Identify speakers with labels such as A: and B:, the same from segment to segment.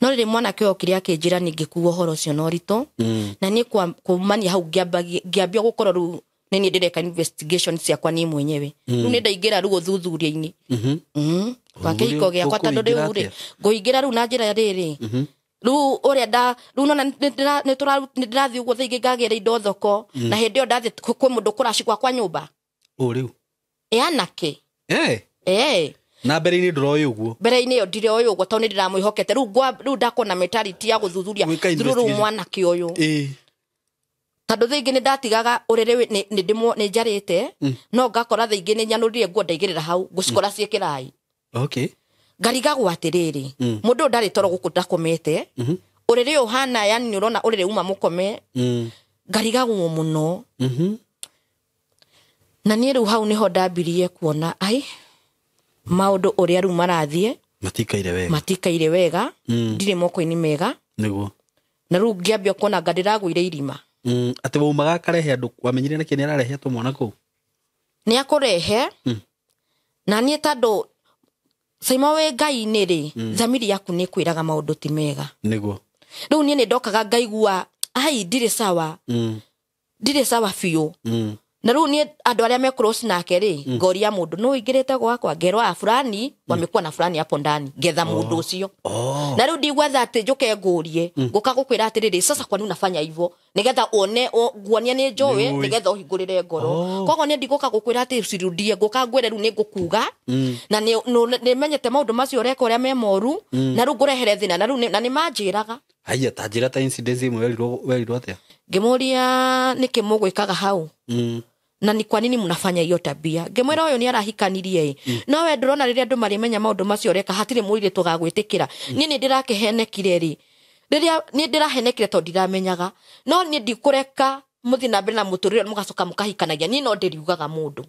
A: No rĩrĩ mwanake ũyũ okire akĩnjĩra ningĩkua ũhoro ũcio na ũritũ. Na niĩ kumania hau ngĩambia gũkorwo rĩu nĩ niĩ ndĩreka investigation ciakwa niĩ mwenyewe. Rĩu nĩ ndaingĩra rĩu ũthuthuria-inĩ. Wa kĩhiko gĩakwa tondũ
B: Ũkũingĩra
A: rĩu rĩ
B: atĩa?
A: ngũingĩra rĩu na njĩra rĩrĩ. Rĩu ũrĩa nda rĩu nona nĩ ndĩrathiĩ ũguo thaa ingĩ ngagĩra indo thoko na hĩndĩ ĩyo ndathiĩ kwĩ mũndũ kũraci gwakwa nyũmba.
B: Ũ rĩu.
A: Ĩ anake.
B: Na mbere-inĩ ndũroĩ ũguo.
A: Mbere-inĩ ĩyo ndirĩ ũguo tondũ nĩ ndĩramwĩhokete. Rĩu rĩu ndakorwo na mentality ya gũthuthuria
B: Gwĩka
A: through rĩu
B: investigation.
A: mwanake ũyũ. Tondũ thaa ingĩ nĩ ndatigaga ũrĩrĩ nĩ njarĩte, no ngakora thaa ingĩ nĩ nyanũrire nguo ndaigĩrĩra hau, ngũcikora ciĩ kĩraĩ. Ngarigagwo atĩrĩrĩ, mũndũ ũyũ ndarĩ toro gũkũ ndakomete, ũrĩrĩ ũyũ ũhana, yani nĩ ũrona ũrĩrĩ uma mũkome, ngarigagwo mũno. Na niĩ rĩu hau nĩho ndambirie kuona, ai, maũndũ ũrĩa rĩu marathiĩ,
B: Matikaire wega.
A: Matikaire wega, ndirĩ moko-inĩ mega. Na rĩu ngĩambia kuona anga ndĩragũire irima.
B: Atĩ waumaga akarehe andũ, wamenyire nĩkĩ nĩ ararehe tũmwana kũu?
A: Nĩ akũrehe. Na niĩ tondũ Saima wĩ Ngai-inĩ rĩ, thamiri yaku nĩ ĩkwĩraga maũndũ ti mega. Rĩu niĩ nĩ ndokaga ngaigua, ai, ndirĩ sawa. Ndirĩ sawa biũ. Na rĩu niĩ andũ arĩa me close nake rĩ, ngoria mũndũ, nũ ũingĩrĩte gwakwa? Ngerwo, ah, fulani, wamekuwa na fulani hapo ndani. Ngetha mũndũ ũcio. Na rĩu ndigwetha atĩ njũke ngũrie, ngũka gũkwĩra atĩrĩrĩ, sasa kwani unafanya hivyo? Nĩgetha wone, nguonie nĩ njũĩ,
B: Nĩũĩ.
A: nĩgetha ũhingũrĩre ngoro. Koguo niĩ ndigũka gũkwĩra atĩ ũcirudie, ngũka ngwĩre rĩu nĩ ngũkuga, na nĩ menyete maũndũ macio ũreka ũrĩa me moru, na rĩu ngũrehere thĩna, na rĩu na nĩ manjĩraga.
B: Haiya, ta njĩra ta incident ĩmwe werirwo atĩa?
A: Ngĩmũria nĩkĩ mũgwĩkaga hau? Na ni kwa nini mnafanya hiyo tabia? Ngĩmwĩra ũyũ nĩ arahikanirie ĩ. No we ndũrona rĩrĩa andũ marĩmenya maũndũ macio ũreka, hatirĩ mũirĩtu ũgagwĩtĩkĩra. Niĩ nĩ ndĩrakĩhenekire rĩ. Rĩrĩa niĩ ndĩrahenekire tondũ ndiramenyaga. No niĩ ndikũreka mũthiĩ na mbere na mũtũrĩre mũgacoka mũkahikanagia. Niĩ no ndĩriugaga mũndũ.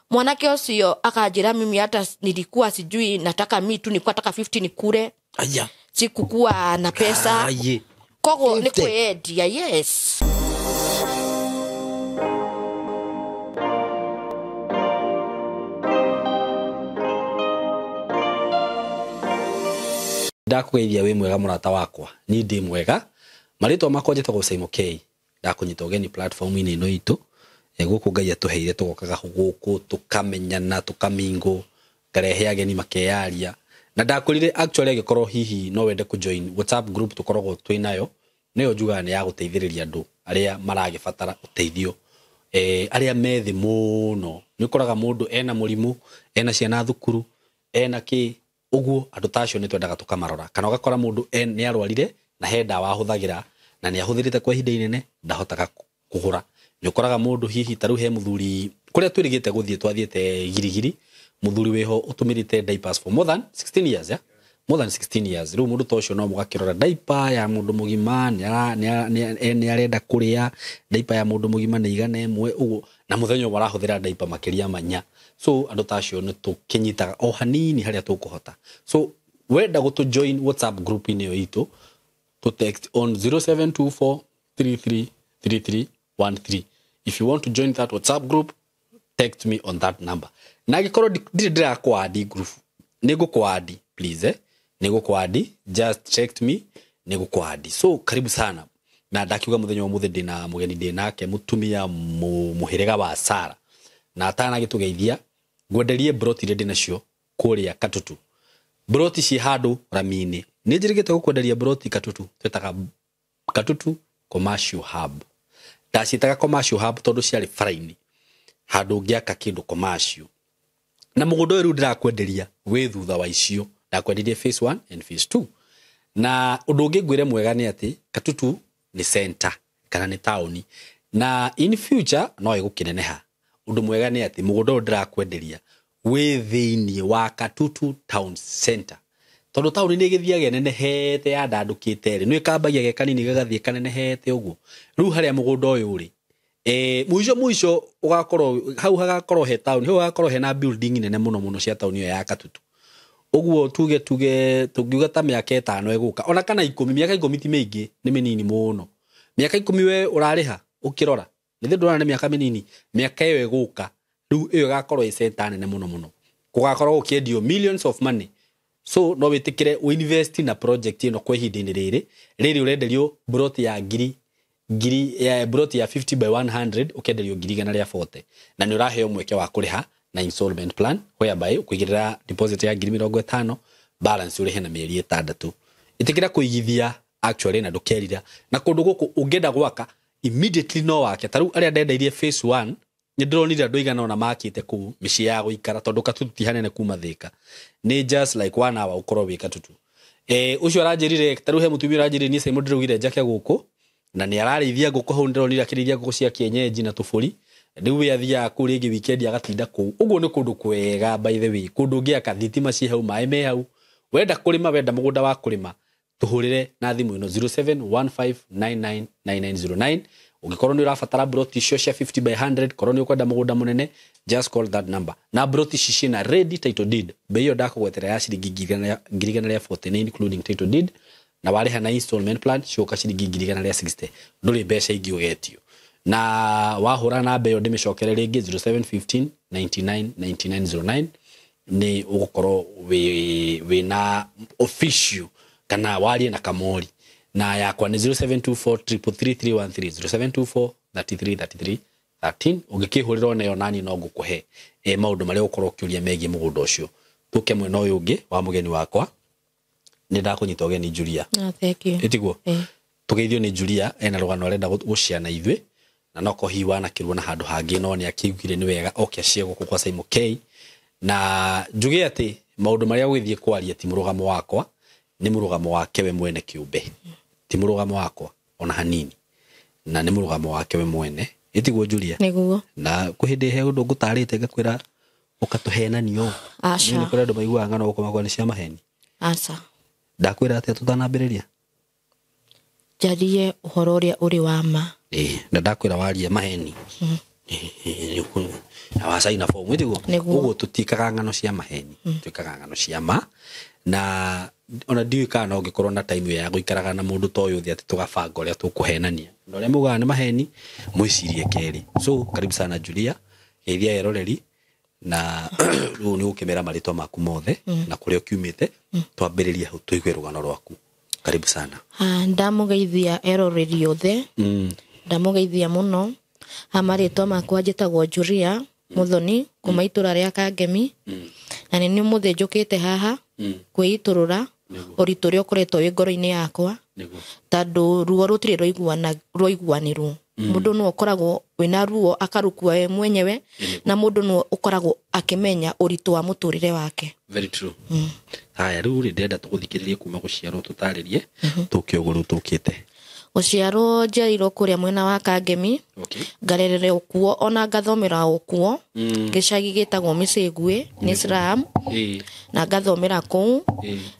A: Mwanake ũcio akanjĩra mimi hata nilikuwa sijui nataka mi tu nilikuwa nataka 50 nikule.
B: Aya.
A: Sikukuwa na pesa.
B: Aye.
A: Koguo nĩ
B: Fifty.
A: kwĩyendia, yes.
B: Ndakũgeithia wĩ mwega mũrata wakwa, niĩ ndĩ mwega. Marĩtwa makwa njĩtagwo Saimo K. Ndakũnyita ũgeni platform-inĩ ĩno itũ. Gũkũ Ngai atũheire tũgokaga gũkũ tũkamenyana, tũkamingũ, ngarehe ageni makeyaria. Na ndakwĩrire actually angĩkorwo hihi no wende kũjoin WhatsApp group tũkoragwo twĩ nayo, nĩyo njugaga nĩ ya gũteithĩrĩria andũ arĩa maragĩbatara ũteithio. Arĩa me thĩ mũno. Nĩ ũkoraga mũndũ ena mũrimũ, ena ciana thukuru, ena kĩ, ũguo andũ ta acio nĩ twendaga tũkamarora. Kana ũgakora mũndũ nĩ arwarire na he ndawa ahũthagĩra na nĩ ahũthĩrĩte kwa ihinda inene, ndahotaga kũgũra. Nĩ ũkoraga mũndũ hihi ta rĩu he mũthuri kũrĩa twĩrĩgĩte gũthiĩ, twathiĩte Girigiri, mũthuri wĩho ũtũmĩrĩte diapers for more than 16 years, yeah? More than 16 years. Rĩu mũndũ ta ũcio no mũgakĩrora diaper ya mũndũ mũgima, nĩ arenda kũrĩa, diaper ya mũndũ mũgima nĩ igana ĩmwe, ũguo, na mũthenya ũmwe arahũthĩra diaper makĩria manya. So andũ ta acio nĩ tũkĩnyitaga o hanini harĩa tũkũhota. So wenda gũtũ join WhatsApp group-inĩ ĩyo itũ, to text on zero seven two four three three three three one three. If you want to join that WhatsApp group, text me on that number. Na angĩkorwo ndirĩ ndĩrakũandi group, nĩ ngũkũandi, please, Nĩ ngũkũandi, just text me, nĩ ngũkũandi. So karibu sana. Na ndakiuga mũthenya wa ũmũthĩ ndĩna mũgeni ndĩ nake, mũtumia mũhĩrĩga wa Sara. Na atanagĩtũgeithia, ngwenderie broti iria ndĩ nacio kũrĩa Katutu. Broti ciĩ handũ rami-inĩ. Nĩ njĩrĩgĩte gũkwenderia broti Katutu, twĩtaga Katutu Commercial Hub. Ndaciĩtaga Commercial Hub tondũ ciarĩ bara-inĩ, handũ ũngĩaka kĩndũ commercial. Na mũgũnda ũyũ rĩu ndĩrakwenderia wĩ thutha wa icio. Ndakwendeirie phase 1 and phase 2. Na ũndũ ũngĩ ngwĩre mwega nĩ atĩ Katutu nĩ center kana nĩ taũni, na in future no ĩgũkĩneneha. Ũndũ mwega nĩ atĩ mũgũnda ũyũ ndĩrakwenderia wĩ thĩiniĩ wa Katutu Town Center. Tondũ taũni nĩ ĩgĩthiaga ĩnenehete yandandũkĩte rĩ, nĩ ĩkambagia ge kanini gagathiĩ kanenehete ũguo. Rĩu harĩa mũgũnda ũyũ ũrĩ, mũico mũico ũgakorwo hau hagakorwo he taũni, hau hagakorwo hena building nene mũno mũno cia taũni ĩyo ya Katutu. Ũguo tuge tũngiuga ta mĩaka ĩtano ĩgũka, ona kana ikũmi, mĩaka ikũmi ti mĩingĩ, nĩ mĩnini mũno. Mĩaka ikũmi we ũrarĩha ũkĩrora, nĩ ndũrona nĩ mĩaka mĩnini, mĩaka ĩyo ĩgũka, rĩu ĩyo ĩgakorwo ĩ center nene mũno mũno. Gũgakorwo gũkĩendio millions of money. So no wĩtĩkĩre ũinvest na project ĩno kwa ihinda-inĩ rĩrĩ rĩrĩ ũrenderio broti ya ngiri ngiri ya broti ya 50 by 100 ũkenderio 140,000 na nĩ ũraheo mweke wa kũrĩha na installment plan whereby ũkũigĩrĩra deposit ya 50,000, balance ũrĩhe na mĩeri 6. Ĩtĩkĩra kũigithia actually na ndũkerira. Na kũndũ gũkũ ũngĩenda gwaka immediately no wake. Ta rĩu arĩa ndendeirie phase 1 nĩ ndĩronire andũ aigana ũna makĩte kũu mĩciĩ ya gũikara tondũ Katutu ti hanene kuma Thĩka, nĩ just like 1 hour ũkorwo wĩ Katutu. Ũcio aranjĩrire ta rĩu he mũtumia ũranjĩrire niĩ Simon ndĩraugire njake gũkũ na nĩ ararĩithia ngũkũ hau, ndĩronire akĩrĩithia ngũkũ cia kienyeji na tũbũri. Rĩu we athiaga kũu rĩngĩ weekend agatinda kũu. Ũguo nĩ kũndũ kwega by the way, kũndũ ũngĩaka thitima ciĩ hau, maĩ me hau, wenda kũrĩma, wenda mũgũnda wa kũrĩma, tũhũrĩre na thimũ ĩno 0715999909. Ũngĩkorwo nĩ ũrabatara broti icio cia 50 by 100, korwo nĩ ũkwenda mũgũnda mũnene, just call that number. Na broti ici ciĩna ready title deed, bei ĩyo ndakũgwetera ya ciringi 149,000 including title deed, na warĩha na installment plan cioka ciringi 160,000, ndũrĩ mbeca ingĩ ũgetio. Na wahũra namba ĩyo ndĩmĩcokere rĩngĩ 0715 99 9909, nĩ ũgũkorwo wĩna official kana warie na Kamori. Na yakwa nĩ 0724 333 0724 33 33 13. Ũngĩkĩhũrĩra ona ĩyo nani no ngũkũhe maũndũ marĩa ũkorwo ũkĩũria megiĩ mũgũnda ũcio. Tũke mwena ũyũ ũngĩ wa mũgeni wakwa, nĩ ndakũnyita ũgeni Julia.
A: Thank you.
B: Ĩtiguo? Tũgeithio nĩ Julia, ena rũgano arenda gũciana ithuĩ, na no kohi wanakĩrwo na handũ hangĩ, no nĩ akĩiguire nĩ wega oke acie gũkũ kwa Simon K. Na njuge atĩ maũndũ marĩa ũgĩthiĩ kwaria ti mũrũgamo wakwa, nĩ mũrũgamo wake we mwene kĩũmbe, ti mũrũgamo wakwa ona hanini, na nĩ mũrũgamo wake we mwene. Ĩtiguo Julia?
A: Nĩguo.
B: Na kwĩ hĩndĩ he ũndũ ngũtarĩte ngakwĩra ũkatũhenania ũũ?
A: Aca.
B: Nĩ kũrĩ andũ maiguaga ng'ano gũkũ makwa nĩ cia maheni.
A: Aca.
B: Ndakwĩra atĩa tũtanambĩrĩria?
A: Njarie ũhoro ũrĩa ũrĩ wa ma.
B: Na ndakwĩra warie maheni. Na wacaina bomu, ĩtiguo?
A: Nĩguo.
B: Ũguo tũtiĩkaga ng'ano cia maheni, twĩkaga ng'ano cia ma. Na ona ndiũĩ kana no ngĩkorwo na time ya gũikaraga na mũndũ ta ũyũ thĩ atĩ tũgabanga ũrĩa tũkũhenania. Na ũrĩa mugaga nĩ maheni, mwĩcirie kerĩ. So karibu sana Julia, geithia eroreri na rĩu nĩ ũkĩmera marĩtwa maku mothe na kũrĩa ũkiumĩte, twambĩrĩrie hau tũigue rũgano rwaku. Karibu sana.
A: Ndamũgeithia eroreri othe. Ndamũgeithia mũno. Marĩtwa makwa njĩtagwo Julia Muthoni kuma itũra rĩa Kangemi. Na nĩ niĩ ũmũthĩ njũkĩte haha kwĩitũrũra ũritũ ũrĩa ũkoretwo wĩ ngoro-inĩ yakwa. Tondũ ruo rũtirĩ rwaiguanĩrwo. Mũndũ no ũkoragwo wĩna ruo akarukua we mwenyewe, na mũndũ no ũkoragwo akĩmenya ũritũ wa mũtũrĩre wake.
B: Very true. Haya, rĩu rĩ ndĩrenda tũgũthikĩrĩrie kuma gũciarwo tũtarĩrie tũke ũguo rĩu tũkĩte.
A: Gũciarwo njiarirwo kũrĩa mwena wa Kangemi. Ngarererwo kuo ona ngathomera o kuo. Gĩcagi gĩtagwo Mĩcĩguĩ nĩ slum. Na ngathomera kũu.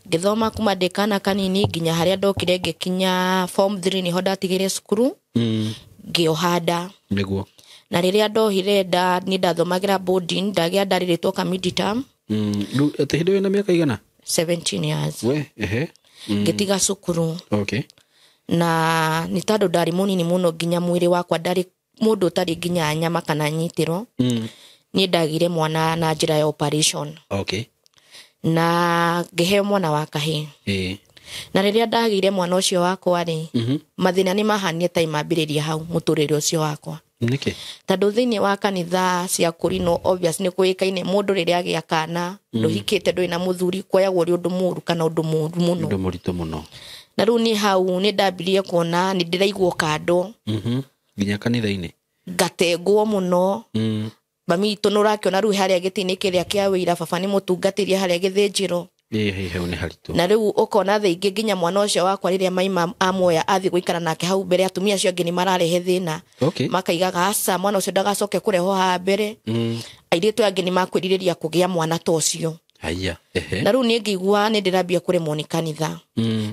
A: Ngĩthoma kuma ndĩ kana kanini nginya harĩa ndokire ngĩkinya form 3 nĩho ndatigire cukuru. Ngĩoha nda.
B: Nĩguo.
A: Na rĩrĩa ndohire nda nĩ ndathomagĩra boarding, ndagĩa nda rĩrĩ twoka mid-term.
B: Rĩu atĩ hĩndĩ ĩyo wĩna mĩaka igana?
A: 17 years.
B: We, ehe.
A: Ngĩtiga cukuru. Na nĩ tondũ ndarĩ mũnini mũno nginya mwĩrĩ wakwa ndarĩ mũndũ ũtarĩ nginya nyama kana nyitĩro. Niĩ ndagire mwana na njĩra ya operation. Na ngĩheo mwana wa kahĩĩ. Na rĩrĩa ndagĩire mwana ũcio wakwa rĩ, mathĩna nĩ mahanire ta imambĩrĩria hau mũtũrĩre ũcio wakwa.
B: Nĩkĩ?
A: Tondũ thĩinĩ wa kanitha cia kũrinwo obvious nĩ kũĩkaine mũndũ rĩrĩa agĩa kana, ndũhikĩte ndũrĩ na mũthuri, kuoyagwo ũrĩ ũndũ mũũru kana ũndũ mũũru mũno.
B: Ũndũ mũritũ mũno.
A: Na rĩu niĩ hau nĩ ndambirie kuona nĩ ndĩraigwo kando.
B: Nginya kanitha-inĩ.
A: Ngatengwo mũno. Mami witũ nĩ ũrakĩona rĩu harĩa gĩtĩ-inĩ kĩrĩa kĩa wĩira, baba nĩ mũtungatĩri harĩa gĩthĩnjĩro.
B: Hau nĩ haritũ.
A: Na rĩu ũkona thaa ingĩ nginya mwana ũcio wakwa rĩrĩa maima amuoya athiĩ gũikara nake hau mbere, atumia acio angĩ nĩ mararehe thĩna. Makaigaga aca mwana ũcio ndagacoke kũrehwo haha mbere. Airĩtu aya angĩ nĩ makwĩrirĩria kũgĩa mwana ta ũcio.
B: Haya, ehe.
A: Na rĩu niĩ ngĩigua nĩ ndĩrambia kũremwo nĩ kanitha.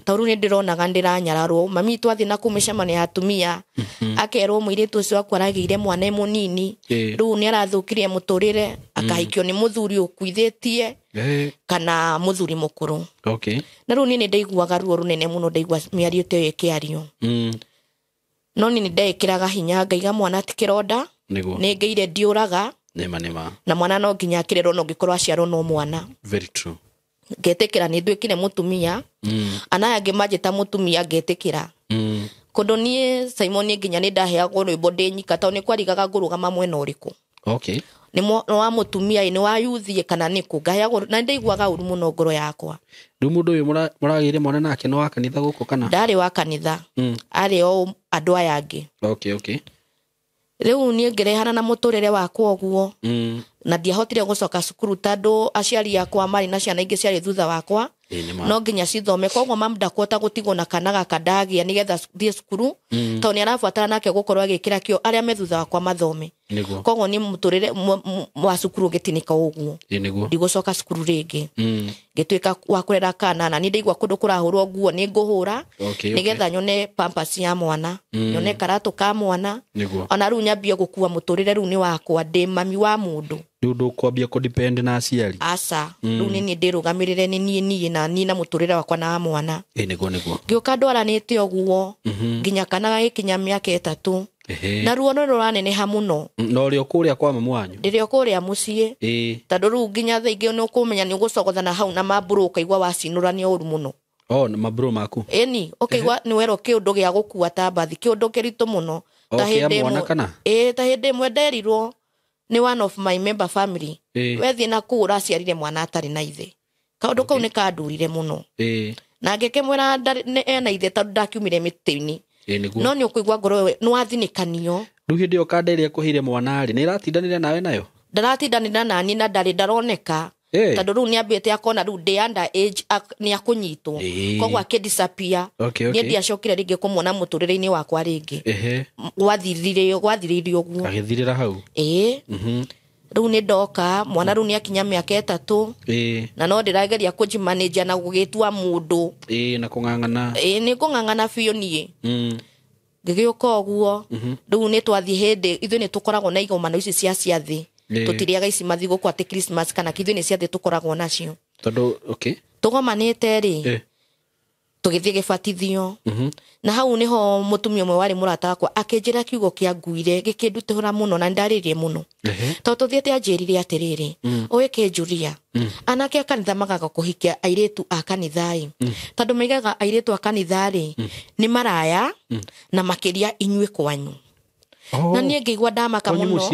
A: Tondũ rĩu nĩ ndĩronaga ndĩranyararwo. Mami witũ athiĩ na kũu mĩcemanio ya atumia, akerwo mũirĩtu ũcio wakwa aragĩire mwana e mũnini. Rĩu nĩ arathũkirie mũtũrĩre, akahikio nĩ mũthuri ũkuithĩtie kana mũthuri mũkũrũ. Na rĩu niĩ nĩ ndaiguaga ruo rũnene mũno ndaigua mĩario ta ĩyo ĩkĩario. No niĩ nĩ ndeĩkĩraga hinya ngaiga mwana ti kĩronda, nĩ ngĩire ndiũraga.
B: Nĩma, nĩma.
A: Na mwana no nginya akĩrerwo no ngĩkorwo aciarwo no mwana.
B: Very true.
A: Ngetĩkĩra nĩ nduĩkire mũtumia. Anaya angĩ manjĩta mũtumia ngetĩkĩra. Kũndũ niĩ Simon nginya nĩ ndaheagwo rwĩmbo ndĩ nyika tondũ nĩ kwarigaga ngũrũgama mwena ũrĩkũ.
B: Okay.
A: Nĩ wa mũtumia nĩ wa yuthi kana nĩkũ ngaheagwo na ndaiguaga ũru mũno ngoro yakwa.
B: Rĩu mũndũ ũyũ mũragĩire mwana nake nĩ wa kanitha gũkũ kana?
A: Ndarĩ wa kanitha. Arĩ o andũ aya angĩ.
B: Okay, okay.
A: Rĩu niĩ ngĩrehana na mũtũrĩre wakwa ũguo. Na ndiahotire gũcoka cukuru tondũ aciari akwa marĩ na ciana ingĩ ciarĩ thutha wakwa. No nginya cithome koguo mamu ndakuhota gũtigwo na kana gaka ndagĩa nĩgetha thiĩ cukuru tondũ nĩ arabatara nake gũkorwo agĩkĩra kĩo arĩa me thutha wakwa mathome. Koguo nĩ mũtũrĩre wa cukuru ũgĩtinĩka ũguo. Ndigũcoka cukuru rĩngĩ. Ngĩtuĩka wa kũrera kana na nĩ ndaigua kũndũ kũrahũrwo nguo nĩ ngũhũra nĩgetha nyone pampers ya mwana, nyone karatũ ka mwana. Ona rĩu nyambie gũkua mũtũrĩre rĩu nĩ wakwa ndĩ mami wa mũndũ.
B: Rĩu ndũkwambia kũdepend na aciari?
A: Aca. Rĩu nĩ niĩ ndĩrũgamĩrĩre nĩ niĩ na niĩ na mũtũrĩre wakwa na wa mwana.
B: Nĩguo nĩguo.
A: Ngĩũka ndwaranĩte ũguo nginya kana gagĩkinya mĩaka 3. Na ruo nĩ rũraneneha mũno.
B: Na ũrĩ o kũrĩa kwa mamu wanyu?
A: Ndĩrĩ o kũrĩa mũciĩ. Tondũ rĩu nginya thaa ingĩ nĩ ũkũmenya nĩ ũgũcogothana hau na mambũrũ ũkaigua wacinũrania ũru mũno.
B: Oh, na mambũrũ maku?
A: Ĩni, ũkaigua nĩ werwo kĩũndũ gĩa gũkua ta mbathi, kĩũndũ kĩritũ mũno.
B: Ta hĩndĩ ĩmwe.
A: Ta hĩndĩ ĩmwe nderirwo nĩ one of my member family. Wethiĩ na kũu ũraciarire mwana atarĩ na ithe. Kaũndũ kau nĩ kandurire mũno. Na ngĩkĩmwĩra ena ithe tondũ ndakiumire mĩtĩ-inĩ. No nĩ ũkũigua ngoro nĩ wathinĩkanio.
B: Rĩu hĩndĩ ĩyo kanda ĩrĩa ĩkũheire mwana rĩ, nĩ ĩratindanĩra nawe nayo?
A: Ndaratindanĩra nani na ndarĩ ndaroneka. Tondũ rĩu nĩ ambĩte akona rĩu ndĩ under age nĩ akũnyitwo. Koguo akĩdisappear. Niĩ ndiacokire rĩngĩ kũmuona mũtũrĩre-inĩ wakwa rĩngĩ. Gwathirire ũguo.
B: Agĩthirĩra hau.
A: Rĩu nĩ ndoka mwana rĩu nĩ akinya mĩaka 3. Na no ndĩrageria kũjimanage na gũgĩtua mũndũ.
B: Na kũng'ang'ana.
A: Nĩ ngũng'ang'ana biũ niĩ. Ngĩgĩũka ũguo. Rĩu nĩ twathiĩ hĩndĩ ithuĩ nĩ tũkoragwo na igomano ici cia ciathĩ. Tũtirĩaga ici mathigũkũ atĩ Christmas kana ithuĩ nĩ ciathĩ tũkoragwo nacio.
B: Tondũ okay.
A: Tũgomanĩte rĩ. Tũgĩthiĩ gĩbatithio. Na hau nĩho mũtumia ũmwe warĩ mũrata wakwa akĩnjĩra kiugo kĩa nguire gĩkĩndutũra mũno na ndarĩrie mũno. Tondũ tũthiĩte anjĩrire atĩrĩrĩ, ũĩ kĩnjuria. Anake a kanitha magaga kũhikia airĩtu a kanitha-ĩ. Tondũ maigaga airĩtu a kanitha-rĩ nĩ maraya na makĩria inyuĩ kwanyu. Na niĩ ngĩigua ndamaka mũno.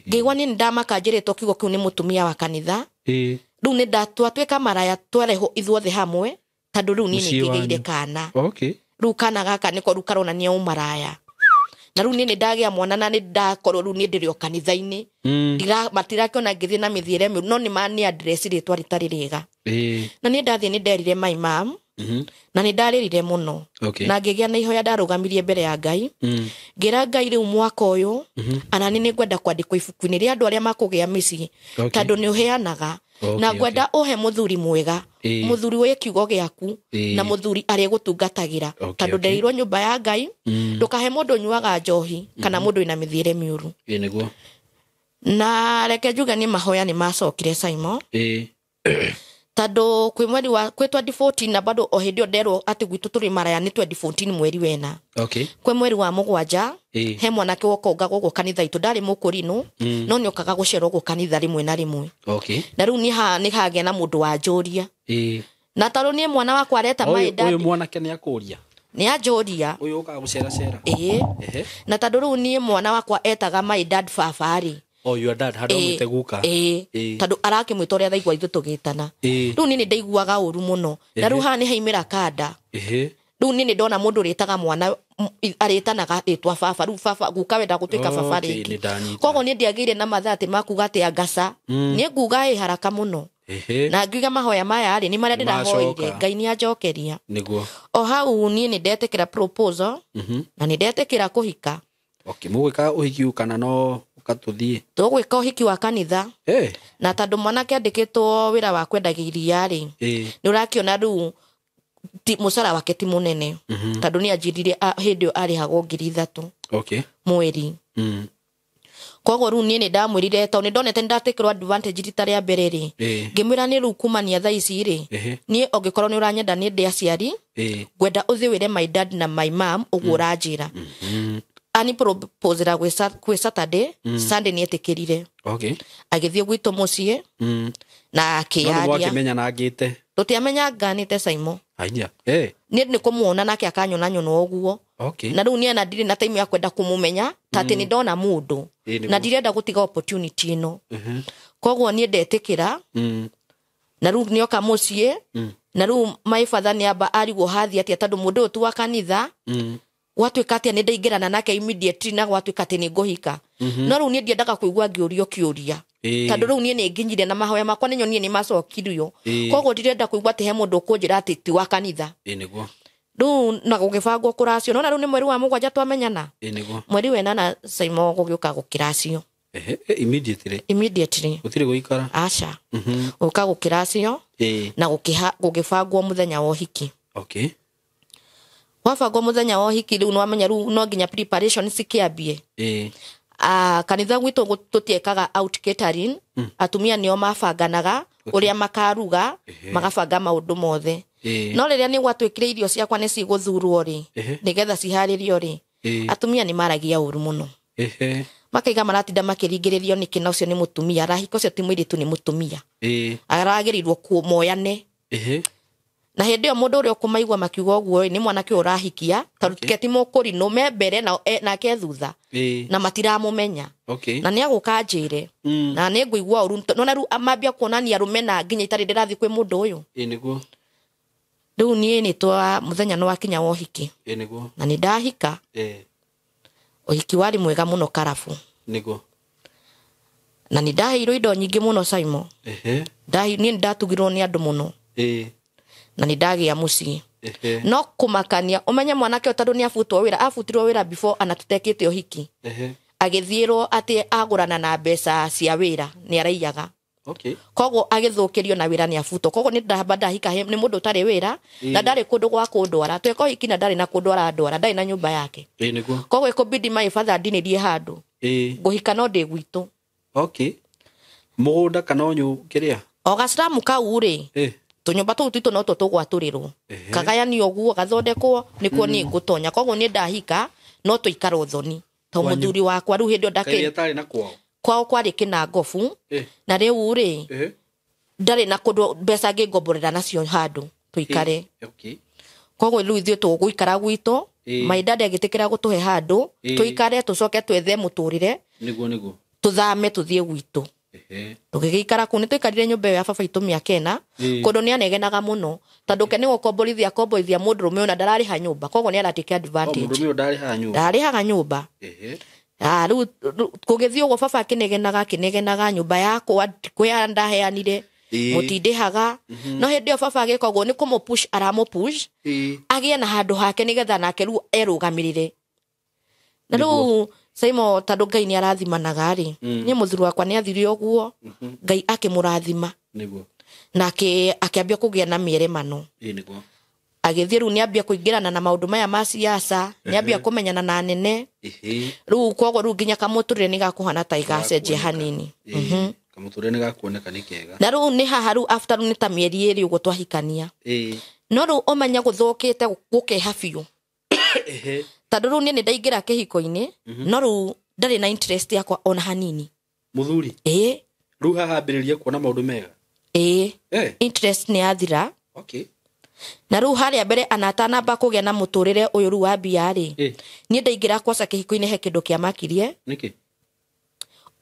A: Ngĩigua niĩ ndamaka njĩrĩtwo kiugo kĩu nĩ mũtumia wa kanitha. Rĩu nĩ twatuĩka maraya twarehwo ithuothe hamwe tondũ rĩu niĩ nĩngĩgĩire kana. Rĩu kana gaka nĩko rĩu karonania ũmaraya. Na rĩu niĩ nĩndagĩa mwana na nĩndakorwo rĩu niĩ ndĩrĩ o kanitha-inĩ. Matirakĩona ngĩthiĩ na mĩthiĩre mĩũru no nĩ ma nĩ address rĩtwa rĩtarĩ rĩega. Na niĩ ndathiĩ nĩnderire my mom. Na nĩndarĩrire mũno. Na ngĩgĩa na ihoya ndarũgamirie mbere ya Ngai. Ngĩra Ngai rĩu mwaka ũyũ ana nĩ ngwenda kwandĩkwo ibuku-inĩ rĩa andũ arĩa makũgĩa mĩciĩ tondũ nĩ ũheanaga. Na ngwenda ũhe mũthuri mwega, mũthuri wĩ kiugo gĩaku na mũthuri arĩa gũtungatagĩra tondũ nderirwo nyũmba ya Ngai ndũkahe mũndũ ũnyuaga njohi kana mũndũ wĩna mĩthiĩre mĩũru. Na reke njuge nĩ mahoya nĩ macokire Simon. Tondũ kwĩ mweri wa kwĩ 2014 na bado o hĩndĩ ĩyo nderwo atĩ gwitũ tũrĩ maraya nĩ 2014 mweri wena. Kwĩ mweri wa 7 he mwanake wokonga gũkũ kanitha itũ ndarĩ mũkũrinũ no nĩ okaga gũcerwo gũkũ kanitha rĩmwe na rĩmwe. Na rĩu nĩ hagĩa na mũndũ wanjũria. Na tondũ niĩ mwana wakwa areta my dad.
B: Ũyũ mwanake nĩ akũria.
A: Nĩ anjũria.
B: Ũyũ ũkaga gũcera cera.
A: Na tondũ rĩu niĩ mwana wakwa etaga my dad baba rĩ.
B: Oh, your dad had omwite guka.
A: Tondũ arakĩmwĩta ũrĩa thaigua ithuĩ tũgĩtana. Rĩu niĩ nĩndaiguaga ũru mũno. Na rĩu haha nĩ haimĩra kanda. Rĩu niĩ nĩndona mũndũ ũrĩtaga mwana arĩtanaga rĩtwa baba. Rĩu baba guka wenda gũtuĩka baba rĩngĩ. Koguo niĩ ndiagĩire na mathaa atĩ makuga atĩ angaca. Niĩ nguga ĩ haraka mũno. Na ngiuga mahoya maya rĩ nĩ marĩa ndĩrahoire Ngai nĩ anjokeria. O hau niĩ nĩndetĩkĩra proposal na nĩndetĩkĩra kũhika.
B: Mũgwĩka ũhiki kana no ũkatũthiĩ?
A: Tũgwĩka ũhiki wa kanitha. Na tondũ mwanake andĩkĩtwo wĩra wa kwendagia iria rĩ, nĩ ũrakĩona rĩu mũcara wake ti mũnene. Tondũ nĩ anjĩrire hĩndĩ ĩyo arĩhagwo 3,000 mweri. Koguo rĩu niĩ nĩndamwĩrire tondũ nĩndonete nĩndatĩkĩrwo advantage rita rĩa mbere rĩ. Ngĩmwĩra nĩ rĩu kumania thaa ici rĩ, niĩ ũngĩkorwo nĩ ũranyenda nĩ ndĩ aciari, ngwenda ũthiĩ wĩre my dad na my mom ũguo ũranjĩra. Ani proposera gwĩ Saturday. Sunday nĩ etĩkĩrire. Agĩthiĩ gwitũ mũciĩ na
B: No
A: akĩyaria.
B: Mwakĩmenyanangĩte?
A: Tũtiamenya nganĩte, Saimo.
B: Aya.
A: Niĩ nĩ kũmuona nake akanyona nyona ũguo. Na rĩu niĩ na ndirĩ na time ya kwenda kũmũmenya, ta atĩ nĩ ndona mũndũ na ndirenda gũtiga opportunity ĩno. Koguo niĩ ndetĩkĩra. Na rĩu nĩoka mũciĩ, na rĩu my father nĩ amba arigwo hathi atĩa, tondũ mũndũ ũyũ ti wa kanitha. Gwatuĩka atĩa nĩ ndaingĩrana nake immediately na gwatuĩka atĩ nĩ ngũhika. No rĩu niĩ ndiendaga kũigua ngĩũrio kĩũria, tondũ rĩu niĩ nĩ nginyire na mahoya makwa nĩ nyonire nĩ macokirio. Koguo ndirenda kũigua atĩ he mũndũ ũkũnjĩra atĩ ti wa kanitha.
B: Ĩĩ nĩguo.
A: Rĩu na gũgĩbangwo kũracio, nona rĩu nĩ mweri wa 7 twamenyana.
B: Ĩĩ nĩguo.
A: Mweri wa 8, Saimo, gũgĩũka gũkĩracio.
B: Ehe, immediately?
A: Immediately.
B: Gũtirĩ gũikara?
A: Aca. Gũka gũkĩracio na gũgĩbangwo mũthenya wa ũhiki. Gwabangwo mũthenya wa ũhiki, rĩu nĩwamenya rĩu no nginya preparation cikĩambie. Ah, kanitha gwitũ tũtiekaga out catering. Atumia nĩo mabanganaga ũrĩa makaruga, magabanga maũndũ mothe. No rĩrĩa nĩ gwatuĩkire irio ciakwa nĩ cigũthurwo rĩ, nĩgetha ciharĩrio rĩ, atumia nĩ maragia ũru mũno. Makaiga maratinda makĩringĩrĩrio nĩkĩ, na ũcio nĩ mũtumia arahika, ũcio ti mũirĩtu, nĩ mũtumia, aragĩrĩirwo moyane. Na hĩndĩ ĩyo mũndũ ũrĩa ũkũmaigua makiuga ũguo ĩ, nĩ mwanake ũyũ ũrahikia, tondũ ke ti mũkũrinũ me mbere na nake thutha, na matiramũmenya. Na nĩ agũka njĩre na nĩ ngũigua ũru, nona rĩu mambia kuonania rũmena nginya itarĩ ndĩrathiĩ kwĩ mũndũ ũyũ.
B: Ĩĩ nĩguo.
A: Rĩu niĩ nĩ twa mũthenya nĩ wakinya wa ũhiki.
B: Ĩĩ nĩguo.
A: Na nĩ ndahika. Ũhiki warĩ mwega mũno, karabu. Na nĩ ndaheirwo indo nyingĩ mũno, Saimo. Niĩ nĩ ndatugirwo nĩ andũ mũno. Na nĩ ndagĩa mũciĩ. No kũmakania ũmenye mwanake ũyũ, tondũ nĩ abutwo wĩra, abutirwo wĩra before ana tũtekĩte ũhiki. Agĩthiĩrwo atĩ agũrana na mbeca cia wĩra, nĩ araiyaga. Koguo agĩthũkĩrio na wĩra, nĩ abutwo. Koguo nĩ ndamba ndahika nĩ mũndũ ũtarĩ wĩra, na ndarĩ kũndũ gwa kũndwara. Tweka ũhiki na ndarĩ na kũndũ arandwara, ndarĩ na nyũmba yake.
B: Ĩĩ nĩguo.
A: Koguo ĩkũbidi my father ndinĩrie handũ. Ngũhika no ndĩ gwitũ.
B: Okay, mũgũnda kana o kĩrĩa?
A: O gaciramu kau rĩ, tũnyũmba tũu twitũ no tũgwatũrĩrwo, kagayanio ũguo, gathondekwo nĩkuo niĩ ngũtonya. Koguo niĩ ndahika no tũikara ũthoni to
B: Kwanyu.
A: Mũthuri wakwa rĩu hĩndĩ ĩyo
B: Kaĩ
A: ndakĩ
B: atarĩ na kwao?
A: Kwao kwarĩ Kĩnangobu. Na rĩu rĩ, ndarĩ na kũndũ mbeca ngĩngomborera nacio handũ tũikare. Koguo rĩu ithuĩ tũgũikara gwitũ. My dad agĩtĩkĩra gũtũhe handũ tũikare, tũcoke twethe mũtũrĩre,
B: Nĩguo nĩguo.
A: Tũthame tũthiĩ gwitũ. Tũgĩgĩikara kũu, nĩ tũikarire nyũmba ĩyo ya baba itũ mĩaka 4. Kũndũ nĩ anegenaga mũno, tondũ ke nĩ gũkomborithia akomborithia mũndũrũme ũyũ na ndararĩha nyũmba, koguo nĩ aratake
B: O
A: advantage.
B: mũndũrũme ũyũ ndarĩhaga nyũmba?
A: Ndarĩhaga nyũmba. Ah, rĩu kũgĩthiĩ ũguo, baba akĩnegenaga akĩnegenaga, nyũmba yakwa kwĩ ndaheanire, mũtindĩhaga. No hĩndĩ ĩyo baba agĩka ũguo nĩ kũmũpush, aramũpush agĩe na handũ hake, nĩgetha nake rĩu erũgamĩrĩre. Na rĩu, Saimo, tondũ Ngai nĩ arathimanaga rĩ, niĩ mũthuri wakwa nĩ athire ũguo, Ngai akĩmũrathima na akĩambia kũgĩa na mĩeremano.
B: Ĩĩ nĩguo.
A: Agĩthiĩ rĩu nĩ ambia kũingĩrana na maũndũ maya ma siasa, nĩ ambia kũmenyana na anene. Rĩu koguo rĩu nginya kamũtũrĩre nĩ gakũhana ta igacenjia hanini.
B: Kamũtũrĩre nĩ gakuoneka nĩ kega.
A: Na rĩu nĩ haha rĩu after rĩu nĩ ta mĩeri 2 ũguo twahikania. No rĩu ũmenye gũthũkĩte gũkeha biũ, tondũ rĩu niĩ nĩ ndaingĩra kĩhiko-inĩ, no rĩu ndarĩ na interest yakwa ona hanini.
B: Mũthuri?
A: Ĩĩ.
B: Rĩu haha ambĩrĩria kuona maũndũ mega?
A: Ĩĩ. Interest nĩ yathira. Na rĩu harĩa mbere anatanamba kũgĩa na mũtũrĩre ũyũ rĩu wa mbia rĩ, niĩ ndaingĩra kwaca kĩhiko-inĩ, he kĩndũ kĩamakirie.
B: Nĩkĩ?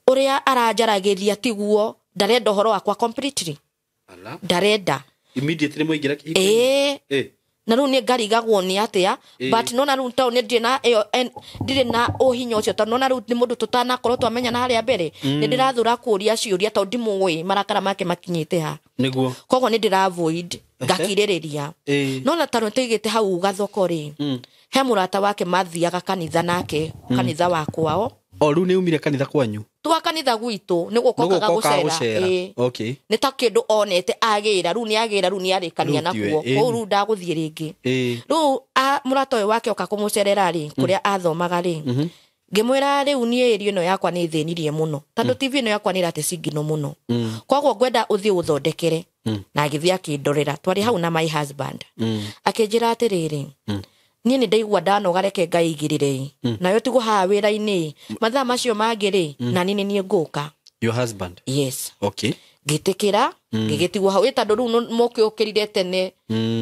A: Ũrĩa aranjaragĩria tiguo, ndarenda ũhoro wakwa completely.
B: Ala.
A: Ndarenda.
B: Immediately mwaingĩra kĩhiko-inĩ?
A: Ĩĩ. Na rĩu nĩ ngarigagwo nĩ atĩa, but nona rĩu tondũ nĩ ndirĩ na ĩyo ndirĩ na ũhinya ũcio, tondũ nona rĩu nĩ mũndũ tũtanakorwo twamenyana harĩa mbere, nĩ ndĩrathũra kũria ciũria, tondũ ndimũĩ marakara make makinyĩte ha. Koguo nĩ ndĩra avoid, ngakirĩrĩria. No na tondũ tũigĩte hau gathoko rĩ, he mũrata wake mathiaga kanitha nake, kanitha wa kwao.
B: O rĩu nĩ umire kanitha kwanyu?
A: Twa kanitha gwitũ, nĩ gũkokaga
B: Nĩ gũkokaga
A: gũcera.
B: gũcera.
A: Ĩĩ. Nĩ ta kĩndũ onete agĩra, rĩu nĩ agĩra, rĩu nĩ arĩkania
B: Rĩu tiwe,
A: nakuo. Kũu rĩu ndagũthiĩ rĩngĩ. Rĩu mũrata ũyũ wake oka kũmũcerera rĩ, kũrĩa athomaga rĩ, ngĩmwĩra rĩu niĩ ĩrio ĩno yakwa nĩ ĩthĩnirie mũno, tondũ TV ĩno yakwa nĩ ĩrate cingino mũno, koguo ngwenda ũthiĩ ũthondekere. Na agĩthiĩ akĩndorera, twarĩ hau na my husband. Akĩnjĩra atĩrĩrĩ, Niĩ nĩ ndaigua ndanoga, reke Ngai igĩrĩre nayo tigwo haha wĩra-inĩ mathaa macio mangĩ rĩ, na niĩ nĩ niĩ ngũka.
B: Your husband?
A: Yes.
B: Okay.
A: Ngĩtĩkĩra, ngĩgĩtigwo hau ĩ tondũ rĩu mũkĩũkĩrire tene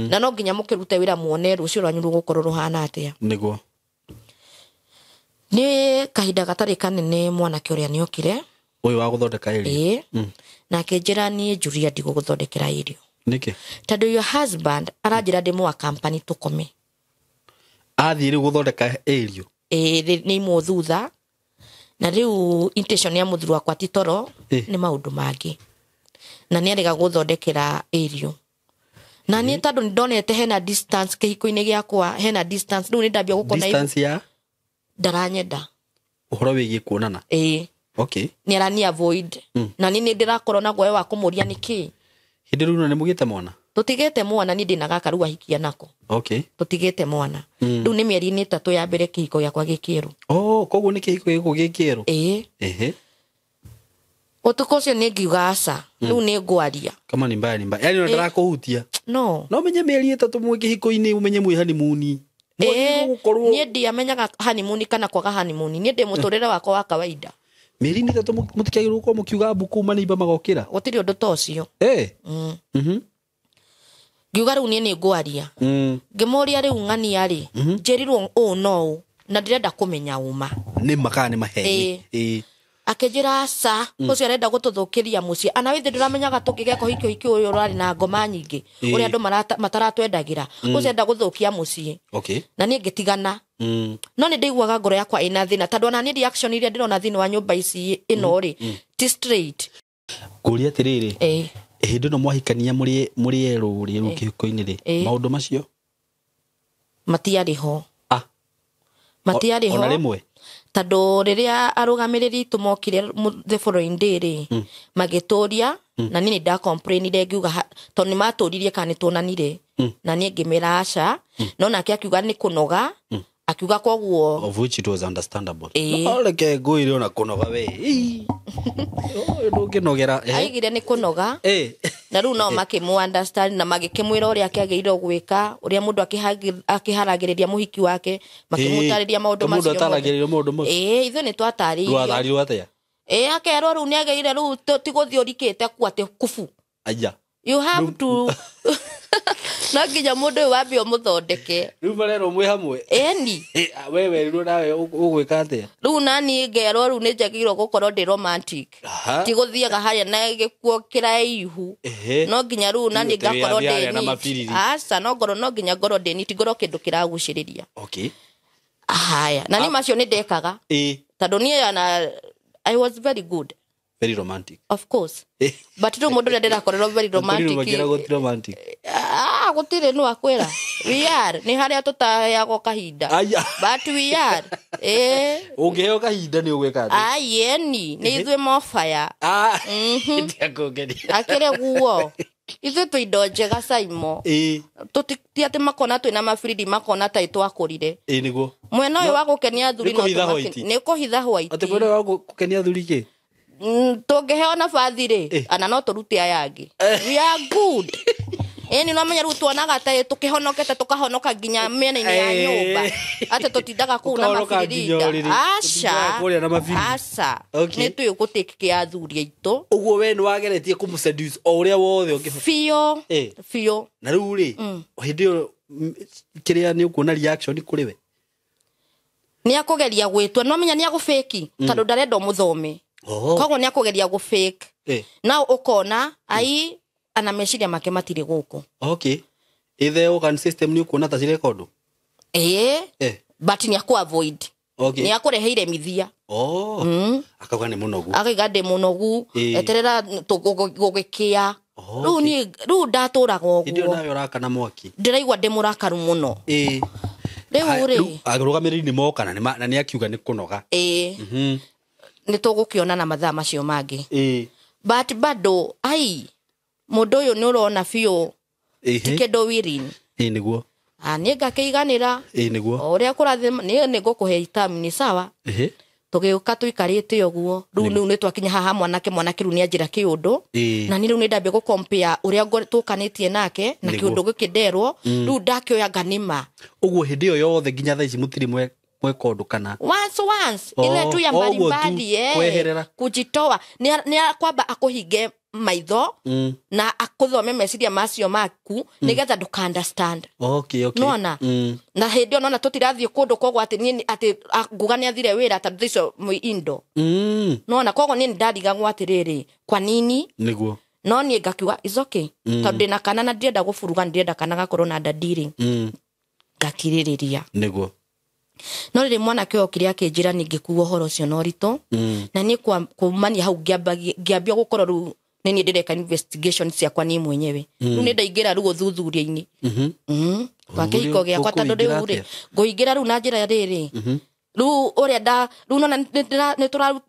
A: na no nginya mũkĩrute wĩra muone rũciũ rwanyu rũgũkorwo rũhana atĩa.
B: Nĩguo.
A: Nĩ kahinda gatarĩ kanene mwanake ũrĩa nĩokire.
B: Ũyũ wa gũthondeka irio?
A: Ĩĩ. Na akĩnjĩra niĩ Julia ndigũgũthondekera irio.
B: Nĩkĩ?
A: Tondũ your husband aranjĩra ndĩmũa company tũkome.
B: Athiĩ rĩu gũthondeka irio?
A: Ĩĩ, nĩ imwo thutha. Na rĩu intention ya mũthuri wakwa ti toro, nĩ maũndũ mangĩ. Na nĩ arega gũthondekera irio. Na niĩ tondũ nĩ ndonete hena distance kĩhiko-inĩ gĩakwa, hena distance, rĩu nĩ ndambia gũkona
B: Distance ya?
A: Ndaranyenda.
B: Ũhoro wĩgiĩ kuonana?
A: Ĩĩ.
B: Okay.
A: Nĩ arani avoid. Na niĩ nĩ ndĩrakorwo na guoya wa kũmũria nĩkĩ.
B: Hĩndĩ rĩu nĩ mũgĩte mwana?
A: Tũtigĩte mwana, niĩ ndĩna gaka rĩu ahikia nako.
B: Okay.
A: Tũtigĩte mwana. Rĩu nĩ mĩeri-inĩ 3 ya mbere kĩhiko gĩakwa gĩ kĩerũ.
B: Oh, koguo nĩ kĩhiko gĩkũ gĩ kĩerũ?
A: Ĩĩ.
B: Ehe.
A: Ũtukũ ũcio nĩ ngiuga aca, rĩu nĩ ngwaria.
B: Kama ni mbaya ni mbaya. Yaani ndakũhutia.
A: No.
B: No menye mĩeri 3 mwĩ kĩhiko-inĩ, ũmenye mwĩ honeymoon.
A: Niĩ ndiamenyaga honeymoon kana kwaga honeymoon. Niĩ ndĩ mũtũrĩre wakwa wa kawaida.
B: Mĩeri 3 mũtikĩagĩrĩirwo gũkorwo mũkiuga mbu kũu maneiba magokĩra?
A: Gũtirĩ ũndũ ta ũcio. Ngiuga rĩu niĩ nĩ ngwaria. Ngĩmũria rĩu ng'ania rĩ, njĩrirwo ũũ no ũũ, na ndĩrenda kũmenya ũma.
B: Nĩ ma kana nĩ maheni?
A: Akĩnjĩra aca, ũcio arenda gũtũthũkĩria mũciĩ. Ana wĩthĩ ndũramenyaga tũngĩgeka ũhiki, ũhiki ũyũ ũrarĩ na ngoma nyingĩ, ũrĩa andũ mataratwendagĩra. Ũcio arenda gũthũkia mũciĩ.
B: Okay.
A: Na niĩ ngĩtigana. No nĩ ndaiguaga ngoro yakwa ĩna thĩna, tondũ ona niĩ reaction iria ndĩrona thĩinĩ wa nyũmba ici ĩno rĩ, ti straight.
B: Ngũria atĩrĩrĩ, hĩndĩ ĩno mwahikania mũrĩ erũ rĩ, rĩu kĩhiko-inĩ rĩ, maũndũ macio?
A: Matiarĩ ho. Matiarĩ ho.
B: Ona rĩmwe?
A: Tondũ rĩrĩa arũgamĩrĩri itũ mokire the following day rĩ, magĩtũria, na niĩ nĩ ndacomplainire ngiuga tondũ nĩ matũririe kana nĩ tuonanire, na niĩ ngĩmĩra aca, no nake akiuga nĩ kũnoga, akiuga koguo.
B: Of which it was understandable. No reke ngũire ona kũnoga we. Ũyũ ndũngĩnogera.
A: Aigire nĩ kũnoga. Na rĩu no makĩmũ understand na magĩkĩmwĩra ũrĩa akĩagĩrĩirwo gwĩka, ũrĩa mũndũ akĩharagĩrĩria mũhiki wake, makĩmũtarĩria maũndũ macio.
B: Mũndũ ataragĩrĩria maũndũ macio.
A: Ithuĩ nĩ twatarĩirio.
B: Rwatarĩirio atĩa?
A: Akerwo rĩu nĩ agĩrĩire rĩu ti gũthiĩ ũrikĩte ku atĩ kubu.
B: Aya.
A: You have to no nginya mũndũ ũyũ wambe ũmũthondeke.
B: Rĩu marerwo mwĩ hamwe.
A: Ĩni.
B: We werirwo nawe ũgwĩka atĩa?
A: Rĩu nani ngerwo rĩu nĩ njagĩrĩirwo gũkorwo ndĩ romantic. Ti gũthiaga harĩa na gĩkuo kĩraihu. No nginya rĩu nani ngakorwo ndĩ neat. Aca, no ngorwo no nginya ngorwo ndĩ neat, ngorwo kĩndũ kĩragucĩrĩria.
B: Okay.
A: Haya, na niĩ macio nĩ ndekaga. Tondũ niĩ ona I was very good.
B: Very romantic.
A: Of course. But rĩu mũndũ ũrĩa ndĩrakorerwo very romantic.
B: Romantic.
A: Gũtirĩ nũ akwĩra. We are. Nĩ harĩa tũtaheagwo kahinda. But we are.
B: Ũngĩheo kahinda nĩ ũgwĩka atĩa?
A: Ayeni, nĩ ithuĩ mofaya.
B: Ndiakũngeria.
A: Akĩrĩ guo. Ithuĩ twĩ indo njega Saimo. Ti atĩ makona twĩna mabiridi makona ta twakũrire.
B: Nĩguo.
A: Mwena ũyũ wa gũkenia athuri no
B: nĩ
A: kũhitha white.
B: Atĩ mwena wa gũkenia athuri kĩ?
A: Tũngĩheo nabathi rĩ, ana no tũrute aya angĩ. We are good. Ĩni no menya rĩu tuonaga ta tũkĩhonokete tũkahonoka nginya mĩena-inĩ ya nyũmba. Atĩ tũtindaga kũu na mabirinda. Aca. Aca. Nĩ tũĩ gũtake care athuri aitũ.
B: Ũguo we nĩ wageretie kũmũ-seduce o ũrĩa wothe ũngĩhota.
A: Biũ. Biũ.
B: Na rĩu rĩ, hĩndĩ ĩyo kĩrĩa nĩ ũkuona reaction kũrĩ we?
A: Nĩ akũgeria gwĩtua, no menya nĩ agũfake tondũ ndarenda ũmũthome. Koguo nĩ akũgeria gũfake. Now ũkona ai ana meciria make matirĩ gũkũ.
B: Okay. Ithe organ system nĩ ũkuona ta cireka ũndũ?
A: But nĩ akũ avoid.
B: Okay.
A: Nĩ akũreheire mithia.
B: Akauga nĩ mũnogu.
A: Akauga ndĩ mũnogu, eterera gũgĩkĩa. Rĩu niĩ rĩu ndatũraga ũguo.
B: Hĩndĩ ĩyo nawe ũrakana mwaki.
A: Ndĩraigua ndĩ mũrakaru mũno. Rĩu rĩ,
B: arũgamĩrĩri nĩ moka na nĩ akiuga nĩ kũnoga.
A: Nĩ tũgũkĩona na mathaa macio mangĩ. But bado ai mũndũ ũyũ nĩ ũrona biũ ti kĩndũ wirin.
B: Nĩguo.
A: Niĩ ngakĩiganĩra.
B: Nĩguo.
A: O ũrĩa kũrathiĩ niĩ nĩ ngũkũhe itamu nĩ sawa. Tũgĩũka tũikarĩte ũguo rĩu rĩu nĩ twakinya haha mwanake mwanake rĩu nĩ anjĩra kĩũndũ. Na niĩ rĩu nĩ ndambia gũkompea ũrĩa tũkanĩtie nake na kĩũndũ gĩkĩ nderwo. Rĩu ndakĩoya nganĩma.
B: Ũguo hĩndĩ ĩyo yothe nginya thaa ici mũtirĩ mweka ũndũ kana?
A: Once once. Ile tu ya mbalimbali
B: kweherera.
A: Kujitoa nĩ kwamba akũhinge maitho na akũthome meciria macio maku nĩgetha ndũka understand.
B: Okay, okay.
A: Nona na hĩndĩ ĩyo nona tũtirathiĩ kũndũ koguo atĩ niĩ atĩ nguga nĩ athire wĩra tondũ thaa icio mwĩ indo. Nona koguo niĩ nĩndarigagwo atĩrĩrĩ kwa nini.
B: Nĩguo.
A: No niĩ ngakiuga is okay. Tondũ ndĩna kana na ndirenda gũburuga, ndirenda kana gakorwo na ndadiri. Ngakirĩrĩria.
B: Nĩguo.
A: No rĩrĩ mwanake ũyũ okire akĩnjĩra ningĩkua ũhoro ũcio na ũritũ. Na niĩ kumania hau ngĩambia gũkorwo rĩu nĩ niĩ ndĩreka investigation ciakwa niĩ mwenyewe. Rĩu nĩ ndaingĩra rĩu ũthuthuria-inĩ. Wa kĩhiko gĩakwa tondũ rĩu rĩ, ngũingĩra rĩu na njĩra rĩrĩ. Rĩu ũrĩa nda, rĩu nona nĩ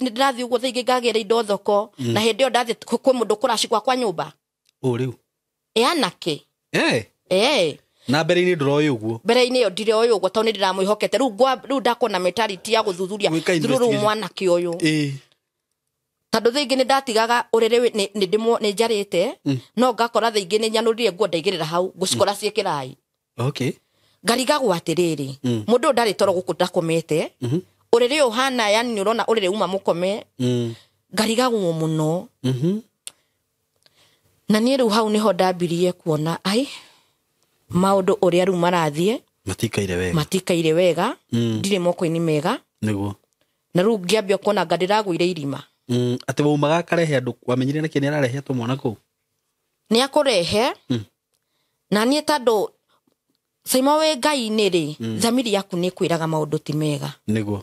A: ndĩrathiĩ ũguo thaa ingĩ ngagĩra indo thoko, na hĩndĩ ĩyo ndathiĩ kwĩ mũndũ kũracikwa kwa nyũmba.
B: Ũ rĩu?
A: Ĩ anake.
B: Na mbere-inĩ ndũroĩ ũguo?
A: Mbere-inĩ ĩyo ndirĩ ũguo tondũ nĩ ndĩramwĩhokete. Rĩu rĩu ndakona mentality ya gũthuthuria
B: Gwĩka
A: through rĩu
B: investigation.
A: mwanake ũyũ. Tondũ thaa ingĩ nĩ ndatigaga ũrĩrĩ nĩ njarĩte, no ngakora thaa ingĩ nĩ nyanũrire nguo ndaigĩrĩra hau, ngũcikora ciĩ kĩraĩ.
B: Okay.
A: Ngarigagwo atĩrĩrĩ, mũndũ ũyũ ndarĩ toro gũkũ ndakomete, ũrĩrĩ ũyũ ũhana, yani nĩ ũrona ũrĩrĩ uma mũkome, ngarigagwo mũno. Na niĩ rĩu hau nĩho ndambirie kuona, ai, maũndũ ũrĩa rĩu marathiĩ,
B: Matikaire wega.
A: Matikaire wega, ndirĩ moko-inĩ mega.
B: Nĩguo.
A: Na rĩu ngĩambia kuona anga ndĩragũire irima.
B: Atĩ waumaga akarehe andũ, wamenyire nĩkĩ nĩ ararehe tũmwana kũu?
A: Nĩ akũrehe. Na niĩ tondũ Saima wĩ Ngai-inĩ rĩ, thamiri yaku nĩ ĩkwĩraga maũndũ ti mega.
B: Nĩguo.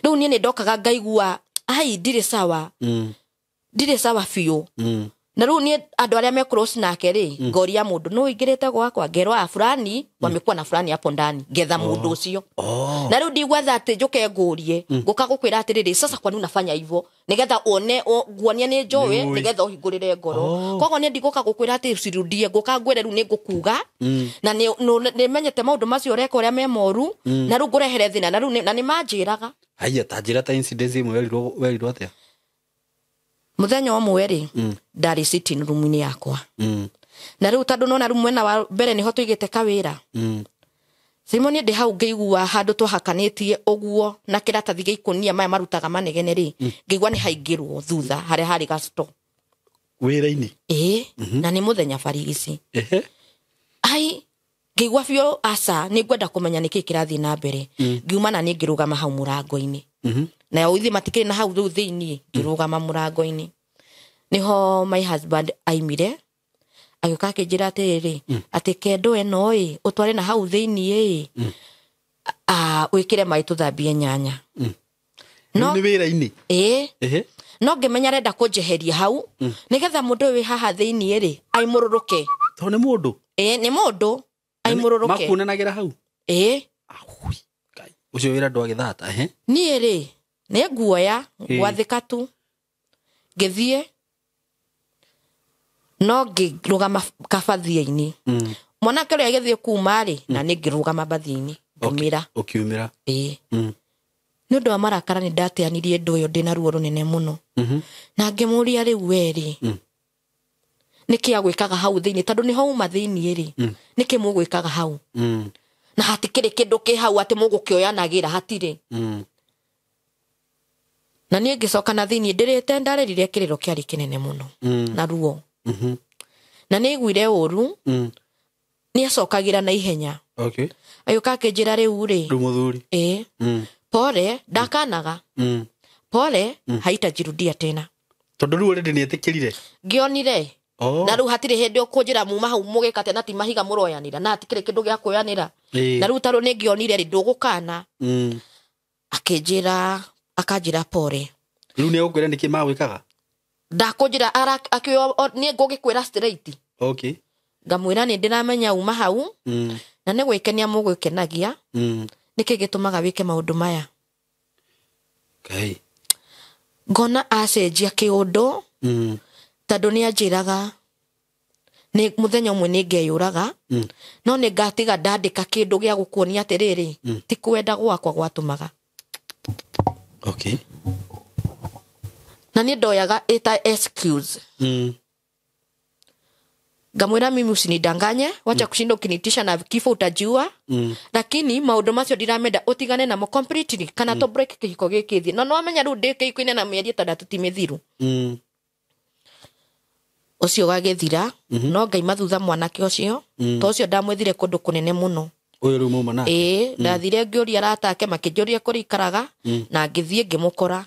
A: Rĩu niĩ nĩ ndokaga ngaigua, ai, ndirĩ sawa. Ndirĩ sawa biũ. Na rĩu niĩ andũ arĩa me close nake rĩ, ngoria mũndũ, nũ ũingĩrĩte gwakwa? Ngerwo, ah, fulani, wamekuwa na fulani hapo ndani. Ngetha mũndũ ũcio. Na rĩu ndigwetha atĩ njũke ngũrie, ngũka gũkwĩra atĩrĩrĩ, sasa kwani unafanya hivyo? Nĩgetha wone, nguonie nĩ njũĩ,
B: Nĩũĩ.
A: nĩgetha ũhingũrĩre ngoro. Koguo niĩ ndigũka gũkwĩra atĩ ũcirudie, ngũka ngwĩre rĩu nĩ ngũkuga, na nĩ menyete maũndũ macio ũreka ũrĩa me moru, na rĩu ngũrehere thĩna, na rĩu na nĩ manjĩraga.
B: Haiya, ta njĩra ta incident ĩmwe werirwo atĩa?
A: Mũthenya ũmwe rĩ, ndarĩ sitting room-inĩ yakwa. Na rĩu tondũ nona rĩu mwena wa mbere nĩho tũigĩte kawĩra. Simon ndĩ hau ngĩigua handũ twahakanĩtie ũguo na kĩratathi gĩa ikũnia maya marutaga manegene rĩ, ngĩigua nĩ haingĩrwo thutha harĩa harĩ ga store.
B: Wĩra-inĩ?
A: Ĩĩ, na nĩ mũthenya barigici. Ai, ngĩigua biũ aca, nĩ ngwenda kũmenya nĩkĩ kĩrathiĩ na mbere. Ngiuma na niĩ ngĩrũgama hau mũrango-inĩ. Na ithuĩ matikĩrĩ na hau rĩu thĩiniĩ, ngĩrũgama mũrango-inĩ. Nĩho my husband aimire, agĩũka akĩnjĩra atĩrĩrĩ, atĩ kendo ĩno ĩ, ũtware na hau thĩiniĩ ĩ, wĩkĩre maĩ tũthambie nyanya. No
B: Nĩ wĩra-inĩ?
A: Ĩĩ. No ngĩmenya arenda kũnjeheria hau, nĩgetha mũndũ ũyũ wĩ haha thĩiniĩ rĩ, aimũrũrũke.
B: Tondũ nĩ mũndũ?
A: Ĩĩ, nĩ mũndũ, aimũrũrũke.
B: Makuonanagĩra hau?
A: Ĩĩ.
B: Ahui, Ngai. Ũcio wĩra ndwagĩthata, ehe.
A: Niĩ rĩ, nĩ nguoya, ngwathĩka tu. Ngĩthiĩ, no ngĩrũgama kabathia-inĩ. Mwanake ũrĩa agĩthiĩ kuma rĩ, na nĩ ngĩrũgama bathia-inĩ, ngĩumĩra.
B: Ũkiumĩra.
A: Ĩĩ. Nĩ ũndũ wa marakara nĩ ndateanirie ndũ ĩyo ndĩna ruo rũnene mũno. Na ngĩmũria rĩu we rĩ, nĩkĩ agwĩkaga hau thĩiniĩ? Tondũ nĩho uma thĩiniĩ rĩ, nĩkĩ mũgwĩkaga hau? Na hatikĩrĩ kĩndũ kĩ hau atĩ mũgũkĩoyanagĩra, hatirĩ. Na niĩ ngĩcoka na thĩiniĩ ndĩrĩte, ndarĩrire kĩrĩro kĩarĩ kĩnene mũno. Na ruo. Na nĩ aiguire ũru, nĩ acokagĩra na ihenya. Agĩũka akĩnjĩra rĩu rĩ.
B: Rĩu mũthuri.
A: Ĩĩ. Pole, ndakanaga. Pole, haitajirudia tena.
B: Tondũ rĩu already nĩ etĩkĩrire.
A: Ngĩonire. Na rĩu hatirĩ hĩndĩ ũkũnjĩra muma hau mũgĩka atĩa na ti mahiga mũroyanĩra, na hatikĩrĩ kĩndũ gĩa kuoyanĩra. Na rĩu tarũ nĩ ngĩonire rĩ, ndũgũkana. Akĩnjĩra, akanjĩra pole.
B: Rĩu nĩ egũkwĩra nĩkĩ magwĩkaga?
A: Ndakũnjĩra, nĩ ngũgĩkwĩra straight. Ngamwĩra nĩ ndĩramenya uma hau, na nĩ gwĩkenia mũgwĩkenagia. Nĩkĩ gĩtũmaga wĩke maũndũ maya?
B: Ngai.
A: Ngona acenjia kĩũndũ, tondũ nĩ anjĩraga, nĩ mũthenya ũmwe nĩ ngeyũraga, no nĩ ngatiga ndandĩka kĩndũ gĩa gũkuonia atĩrĩrĩ, ti kwenda gwakwa gwatũmaga.
B: Okay.
A: Na niĩ ndoyaga ĩta excuse. Ngamwĩra mimi usinidanganye, wacha kushinda ukinitisha na kifo utajua. Lakini maũndũ macio ndiramenda ũtigane namo completely kana to break kĩhiko gĩkĩ thiĩ. Na nĩwamenya rĩu ndĩ kĩhiko-inĩ na mĩeri 6 ti mĩthiru. Ũcio ũgagĩthira. No ngaima thutha mwanake ũcio. To ũcio ndamwethire kũndũ kũnene mũno.
B: Ũyũ rĩu mauma nake?
A: Ĩĩ, ndathire ngĩũria arata ake makĩnjũria kũrĩa ikaraga, na ngĩthiĩ ngĩmũkora.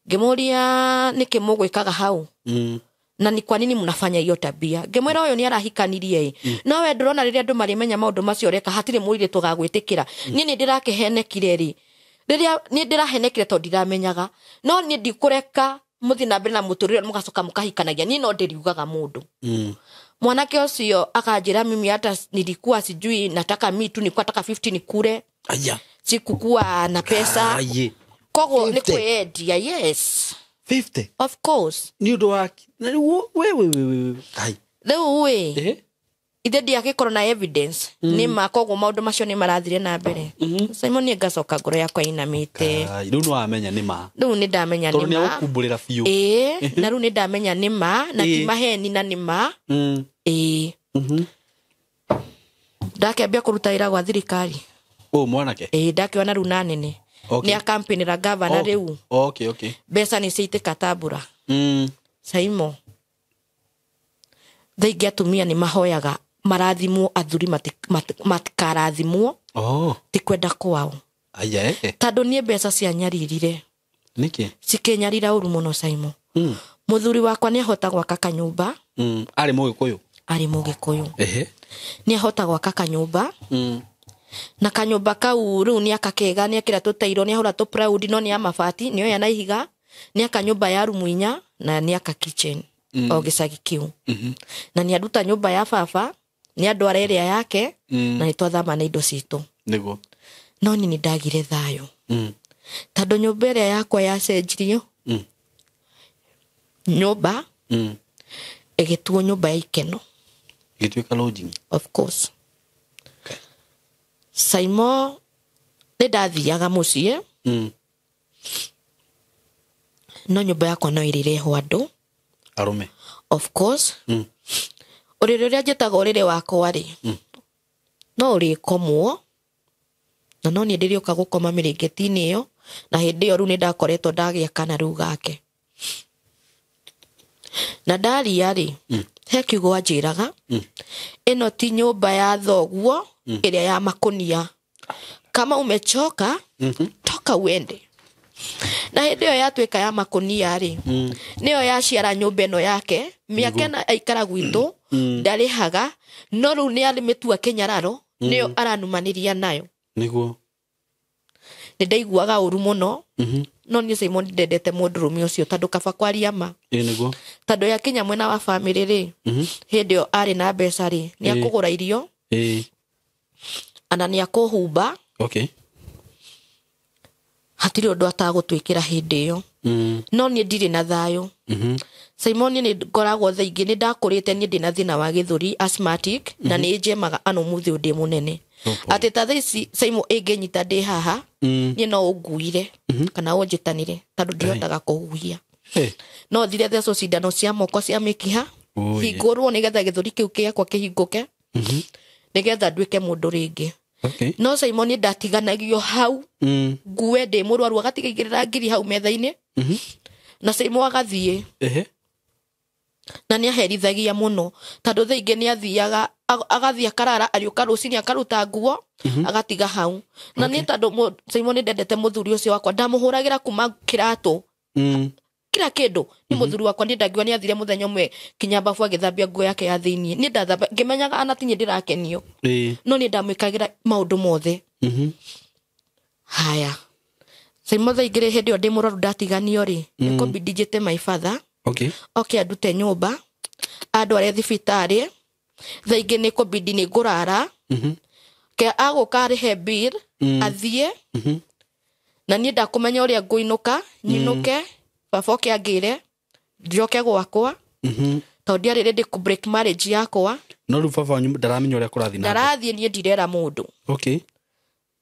A: Ngĩmũria nĩkĩ mũgwĩkaga hau? Na ni kwa nini mnafanya hiyo tabia? Ngĩmwĩra ũyũ nĩ arahikanirie ĩ. No we ndũrona rĩrĩa andũ marĩmenya maũndũ macio ũreka hatirĩ mũirĩtu ũgagwĩtĩkĩra. Niĩ nĩ ndĩrakĩhenekire rĩ. Rĩrĩa niĩ ndĩrahenekire tondũ ndiramenyaga. No niĩ ndikũreka mũthiĩ na mbere na mũtũrĩre mũgacoka mũkahikanagia. Niĩ no ndĩriugaga mũndũ. Mwanake ũcio akanjĩra mimi hata nilikuwa sijui nataka mi tu nilikuwa nataka 50 nikure.
B: Aya.
A: Sikukuwa na pesa.
B: Aye.
A: Koguo nĩ
B: 50.
A: kwĩyendia, yes.
B: 50.
A: Of course.
B: Nĩ ũndũ wa na rĩu we. Ai.
A: Rĩu ĩ, ithe ndiagĩkorwo na evidence. Nĩ ma koguo maũndũ macio nĩ marathire na mbere. Simon niĩ ngacoka ngoro yakwa inamĩte.
B: Ai, rĩu nĩ wamenya nĩ ma.
A: Rĩu nĩ ndamenya
B: Tondũ
A: nĩ
B: nĩ
A: ma.
B: agũkumbũrĩra biũ.
A: Ĩĩ, na rĩu nĩ ndamenya nĩ ma, na ti maheni na nĩ ma. Ĩĩ. Ndakĩambia kũruta wĩra gwa thirikari.
B: Ũũ mwanake?
A: Ĩĩ, ndakĩona rĩu na nene.
B: Okay.
A: Nĩ akampĩnĩra gavana rĩu.
B: Okay, okay.
A: Mbeca nĩ ciaitĩka ta mbura. Saimo. Thaa ingĩ atumia nĩ mahoyaga marathimwo, athuri matikarathimwo.
B: Oh.
A: Ti kwenda kwao.
B: Aya, eh.
A: Tondũ niĩ mbeca cianyaririre.
B: Nĩkĩ?
A: Cikĩnyarira ũru mũno Saimo. Mũthuri wakwa nĩ ahota gwaka kanyũmba.
B: Arĩ Mũgĩkũyũ?
A: Arĩ Mũgĩkũyũ. Nĩ ahota gwaka kanyũmba. Na kanyũmba kau rĩu nĩ aka kega, nĩ ekĩra tũtairo, nĩ ahũra tũ plywood, no nĩ ya mabati, nĩ oya na ihiga, nĩ aka nyũmba ya rumu 4 na nĩ aka kitchen. O gĩcagi kĩu. Na nĩ aruta nyũmba ya baba, nĩ andwara ĩrĩa yake, na nĩ twathama na indo citũ.
B: Nĩguo.
A: No niĩ nĩ ndagire thayũ. Tondũ nyũmba ĩrĩa yakwa yacenjirio, nyũmba ĩgĩtuo nyũmba ya ikeno.
B: Ĩgĩtuĩka lodging.
A: Of course. Saimo nĩ ndathiaga mũciĩ. No nyũmba yakwa no ĩrĩrehwo andũ.
B: Arũme.
A: Of course. Ũrĩrĩ ũrĩa njĩtaga ũrĩrĩ wakwa rĩ, no ũrĩkomwo, na no niĩ ndĩrĩũka gũkoma mĩrĩngĩti-inĩ ĩyo, na hĩndĩ ĩyo rĩu nĩ ndakoretwo ndagĩa kana rĩu gake. Na ndaria rĩ, he kiugo anjĩraga, ĩno ti nyũmba ya thoguo, ĩrĩa ya makũnia. Kama umechoka, toka uende. Na hĩndĩ ĩyo yatuĩka ya makũnia rĩ, nĩyo yaciara nyũmba ĩno yake, mĩaka ĩna aikara gwitũ, ndarĩhaga, no rĩu nĩ arĩmĩtua kĩnyararo, nĩyo aranumanĩria nayo.
B: Nĩguo.
A: Nĩ ndaiguaga ũru mũno, no niĩ Simon ndendete mũndũrũme ũcio tondũ kaba kwaria ma.
B: Ĩĩ, nĩguo.
A: Tondũ yakinya mwena wa bamĩrĩ rĩ, hĩndĩ ĩyo arĩ na mbeca rĩ, nĩ akũgũra irio, ana nĩ akũhumba.
B: Okay.
A: Hatirĩ ũndũ atagũtwĩkĩra hĩndĩ ĩyo. No niĩ ndirĩ na thayũ. Simon nĩ ngoragwo thaa ingĩ nĩ ndakũrĩte niĩ ndĩ na thĩna wa gĩthũri asthmatic, na nĩ njemaga ano mũthĩ ũyũ ndĩ mũnene. Atĩ ta thaa ici Simon ĩngĩnyita ndĩ haha, niĩ no ũnguire, kana ũnjĩtanĩre, tondũ ndihotaga kũhuhia. No thire thecwo cindano cia moko cia mĩkiha, hingũrwo nĩgetha gĩthũri kĩu gĩakwa kĩhingũke, nĩgetha nduĩke mũndũ rĩngĩ.
B: Okay.
A: No Simon nĩ ndatiganagio hau, ngue ndĩ mũrwaru, agatiga igĩrĩra ngiri hau metha-inĩ, na Simon agathiĩ. Na nĩ aherithagia mũno, tondũ thaa ingĩ nĩ athiaga, agathiĩ akarara, ariũka rũcinĩ akaruta nguo, agatiga hau. Na nĩ tondũ Simon nĩ ndendete mũthuri ũcio wakwa, ndamũhũragĩra kuma kĩratũ. Kila kĩndũ. Nĩ mũthuri wakwa, niĩ ndangiuga nĩ athire mũthenya ũmwe kinya babu agĩthambia nguo yake ya thĩiniĩ. Niĩ ndathamba, ngĩmenyaga ana ti niĩ ndĩrakenio. No niĩ ndamwĩkagĩra maũndũ mothe. Haya. Simon thaa igĩrĩ hĩndĩ ĩyo ndĩ mũrwaru ndatiganio rĩ, nĩ kũbidi njĩte my father.
B: Okay.
A: Oke andute nyũmba, andware thibitarĩ. Thaa ingĩ nĩ kũbidi nĩ ngũrara. Ke agũka arĩhe bill, athiĩ. Na niĩ ndakũmenya ũrĩa ngũinũka, nyinũke, baba oke angĩre, njoke gwakwa. Tondũ ndiarĩ ready kũ break marriage yakwa.
B: No rĩu baba wanyu ndaramenya ũrĩa kũrathiĩ na mbere.
A: Ndarathiĩ niĩ ndirera mũndũ.
B: Okay.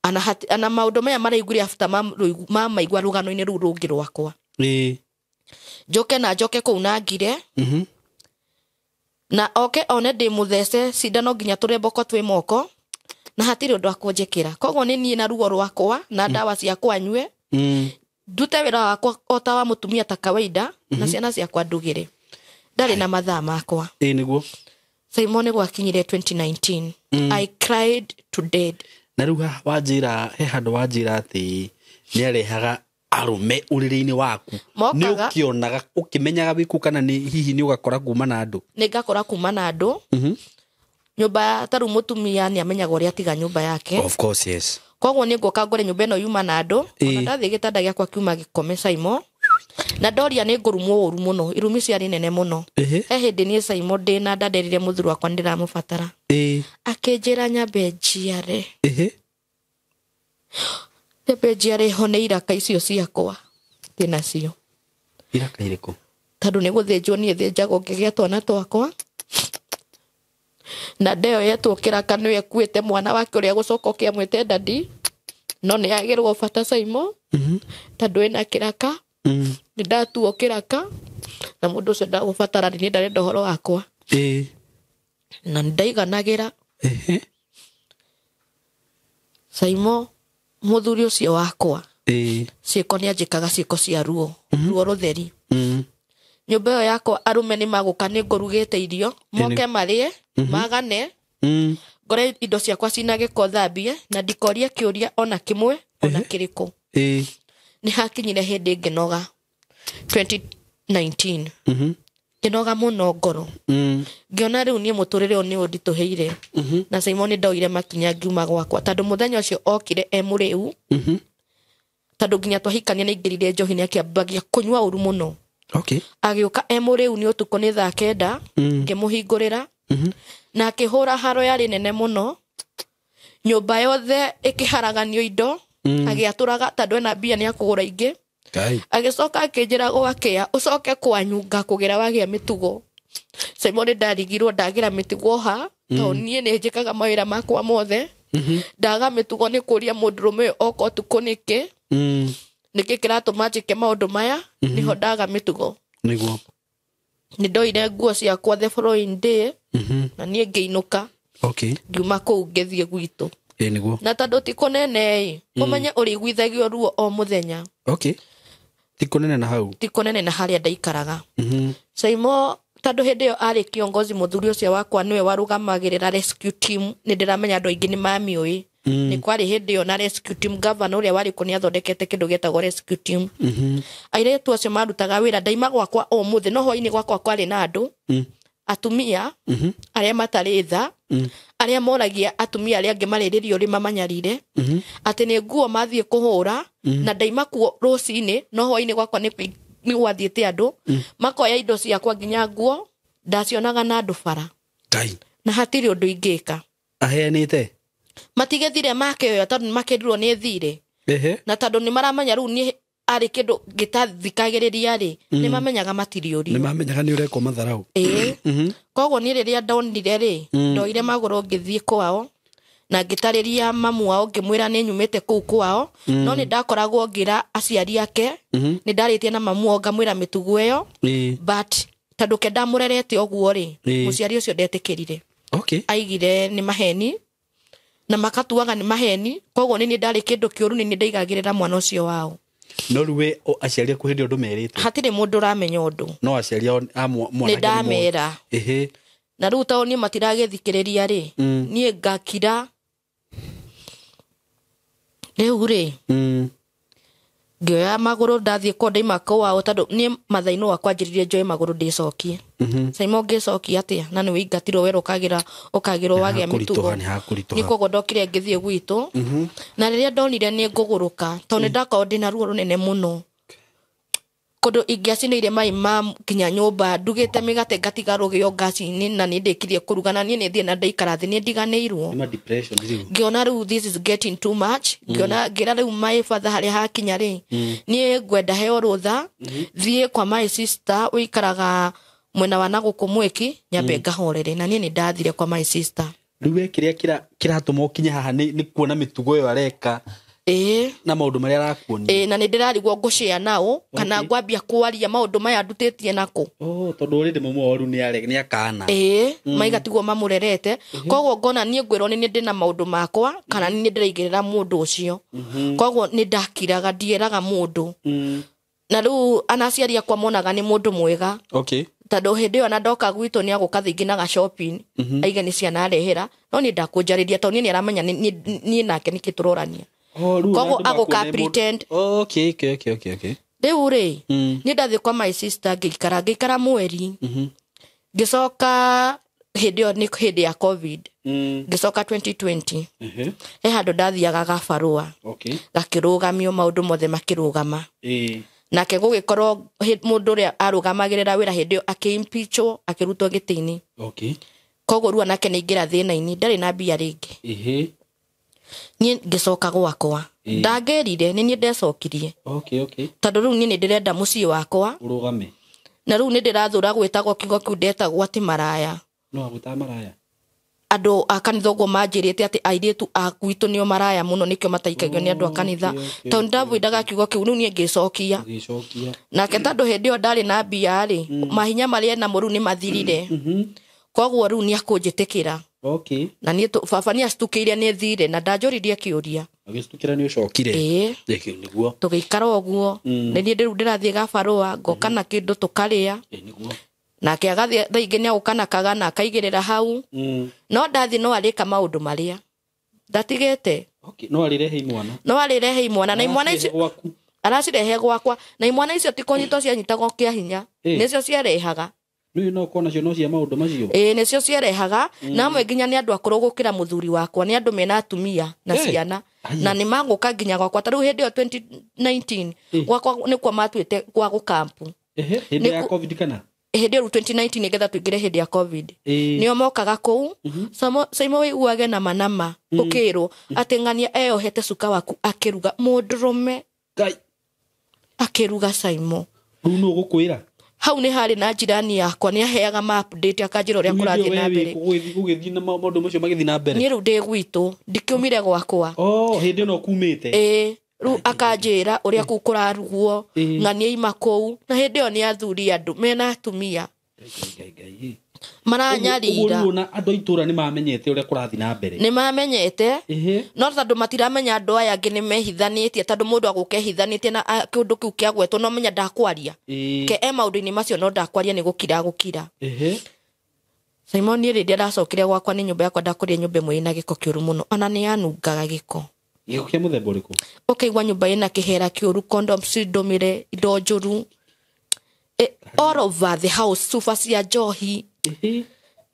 A: Ana maũndũ maya maraiguire after mamaigua rũgano-inĩ rũu rũngĩ rwakwa. Njoke na njoke kũu na ngire. Na oke one ndĩ mũthece cindano nginya tũremboko twĩ moko na hatirĩ ũndũ akũnjĩkĩra. Koguo nĩ niĩ na ruo rwakwa na ndawa ciakwa nyue. Ndute wĩra wakwa o ta wa mũtumia ta kawaida na ciana ciakwa ndugĩre. Ndarĩ na mathaa makwa.
B: Nĩguo.
A: Simon gwakinyire 2019. I cried to death.
B: Na rĩu wanjĩra he handũ wanjĩra atĩ nĩarehaga arũme ũrĩrĩ-inĩ waku. Nĩ ũkĩonaga ũkĩmenyaga wĩkũ kana nĩ hihi nĩ ũgakora kuma na andũ?
A: Nĩ ngakora kuma na andũ. Nyũmba ta rĩu mũtumia nĩ amenyaga ũrĩa atiga nyũmba yake.
B: Of course, yes.
A: Koguo nĩ ngũka ngore nyũmba ĩno yuma na andũ. Ona ndathiĩ gĩtanda gĩakwa kiuma gĩkome Simon. Na ndoria nĩ ngũrumwo ũru mũno, irumi ciarĩ nene mũno. He hĩndĩ niĩ Simon ndĩ na ndanderire mũthuri wakwa nĩ ndĩramũbatara. Akĩnjĩra nyambe njiare. Nyambe njiare hone iraka icio ciakwa ndĩnacio.
B: Iraka irĩkũ?
A: Tondũ nĩ gũthĩnjwo niĩ thĩnjagwo ngĩgĩa twana twakwa. Na ndeo yetwo kĩraka nĩwe ekuĩte mwana wake ũrĩa gũcoka ũkĩamwĩte dadi. No nĩ agĩrwo bata Simon. Tondũ ena kĩraka. Nĩ ndatuo kĩraka na mũndũ ũcio ndagũbatara nĩ ndarenda ũhoro wakwa. Na nĩ ndaiganagĩra. Simon mũthuri ũcio wakwa. Ciĩko nĩ anjĩkaga ciĩko cia ruo, ruo rũtheri. Nyũmba ĩyo yakwa arũme nĩ magũka nĩ ngũrugĩte irio, moke marĩe, magane, ngore indo ciakwa cina gĩko thambie na ndikorie kĩũria ona kĩmwe ona kĩrĩkũ. Nĩ hakinyire hĩndĩ ngĩnoga 2019. Ngĩnoga mũno ngoro. Ngĩona rĩu niĩ mũtũrĩre ũyũ nĩ ũnditũhĩire. Na Simon nĩ ndoire makinya ngiuma gwakwa tondũ mũthenya ũcio okire e mũrĩu. Tondũ nginya twahikania nĩ aingĩrire njohi nĩ akĩambagia kũnyua ũru mũno. Agĩũka e mũrĩu nĩ ũtukũ nĩ thaa 9, ngĩmũhingũrĩra. Na akĩhũra haro yarĩ nene mũno. Nyũmba yothe ĩkĩharaganio indo. Agĩatũraga tondũ ena mbia nĩ akũgũra ingĩ. Agĩcoka akĩnjĩra gwakĩa ũcoke kwanyu ngakũgĩra wagĩa mĩtugo. Simon nĩ ndarigirwo ndagĩra mĩtugo ha tondũ niĩ nĩ njĩkaga mawĩra makwa mothe. Ndaga mĩtugo nĩ kũria mũndũrũme ũyũ oka ũtukũ nĩkĩ. Nĩkĩ kĩratũma njĩke maũndũ maya, nĩho ndaga mĩtugo.
B: Nĩguo.
A: Nĩ ndoire nguo ciakwa the following day, na niĩ ngĩinũka. Ngiuma kũu ngĩthiĩ gwitũ.
B: Nĩguo.
A: Na tondũ ti kũnene ĩ, ũmenye ũrĩiguithagio ruo o mũthenya.
B: Ti kũnene na hau.
A: Ti kũnene na harĩa ndaikaraga. Simon tondũ hĩndĩ ĩyo arĩ kiongozi mũthuri ũcio wakwa nĩwe warũgamagĩrĩra rescue team, nĩ ndĩramenya andũ aingĩ nĩ mamiũĩ. Nĩ kwarĩ hĩndĩ ĩyo na rescue team governor ũrĩa warĩ kuo nĩ athondekete kĩndũ gĩetagwo rescue team. Airĩtu acio marutaga wĩra ndaima gwakwa ũmũthĩ no hwainĩ gwakwa kwarĩ na andũ. Atumia arĩa matarĩ tha, arĩa moragia atumia arĩa angĩ marĩrĩrio ũrĩ mamanyarire, atĩ nĩ nguo mathiĩ kũhũra, na ndaima kuo rũcinĩ no hwainĩ gwakwa nĩ gwathiĩte andũ, makoya indo ciakwa nginya nguo ndacionaga na andũ bara. Na hatirĩ ũndũ ingĩka.
B: Aheanĩte?
A: Matigethire makĩoya tondũ nĩ makĩrirwo nĩ thirĩ. Na tondũ nĩ maramenya rĩu nĩ arĩ kĩndũ gĩtathikagĩrĩria rĩ, nĩ mamenyaga matirĩũrio.
B: Nĩ mamenyaga nĩ ũrekwo matharau.
A: Koguo niĩ rĩrĩa ndonire rĩ, ndoire magũrũ ngĩthiĩ kwao na ngĩtarĩria mamu wao ngĩmwĩra nĩ nyumĩte kũu kwao, no nĩ ndakoragwo ngĩra aciari ake, nĩ ndarĩtie na mamu wao ngamwĩra mĩtugo ĩyo, but tondũ ke ndamũrerete ũguo rĩ, mũciari ũcio ndetĩkĩrire. Aigire nĩ maheni na makatuaga nĩ maheni, koguo nĩ ndarĩ kĩndũ kĩũru nĩ ndaigagĩrĩra mwana ũcio wao.
B: No rĩu we aciari aku hĩndĩ ũndũ merĩte?
A: Hatirĩ mũndũ ũramenya ũndũ.
B: No aciari a mwanake
A: nĩ ndamera. Na rĩu tondũ niĩ matiragĩthikĩrĩria rĩ, niĩ ngakira. Rĩu rĩ, ngĩoya magũrũ ndathiĩ kwa ndaima kwao tondũ niĩ mathaa-inĩ wakwa anjĩrire njoe magũrũ ndĩcokie. Simon ngĩcokia atĩa? Na nĩ wĩingatirwo werũ ũkagĩrwo wagĩa mĩtugo. Nĩ koguo ndokire ngĩthiĩ gwitũ. Na rĩrĩa ndonire nĩ ngũgũrũka tondũ nĩ ndakorwo ndĩna ruo rũnene mũno. Kũndũ ingĩacinĩire mai ma nginya nyũmba ndugĩte mĩgate ngatiga rũgĩo ngaci-inĩ na nĩ ndĩkirie kũruga na niĩ nĩ thiĩ na ndaikara thĩ nĩ ndiganĩirwo. Ngĩona rĩu this is getting too much. Ngĩona ngĩra rĩu my father harĩa hakinya rĩ, niĩ ngwenda heo rũtha, thiĩ kwa my sister ũikaraga mwena wa na gũkũ Mwĩki, nyambe ngahorere. Na niĩ nĩ ndathire kwa my sister.
B: Rĩu we kĩrĩa kĩratũma ũkinye haha nĩ kuona mĩtugo ĩyo areka na maũndũ marĩa arakuonia.
A: Na nĩ ndĩrarigwo ngũshare nao kana ngwambia kwaria maũndũ maya ndutĩtie nako.
B: Tondũ already mamu wao rĩu nĩ akana.
A: Maiga tiguo mamũrerete. Koguo ngona niĩ ngwĩrwo nĩ ndĩna maũndũ makwa kana nĩ ndĩraigĩrĩra mũndũ ũcio. Koguo nĩ ndakiraga ndieraga mũndũ. Na rĩu anaciari akwa monaga nĩ mũndũ mwega. Tondũ hĩndĩ ĩyo na ndoka gwitũ nĩ agũka thingĩ na ga shopping aige nĩ ciana arehera no niĩ ndakũnjarĩria tondũ niĩ nĩ aramenya niĩ nake nĩkĩ tũrorania. Koguo agũka pretend.
B: Okay.
A: Rĩu rĩ niĩ ndathiĩ kwa my sister ngĩikara mweri. Ngĩcoka hĩndĩ ĩyo nĩ hĩndĩ ya COVID. Ngĩcoka 2020. He handũ ndathiaga gabarũa. Gakĩrũgamio maũndũ mothe makĩrũgama. Nake gũgĩkorwo mũndũ ũrĩa arũgamagĩrĩra wĩra hĩndĩ ĩyo akĩimpeachwo akĩrutwo gĩtĩ-inĩ. Koguo rĩu nake nĩaingĩra thĩna-inĩ ndarĩ na mbia rĩngĩ. Niĩ ngĩcoka gwakwa. Ndangĩrire nĩ niĩ ndecokirie. Tondũ rĩu niĩ nĩ ndĩrenda mũciĩ wakwa
B: ũrũgame.
A: Na rĩu nĩ ndĩrathũra gwĩtagwo kiugo kĩu ndetagwo atĩ maraya.
B: No agwĩtaga maraya.
A: Andũ a kanitha ũguo manjĩrĩte atĩ airĩtu a gwitũ nĩo maraya mũno nĩkĩo mataikagio nĩ andũ a kanitha. Tondũ ndabwindaga kiugo kĩu rĩu niĩ ngĩcokia. Nake tondũ hĩndĩ ĩyo ndarĩ na mbia rĩ, mahinya marĩa enamo rĩu nĩ mathirire. Koguo rĩu nĩ akũnjĩtĩkĩra. Na niĩ baba nĩ acitukĩire nĩ thire na ndanjũririe kĩũria.
B: Agĩcitukĩra nĩ ũcokire. Nĩguo.
A: Tũgĩikara ũguo. Nĩ niĩ rĩu ndĩrathiĩ gabarũa ngoka na kĩndũ tũkarĩa.
B: Nĩguo.
A: Nake agathiĩ thaa ingĩ nĩ agũka na kagana akaigĩrĩra hau. No ndathiĩ no arĩka maũndũ marĩa ndatigĩte.
B: No arĩrehe imwana.
A: No arĩrehe imwana na imwana icio aracirehe gwakwa na imwana icio ti kũnyitwo cianyitagwo kĩa hinya. Nĩcio ciarehaga.
B: Rĩu no kona cio no cia maũndũ macio.
A: Nĩcio ciarehaga na amwe nginya nĩ andũ akũrũ gũkĩra mũthuri wakwa nĩ andũ mena atumia na ciana na nĩ magũka nginya gwakwa. Ta rĩu hĩndĩ ĩyo 2019 gwakwa nĩkuo matuĩte gwa gũkampu.
B: Hĩndĩ ya COVID kana?
A: Hĩndĩ ĩyo 2019 nĩgetha tũingĩre hĩndĩ ya COVID. Nĩo mokaga kũu. Saimo wĩiguage na manama ũkĩrwo atĩ ng'ania eyohete cuka waku akĩruga mũndũrũme. Akĩruga Saimo.
B: Rĩu nũ ũgũkwĩra?
A: Hau nĩ harĩ na jirani yakwa nĩ aheaga ma update akanjĩra ũrĩa kũrathiĩ na mbere.
B: Gũgĩthiĩ na maũndũ macio magĩthiĩ na mbere.
A: Niĩ rĩu ndĩ gwitũ ndikĩumire gwakwa.
B: Hĩndĩ ĩno kumĩte.
A: Rĩu akanjĩra ũrĩa kũu kũrarugwo ng'ania ima kũu na hĩndĩ ĩyo nĩ athuri andũ mena atumia. Maranyarira.
B: Ũguo na andũ a itũũra nĩ mamenyete ũrĩa kũrathiĩ na mbere.
A: Nĩ mamenyete. No tondũ matiramenya andũ aya angĩ nĩ mehithanĩtie tondũ mũndũ agũka ehithanĩtie na kĩũndũ kĩu kĩagwetwo no menya ndakwaria. Ke e maũndũ-inĩ macio no ndakwaria nĩ gũkira gũkira. Simon niĩ rĩrĩa ndacokire gwakwa nĩ nyũmba yakwa ndakũrire nyũmba ĩmwe ĩna gĩko kĩũru mũno ona nĩ yanungaga gĩko.
B: Gĩko kĩa mũthemba ũrĩkũ?
A: Ũkaigua nyũmba ĩna kĩhera kĩũru, condoms ndũmĩre, indo njũru. All over the house, cuba cia njohi.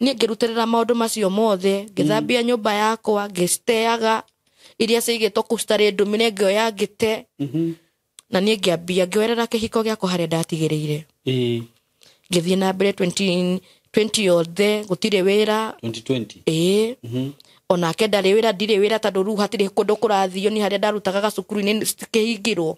A: Niĩ ngĩrutĩrĩra maũndũ macio mothe, ngĩthambia nyũmba yakwa, ngĩciteaga iria ciigĩtwo kũu citarĩ ndũmĩre ngĩoya ngĩte. Na niĩ ngĩambia ngĩoerera kĩhiko gĩakwa harĩa ndatigĩrĩire. Ngĩthiĩ na mbere 2020 yothe gũtirĩ wĩra.
B: 2020.
A: Onake ndarĩ wĩra ndirĩ wĩra tondũ rĩu hatirĩ kũndũ kũrathio nĩ harĩa ndarutaga gacukuru-inĩ cikĩhingirwo.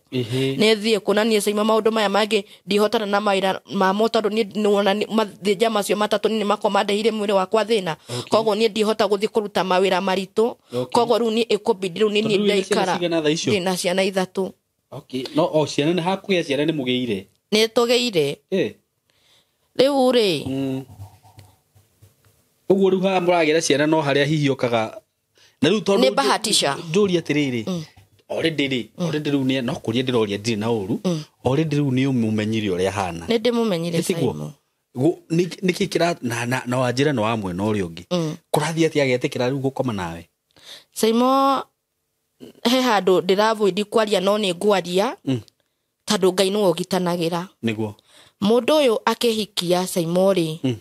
A: Nĩ thiĩ kuona niĩ caima maũndũ maya mangĩ ndihotana na mawĩra mamo tondũ niĩ nĩwona mathĩnja macio matatũ nĩ makwa mandeheire mwĩrĩ wakwa thĩna. Koguo niĩ ndihota gũthiĩ kũruta mawĩra maritũ. Koguo rĩu niĩ ĩkũmbindi rĩu nĩ niĩ ndaikara. Ndĩna ciana ithatũ.
B: No o ciana nĩ hakũgĩa ciana nĩ mũgĩire.
A: Nĩ tũgĩire. Rĩu rĩ
B: Ũguo rĩu haha mũragĩra ciana no harĩa hihi ũkaga na rĩu tondũ
A: nĩ bahatisha.
B: Njũrie atĩrĩrĩ already rĩ already rĩu nĩ no kũria ndĩroria ndirĩ na ũru already rĩu nĩ ũmũmenyire ũrĩa ahana.
A: Nĩ ndĩmũmenyire Simon.
B: Nĩkĩ kĩra na wanjĩra nĩ wa mwena ũrĩa ũngĩ kũrathiĩ atĩa agetĩkĩra rĩu gũkoma nawe?
A: Simon he handũ ndĩravoid kwaria no nĩ ngwaria tondũ Ngai nĩwe ũgitanagĩra.
B: Nĩguo.
A: Mũndũ ũyũ akĩhikia Simon rĩ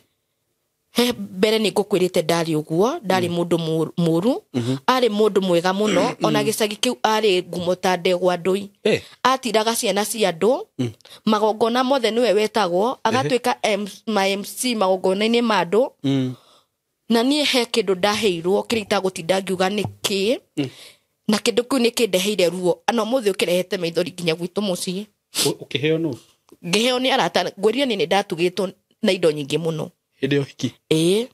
A: he mbere nĩ ngũkwĩrĩte ndarĩ ũguo ndarĩ mũndũ mũru arĩ mũndũ mwega mũno ona gĩcagi kĩu arĩ ngumo ta ndegwa ndũi. Atiraga ciana cia andũ magongona mothe nĩwe wetagwo agatuĩka ma MC magongona-inĩ ma andũ. Na niĩ he kĩndũ ndaheirwo kĩrĩa itagũtinda ngiuga nĩ kĩ na kĩndũ kĩu nĩ kĩndeheire ruo na ũmũthĩ ũkĩrehete maithori nginya gwitũ mũciĩ.
B: Ũkĩheo nũ?
A: Ngĩheo nĩ arata ngwĩrire niĩ nĩ ndatugĩtwo na indo nyingĩ mũno.
B: Hĩndĩ ya ũhiki?
A: Ĩĩ.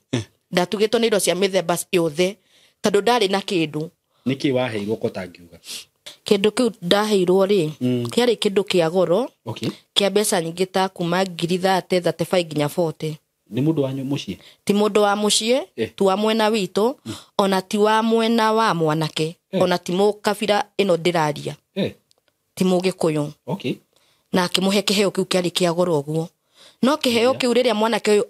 A: Ndatugĩtwo nĩ indo cia mĩthemba yothe tondũ ndarĩ na kĩndũ.
B: Nĩkĩ waheirwo ko tangiuga?
A: Kĩndũ kĩu ndaheirwo rĩ, kĩarĩ kĩndũ kĩa goro.
B: Okay.
A: Kĩa mbeca nyingĩ ta kuma ngiri 30, 35 nginya 40.
B: Nĩ mũndũ wa mũciĩ?
A: Ti mũndũ wa mũciĩ, ti wa mwena witũ, ona ti wa mwena wa mwanake, ona ti mũkabira ĩno ndĩraria. Ti mũgĩkũyũ.
B: Okay.
A: Na akĩmũhe kĩheo kĩu kĩarĩ kĩa goro ũguo. No kĩheo kĩu rĩrĩa mwanake ũyũ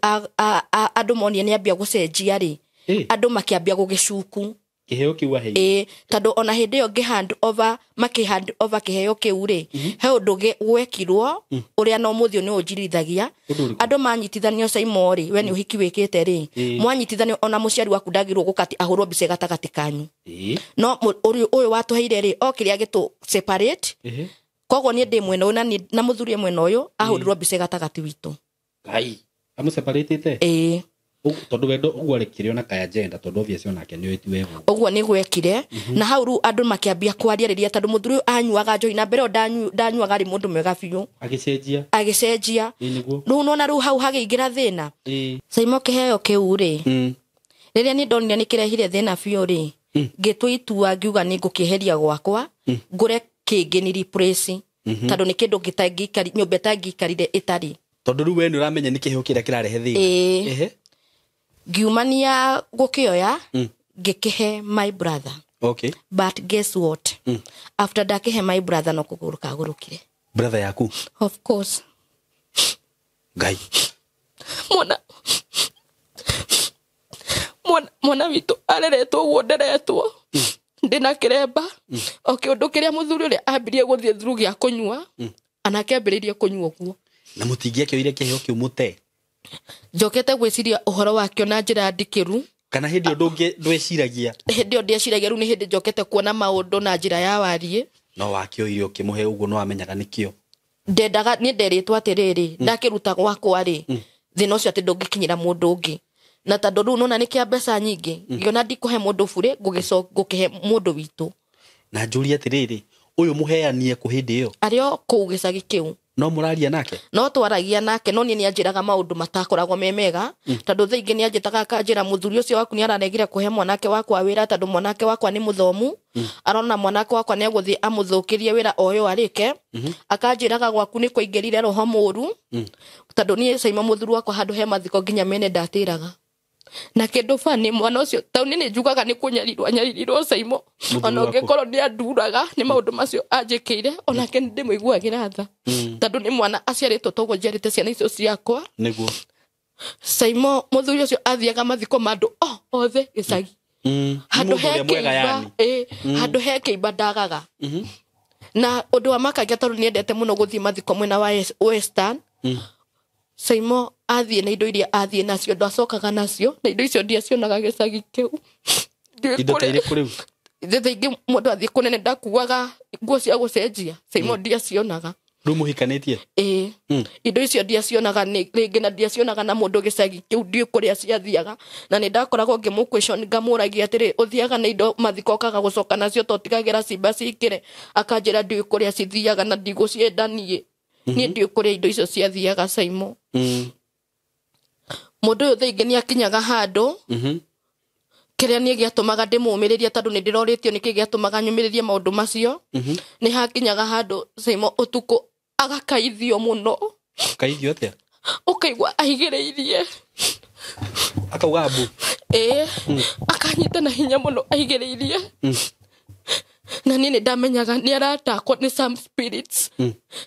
A: andũ monire nĩambia gũcenjia rĩ, andũ makĩambia gũgĩcuku.
B: Kĩheo kĩu aheirwo.
A: Ĩĩ, tondũ ona hĩndĩ ĩyo ngĩ hand over, makĩ hand over kĩheo kĩu rĩ, he ũndũ gwekirwo ũrĩa no mũthĩ nĩ ũnjirithagia. Andũ manyitithanio Saimo rĩ, we nĩ ũhiki wĩkĩte rĩ, mwanyitithanio ona mũciari waku ndagĩrĩirwo gũka atĩ ahũrwo mbica gatagatĩ kanyu. No ũyũ watũheire rĩ, okire agĩtũ separate. Koguo niĩ ndĩ mwena ũyũ na mũthuri mwena ũyũ, ahũrirwo mbica gatagatĩ witũ.
B: Ngai, amũseparatĩte?
A: Ĩĩ.
B: Tondũ wendo ũguo arekire ona kaya agenda tondũ obviously onake nĩ ti wega.
A: Ũguo nĩ gwekire. Na hau rĩu andũ makĩambia kwaria rĩrĩa tondũ mũthuri ũyũ anyuaga njohi na mbere ĩyo ndanyuaga arĩ mũndũ mwega biũ.
B: Agĩcenjia.
A: Agĩcenjia. Rĩu nona rĩu hau hagĩingĩra thĩna. Saimo kĩheo kĩu rĩ, rĩrĩa niĩ ndonire nĩ kĩrehire thĩna biũ rĩ, ngĩtua itua ngiuga nĩ ngũkĩeheria gwakwa, ngũre kĩngĩ ni replace. Tondũ nĩ kĩndũ nyũmba ĩtangĩikarire ĩtarĩ.
B: Tondũ rĩu we nĩ ũramenya nĩ kĩheo kĩrĩa kĩrarehe thĩna.
A: Ngiumania gũkĩoya, ngĩkĩhe my brother.
B: Okay.
A: But guess what? After ndakĩhe my brother no kũgũrũka agũrũkire.
B: Brother yaku?
A: Of course.
B: Ngai.
A: Mwana witũ areretwo ũguo nderetwo. Ndĩna kĩremba. O kĩũndũ kĩrĩa mũthuri ũrĩa ambirie gũthiĩ through gĩa kũnyua, anake ambĩrĩirie kũnyua ũguo.
B: Na mũtingĩakĩoire kĩheo kĩu mũte?
A: Njokete gwĩciria ũhoro wakĩo na njĩra ndikĩru.
B: Kana hĩndĩ ĩyo ndweciragia?
A: Hĩndĩ ĩyo ndieciragia, rĩu nĩ hĩndĩ njokete kuona maũndũ na njĩra ya wariĩ.
B: No wakĩoire ũkĩmũhe ũguo no wamenyaga nĩkĩo?
A: Ndendaga, niĩ nderĩtwo atĩrĩrĩ, ndakĩruta gwakwa rĩ, thĩna ũcio atĩ ndũngĩkinyĩra mũndũ ũngĩ. Na tondũ rĩu nona nĩ kĩa mbeca nyingĩ, ngĩona ndikũhe mũndũ burĩ, ngũkĩhe mũndũ witũ.
B: Na njũrie atĩrĩrĩ, ũyũ mũheanie kũ hĩndĩ ĩyo?
A: Arĩ o kũu gĩcagi kĩu.
B: No mũraria nake?
A: No twaragia nake, no niĩ nĩanjĩraga maũndũ matakoragwo me mega, tondũ thaa ingĩ nĩanjĩtaga akanjĩra mũthuri ũcio waku nĩararegire kũhe mwanake wakwa wĩra tondũ mwanake wakwa nĩ mũthomu, arona mwanake wakwa nĩegũthiĩ amũthũkĩrie wĩra o ũyũ arĩke, akanjĩraga gwaku nĩ kũingĩrire roho mũru, tondũ niĩ Saimo mũthuri wakwa handũ he mathiko nginya mene ndatĩraga. Na kĩndũ bani mwana ũcio taũni nĩ njugaga nĩ kũnyarirwo anyaririrwo Saimo, ona ũngĩkorwo nĩ anduraga nĩ maũndũ macio anjĩkĩire, onake nĩ ndĩmũiguagĩra tha, tondũ nĩ mwana aciarĩtwo toguo njiarĩte ciana icio ciakwa.
B: Nĩguo.
A: Saimo mũthuri ũcio athiaga mathiko ma andũ othe gĩcagi. Handũ he kĩimba, handũ he kĩimba ndagaga. Na ũndũ wa makagia tondũ nĩendete mũno gũthiĩ mathiko mwena wa Western. Saimo athiĩ na indo iria athiĩ nacio ndacokaga nacio, na indo icio ndiacionaga gĩcagi kĩu.
B: Indo ta irĩkũ rĩu?
A: Thaa ingĩ mũndũ athiĩ kũnene ndakuaga nguo cia gũcenjia, Saimo ndiacionaga.
B: Rĩu mũhikanĩtie?
A: Ĩĩ. Indo icio ndiacionaga rĩngĩ na ndiacionaga na mũndũ gĩcagi kĩu, ndiũĩ kũrĩa ciathiaga. Na nĩ ndakoragwo ngĩmũ-question, ngamũragia atĩrĩ, ũthiaga na indo mathiko ũkaga gũcoka nacio to ũtigagĩra cimba cikĩre? Akanjĩra ndiũĩ kũrĩa cithiaga na ndigũcienda niĩ. Niĩ ndiũĩ kũrĩa indo icio ciathiaga Saimo. Mũndũ ũyũ thaa ingĩ nĩakinyaga handũ, kĩrĩa niĩ gĩatũmaga ndĩmũmĩrĩrie tondũ nĩ ndĩrorĩtio nĩkĩ gĩatũmaga nyũmĩrĩrie maũndũ macio, nĩ hakinyaga handũ Saimo ũtukũ agakaithio mũno.
B: Kaithio atĩa?
A: Ũkaigua aigĩrĩirie.
B: Akauga mbu.
A: Ĩĩ, akanyita na hinya mũno aigĩrĩirie. Na niĩ nĩ ndamenyaga nĩ aratakwo nĩ some spirits.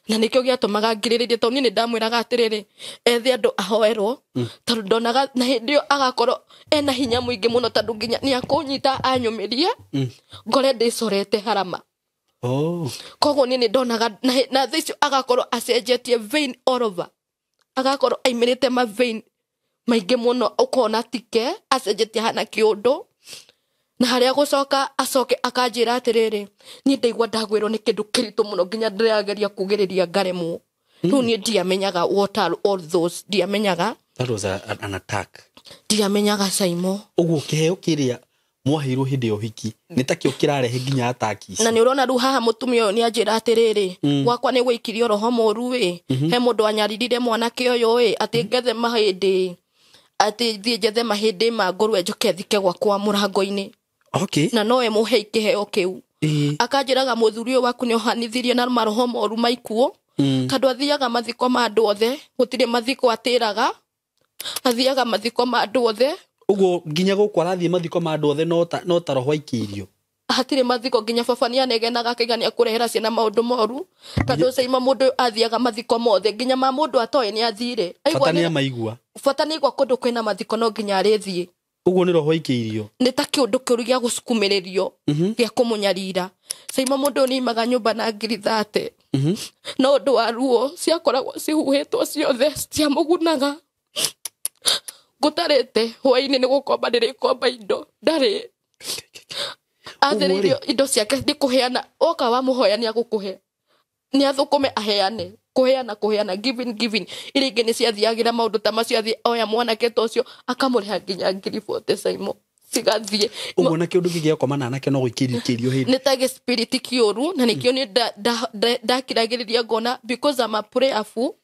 A: Na nĩkĩo gĩatũmaga ngirĩrĩrie tondũ niĩ nĩ ndamwĩraga atĩrĩrĩ, ethe andũ ahoerwo, tondũ ndonaga na hĩndĩ ĩyo agakorwo ena hinya mũingĩ mũno tondũ nginya nĩ akũnyita anyũmĩrie, ngore ndĩcorete harama. Koguo niĩ nĩ ndonaga na thaa icio agakorwo acenjetie vein all over. Agakorwo aimĩrĩte ma vein maingĩ mũno ũkona tike acenjetie hana kĩũndũ. Na harĩa gũcoka acoke akanjĩra atĩrĩrĩ, niĩ ndaigua ndagwĩrwo nĩ kĩndũ kĩritũ mũno nginya ndĩrageria kugĩrĩria ngaremwo. Rĩu niĩ ndiamenyaga what are all those, ndiamenyaga.
B: That was an attack.
A: Ndiamenyaga Saimo.
B: Ũguo kĩheo kĩrĩa mwaheirwo hĩndĩ ya ũhiki nĩ takĩo kĩrarehe nginya attack ici.
A: Na nĩ ũrona rĩu haha mũtumia ũyũ nĩ anjĩra atĩrĩrĩ, gwakwa nĩ gwaikirio roho mũru ĩ, he mũndũ anyaririre mwanake ũyũ ĩ, atĩ ngethe mahĩndĩ. Atĩ thiĩ njethe mahĩndĩ ma ngũrwe njoke thike gwakwa mũrango-inĩ.
B: Okay.
A: Na nowe mũhei kĩheo kĩu. Akanjĩraga mũthuri ũyũ waku nĩ ohanithirie na maroho moru maikuo. Tondũ athiaga mathiko ma andũ othe, gũtirĩ mathiko atĩraga. Athiaga mathiko ma andũ othe.
B: Ũguo nginya gũkũ arathiĩ mathiko ma andũ othe no ta roho aikĩirio.
A: Hatirĩ mathiko nginya baba nĩ anegenaga akaiga nĩ akũrehera ciana maũndũ moru. Tondũ Saimo mũndũ athiaga mathiko mothe nginya ma mũndũ atoĩ nĩ athire.
B: Bata nĩ amaigua.
A: Bata nĩ aigua kũndũ kwĩna mathiko no nginya arĩthiĩ.
B: Ũguo nĩ roho aikĩirio.
A: Nĩ ta kĩũndũ kĩũru gĩa gũcukumĩrĩrio gĩa kũmũnyarira. Saimo mũndũ ũyũ nĩ aimaga nyũmba na ngiri 30. No ũndũ wa ruo ciakoragwo cihuhĩtwo ciothe citiamũgunaga. Ngũtarĩte hwaĩ-inĩ nĩ gũkomba ndĩrĩkomba indo ndarĩ. Athĩrĩirio indo ciake nĩ kũheana, oka wamũhoya nĩ agũkũhe. Nĩ athũkũme aheane, kũheana kũheana, giving giving. Iria ingĩ nĩ ciathiagĩra maũndũ ta macio, athiĩ oya mwanake ta ũcio akamũrĩha nginya ngiri 40 Saimo cigathiĩ.
B: Ũguo na kĩũndũ kĩngĩ gĩakoma na anake no gũikĩrio ikĩrio hĩndĩ.
A: Nĩ ta gĩspiriti kĩũru na nĩkĩo niĩ ndakiragĩrĩria ngona because I'm a prayerful.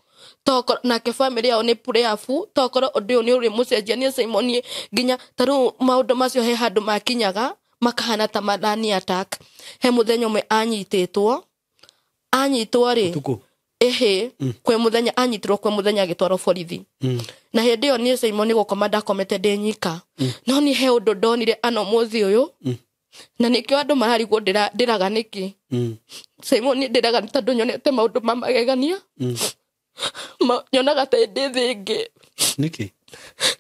A: Tokorwo nake family yao nĩ prayerful, tokorwo ũndũ ũyũ nĩ ũrĩmũcenjia. Niĩ Saimo niĩ nginya ta rĩu maũndũ macio he handũ makinyaga makahana ta marani attack. He mũthenya ũmwe anyitĩtwo, anyitwo rĩ,
B: Ũtukũ?
A: ĩhĩ, kwĩ mũthenya anyitirwo, kwĩ mũthenya agĩtwarwo borithi. Na hĩndĩ ĩyo niĩ Saimo nĩ gũkoma ndakomete ndĩ nyika. No niĩ he ũndũ ndonire ano mũthĩ ũyũ, na nĩkĩo andũ mararigwo ndĩraga nĩkĩ. Saimo niĩ ndĩraga nĩ tondũ nyonete maũndũ ma magegania. Nyonaga ta ndĩ thĩ ĩngĩ.
B: Nĩkĩ?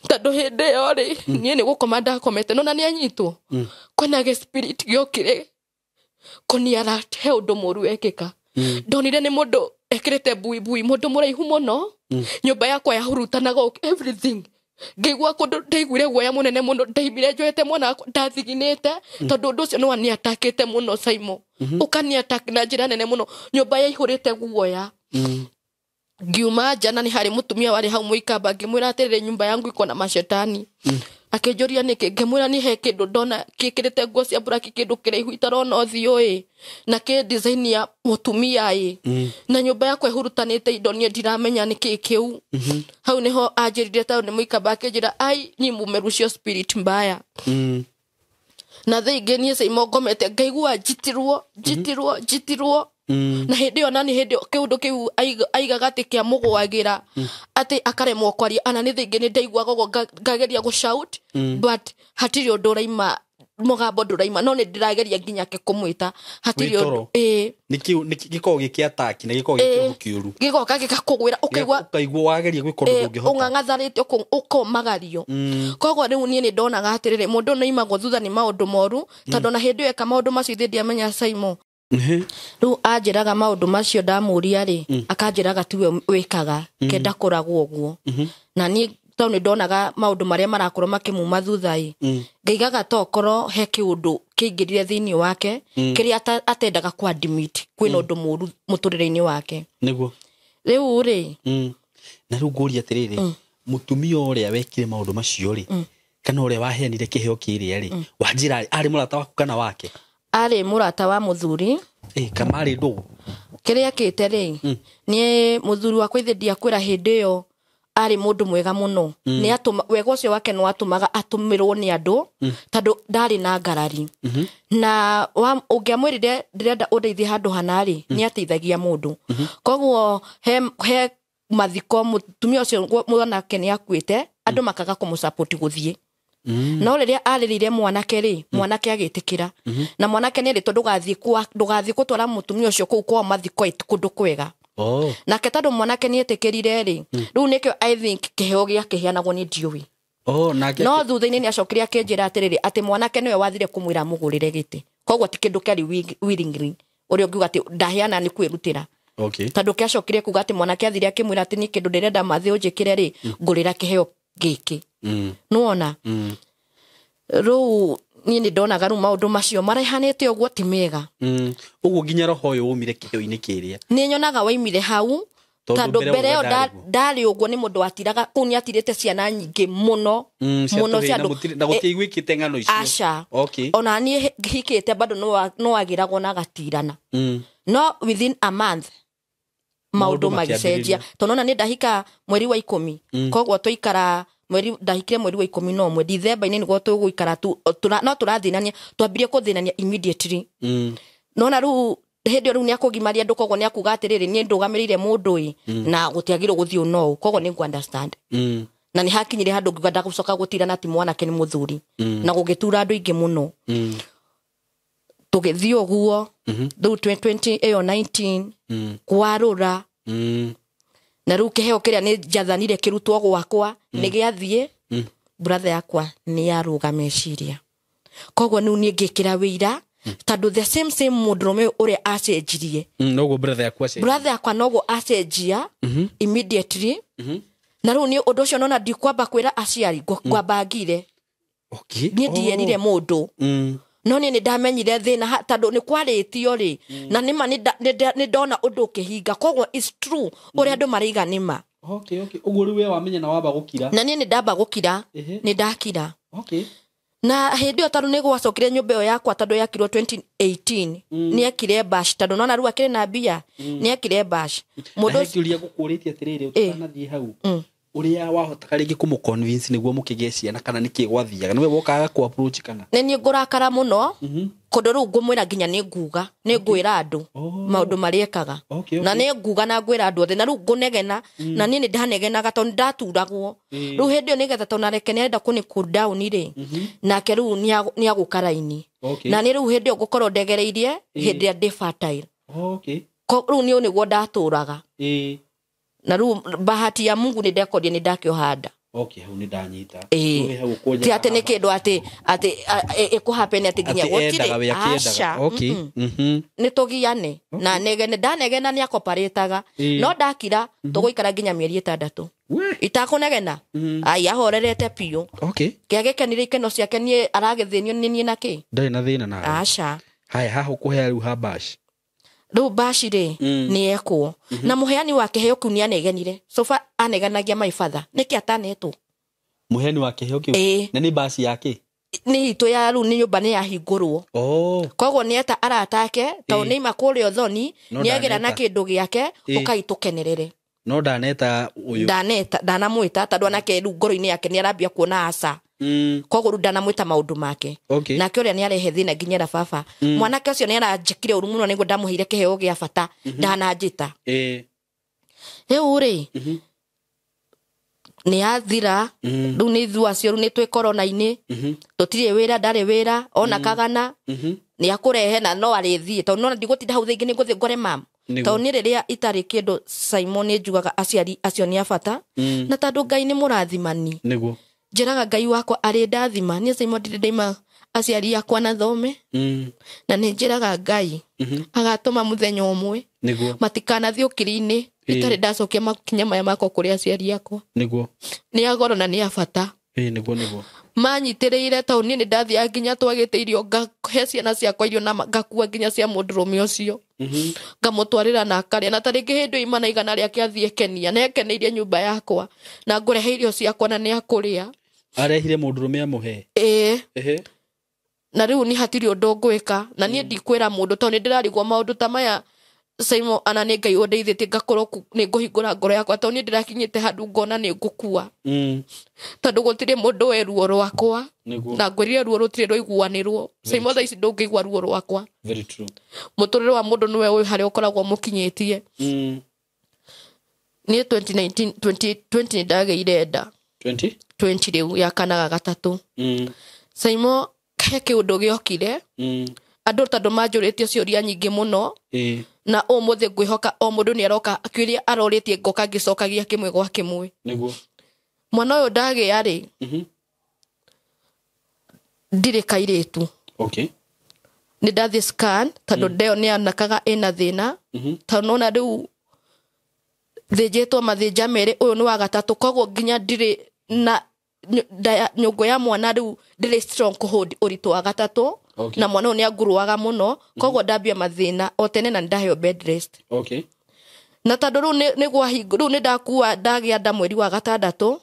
A: Tondũ hĩndĩ ĩyo rĩ, niĩ nĩ gũkoma ndakomete, no na nĩ anyitwo. Kwĩna gĩspirit gĩokire kũniara he ũndũ mũũru wekĩka. Ndonire nĩ mũndũ ekĩrĩte buibui, mũndũ mũraihu mũno. Nyũmba yakwa yahurutanaga everything. Ngĩigua kũndũ ndaiguire guoya mũnene mũno, ndaimire njoete mwana wakwa, ndathiginĩte, tondũ ũndũ ũcio nĩ waniatakĩte mũno Saimo. Ũkaniattack na njĩra nene mũno, nyũmba yaihũrĩte guoya. Ngiuma nja na nĩ harĩ mũtumia warĩ hau mũikamba, ngĩmwĩra atĩrĩrĩ, nyũmba yangu iko na macetani. Akĩnjũria nĩkĩ, ngĩmwĩra nĩ he kĩndũ ndona kĩkĩrĩte nguo cia buraki, kĩndũ kĩraihu itarona ũthiũ ĩ, na kĩ design ya mũtumia ĩ. Na nyũmba yakwa ĩhurutanĩte indo niĩ ndiramenya nĩkĩ kĩu. Hau nĩho anjĩrire tondũ nĩ mũikamba, akĩnjĩra ai nyi mumerucio spirit mbaya. Na thaa ingĩ niĩ Saimo ngomete ngaigua njitirwo, njitirwo, njitirwo. Na hĩndĩ ĩyo na nĩ hĩndĩ ĩyo kĩũndũ kĩu aigaga atĩ kĩamũgũagĩra, atĩ akaremwo kwaria. Ana nĩ thaa ingĩ nĩ ndaiguaga ũguo ngageria gũ-shout, but hatirĩ ũndũ ũraima, mũgambo ndũraima, no nĩ ndĩrageria nginya ke kũmwĩta. Hatirĩ
B: Wĩ
A: ũndũ,
B: toro?
A: ĩĩ.
B: Nĩ kĩu, nĩ gĩkoragwo gĩkĩ attack, na gĩkoragwo gĩ kĩũndũ kĩũru.
A: Gĩgoka gĩgakũgwĩra, ũkaigua
B: Ũkaigua wageria gwĩka ũndũ ndũngĩhota.
A: Ũng'ang'atharĩte, ũkomagario. Koguo rĩu niĩ nĩ ndonaga atĩrĩrĩ, mũndũ nĩ aimagwo thutha nĩ maũndũ moru, tondũ na hĩndĩ ĩyo eka maũndũ macio ithe ndiamenya Saimo. Rĩu anjĩraga maũndũ macio ndamũria rĩ, akanjĩraga tiwe wĩkaga, kenda kũragwo ũguo. Na niĩ tondũ nĩ ndonaga maũndũ marĩa marakorwo makĩmuma thutha ĩ, ngaigaga tokorwo he kĩũndũ kĩingĩrire thĩinĩ wake, kĩrĩa atendaga kũ admit kwĩna ũndũ mũũru mũtũrĩre-inĩ wake.
B: Nĩguo.
A: Rĩu rĩ,
B: Na rĩu ngũria atĩrĩrĩ, mũtumia ũrĩa wekire maũndũ macio rĩ, kana ũrĩa waheanire kĩheo kĩrĩa rĩ, wanjĩra arĩ mũrata waku kana wake?
A: Arĩ mũrata wa mũthuri.
B: Kama arĩ ndũgũ?
A: Kĩrĩa ekĩte rĩ, niĩ mũthuri wakwa ithe ndiakwĩra hĩndĩ ĩyo arĩ mũndũ mwega mũno. Nĩ atũma, wega ũcio wake nĩ watũmaga atũmĩrwo nĩ andũ, tondũ ndarĩ na ngarari. Na ũngĩamwĩrire ndĩrenda ũndeithie handũ hana rĩ, nĩ ateithagia mũndũ. Koguo he mathiko mũtumia ũcio mwanake nĩ akuĩte, andũ makaga kũmũsupport gũthiĩ. No rĩrĩa arĩrĩire mwanake rĩ, mwanake agĩtĩkĩra. Na mwanake nĩ erĩtwo ndũgathiĩ gũtwara mũtumia ũcio kũu kwao mathiko ĩ kũndũ kwega. Nake tondũ mwanake nĩ etĩkĩrire rĩ, rĩu nĩkĩo I think kĩheo gĩakĩheanagwo nĩ ndiũĩ.
B: Nake
A: No thutha-inĩ nĩ acokire akĩnjĩra atĩrĩrĩ, atĩ mwanake nĩwe wathire kũmwĩra amũgũrĩre gĩtĩ. Koguo ti kĩndũ kĩarĩ willingly, ũrĩa ũngiuga atĩ ndaheana nĩ kwĩrutĩra. Tondũ kĩacokire kuga atĩ mwanake athire akĩmwĩra atĩ niĩ kĩndũ ndĩrenda mathĩ ũnjĩkĩre rĩ, ngũrĩra kĩheo gĩkĩ. Nĩwona? Rĩu niĩ nĩ ndonaga rĩu maũndũ macio marehanĩte ũguo ti mega.
B: Ũguo nginya roho ũyũ waumire kĩheo-inĩ kĩrĩa.
A: Nĩ nyonaga waumire hau,
B: Tondũ
A: tondũ
B: mbere
A: mbere ĩyo
B: ũguo ndarĩ guo.
A: ndarĩ ũguo, nĩ mũndũ watiraga kũu, nĩ atirĩte ciana nyingĩ mũno,
B: Cia
A: mũno
B: tũhĩĩ
A: cia
B: na
A: andũ.
B: na gũtiaiguĩkĩte ng'ano icio.
A: Aca. Ona niĩ hikĩte bado no agĩragwo na agatirana. No within a month maũndũ
B: Maũndũ
A: magĩcenjia.
B: makĩambĩrĩria.
A: Tondũ ona nĩ ndahika mweri wa 10. Koguo twaikara Mweri ndahikire mweri wa 11 December-inĩ nĩguo tũgũikara tu no tũrathĩnania, twambirie kũthĩnania immediately. Nona rĩu hĩndĩ ĩyo rĩu nĩakũgimaria andũ, koguo nĩakuga atĩrĩrĩ, niĩ ndũgamĩrĩire mũndũ ĩ na gũtiagĩrĩirwo gũthiĩ no koguo nĩ ngũ understand. Na nĩ hakinyire handũ ngiuga ndagũcoka gũtirana, ti mwanake nĩ mũthuri, na gũgĩtura andũ aingĩ mũno. Tũgĩthiĩ ũguo rĩu 20 ĩyo 19 kwarũra. Na rĩu kĩheo kĩrĩa nĩ njathanire kĩrutwo gwakwa nĩ gĩathiĩ. Brother yakwa nĩ yarũga meciria, koguo rĩu niĩ ngĩkĩra wĩira tondũ the same same mũndũrũme ũrĩa acenjirie.
B: Noguo brother yaku acenjia.
A: Brother yakwa noguo acenjia immediately. Na rĩu niĩ ũndũ ũcio nona ndikwamba kwĩra aciari, ngwamba ngire. Niĩ ndierire mũndũ. No niĩ nĩ ndamenyire thĩna tondũ nĩ kwarĩtio rĩ, na nĩma nĩ ndona ũndũ ũkĩhinga, koguo it's true ũrĩa andũ maraiga nĩma.
B: Okay, okay. Ũguo rĩu we wamenya na wamba gũkira.
A: Na niĩ nĩ ndamba gũkira, nĩ ndakira. Na hĩndĩ ĩyo tondũ nĩ gwacokire nyũmba ĩyo yakwa tondũ yakirwo 2018, nĩ ekire bash tondũ nona rĩu akĩrĩ na mbia, nĩ ekire bash.
B: Mũndũ ũcio kĩũria gũkũrĩtie atĩrĩrĩ, ũtanathiĩ hau, ũrĩa wahotaga rĩngĩ kũmũ convince nĩguo mũkĩgĩe ciana, kana nĩkĩ gwathiaga, nĩwe wokaga kũ approach kana?
A: Nĩ niĩ ngũrakara mũno, kũndũ rĩu ngũmwĩra nginya nĩ nguga, nĩ ngwĩra andũ maũndũ marĩa ekaga. Na nĩ nguga na ngwĩra andũ othe, na rĩu ngũnegena, na niĩ nĩ ndanegenaga tondũ nĩ ndaturagwo. Rĩu hĩndĩ ĩyo nĩgetha tondũ nareke nĩ arenda kũnĩ cool down rĩ, nake rĩu nĩ agũka raini. Na nĩ rĩu hĩndĩ ĩyo ngũkorwo ndegereirie hĩndĩ ĩrĩa ndĩ fertile. Rĩu niĩ nĩguo ndatũraga. Na rĩu bahati ya Mungu nĩ ndekorire nĩ ndakĩoha nda.
B: Okay, hau nĩ ndanyita.
A: Ti atĩ nĩ kĩndũ atĩ ĩkũhappen atĩ nginya gũtirĩ. Aca. Nĩ tũgiane. Na negene ndanegena nĩ akoparĩtaga. No ndakira tũgũikara nginya mĩeri 6. Itakũnegena. Ai ahorerete biũ. Kĩa gĩkenire ikeno ciake niĩ aragĩthĩnio nĩ niĩ na kĩ?
B: Ndarĩ na thĩna nawe.
A: Aca.
B: Haya, haha ũkũhea rĩu ha bash.
A: Rĩu bashi rĩ nĩ ekwo. Na mũheani wa kĩheo kĩu nĩ anegenire. So far anegenagia my father. Nĩkĩ atanetwo?
B: Mũheani wa kĩheo kĩu? Na nĩ bashi yake?
A: Nĩ itũ ya rĩu nĩ nyũmba nĩ yahingũrwo. Koguo nĩ eta arata ake, tondũ nĩ ima kũrĩa ũthoni, nĩ agĩra na kĩndũ gĩake, ũkai tũkenerere.
B: No ndaneta ũyũ.
A: Ndaneta, ndanamwĩta tondũ anake rĩu ngoro-inĩ yake nĩ arambia kuona aca. Koguo rĩu ndanamwĩta maũndũ make. Nake ũrĩa nĩ arehe thĩna nginya era baba. Mwanake ũcio nĩ aranjĩkire ũru mũno nĩguo ndamũheire kĩheo gĩa bata, ndananjĩta. Rĩu rĩ, nĩ athira, rĩu nĩ ithuĩ acio rĩu nĩ twĩ corona-inĩ, tũtirĩ wĩra, ndarĩ wĩra, ona kagana, nĩ akũrehe na no arĩthiĩ, tondũ nona ndigũtinda hau thĩinĩ nĩngũthiĩ ngore mam. Tondũ nĩ rĩrĩa itarĩ kĩndũ Simon nĩ njugaga aciari acio nĩ a bata, na tondũ Ngai nĩ mũrathimani.
B: Nĩguo.
A: Njĩraga Ngai wakwa arĩ ndathima, niĩ Simon ndirĩ ndaima aciari akwa na thome. Na nĩ njĩraga Ngai agatũma mũthenya ũmwe matikanathiĩ ũkiri-inĩ itarĩ ndacokia makinya maya makwa kũrĩ aciari akwa.
B: Nĩguo.
A: Nĩ a goro na nĩ a bata.
B: Nĩguo, nĩguo.
A: Manyitĩrĩire tondũ niĩ nĩ ndathiaga nginya twagĩte irio, ngahe ciana ciakwa irio na ngakua nginya cia mũndũrũme ũcio. Ngamũtwarĩra na akarĩa, na ta rĩngĩ hĩndĩ ĩyo ima na igana rĩake athiĩ Kenya, na ekeneirie nyũmba yakwa na ngũrehe irio ciakwa na nĩ akũrĩa.
B: Arehire mũndũrũme amũhe?
A: Na rĩu nĩ hatirĩ ũndũ ngwĩka, na niĩ ndikwĩra mũndũ tondũ nĩ ndĩrarigwo maũndũ ta maya. Simon, ana nĩ Ngai ũndeithĩtie ngakorwo nĩ ngũhingũra ngoro yakwa tondũ niĩ ndĩrakinyĩte handũ ngona nĩ ngũkua. Tondũ gũtirĩ mũndũ wĩ ruo rwakwa. Na ngwĩrire ruo rũtirĩ rũiguanĩrwo. Simon, thaa ici ndũngĩigua ruo rwakwa.
B: Very true.
A: Mũtũrĩre wa mũndũ nĩwe ũyũ harĩa ũkoragwo mũkinyĩtie. Niĩ 2019, 2020 nĩ ndagĩire nda.
B: 20?
A: 20 rĩu ya kana ga gatatũ. Simon, he kĩũndũ gĩokire. Andũ tondũ manjũrĩtie ciũria nyingĩ mũno. Na ũmũthĩ ngwĩhoka o mũndũ nĩ aroka kĩũria arorĩtie ngoka ngĩcokagia kĩmwe gwa kĩmwe.
B: Nĩguo.
A: Mwana ũyũ ndagĩa rĩ, ndirĩ kairĩtu. Nĩ ndathiĩ scan tondũ ndeo nĩ anakaga ĩna thĩna. Tondũ nona rĩu thĩnjĩtwo mathĩnja merĩ, ũyũ nĩ wa gatatũ, koguo nginya ndirĩ na nyũngũ ya mwana rĩu ndĩrĩ strong kũhold ũritũ wa gatatũ. Na mwana ũyũ nĩ anguruaga mũno, koguo ndambia mathĩna o tene na ndaheo bed rest. Na tondũ rĩu nĩ gwahingũ, rĩu nĩ ndakua ndagĩa nda mweri wa gatandatũ.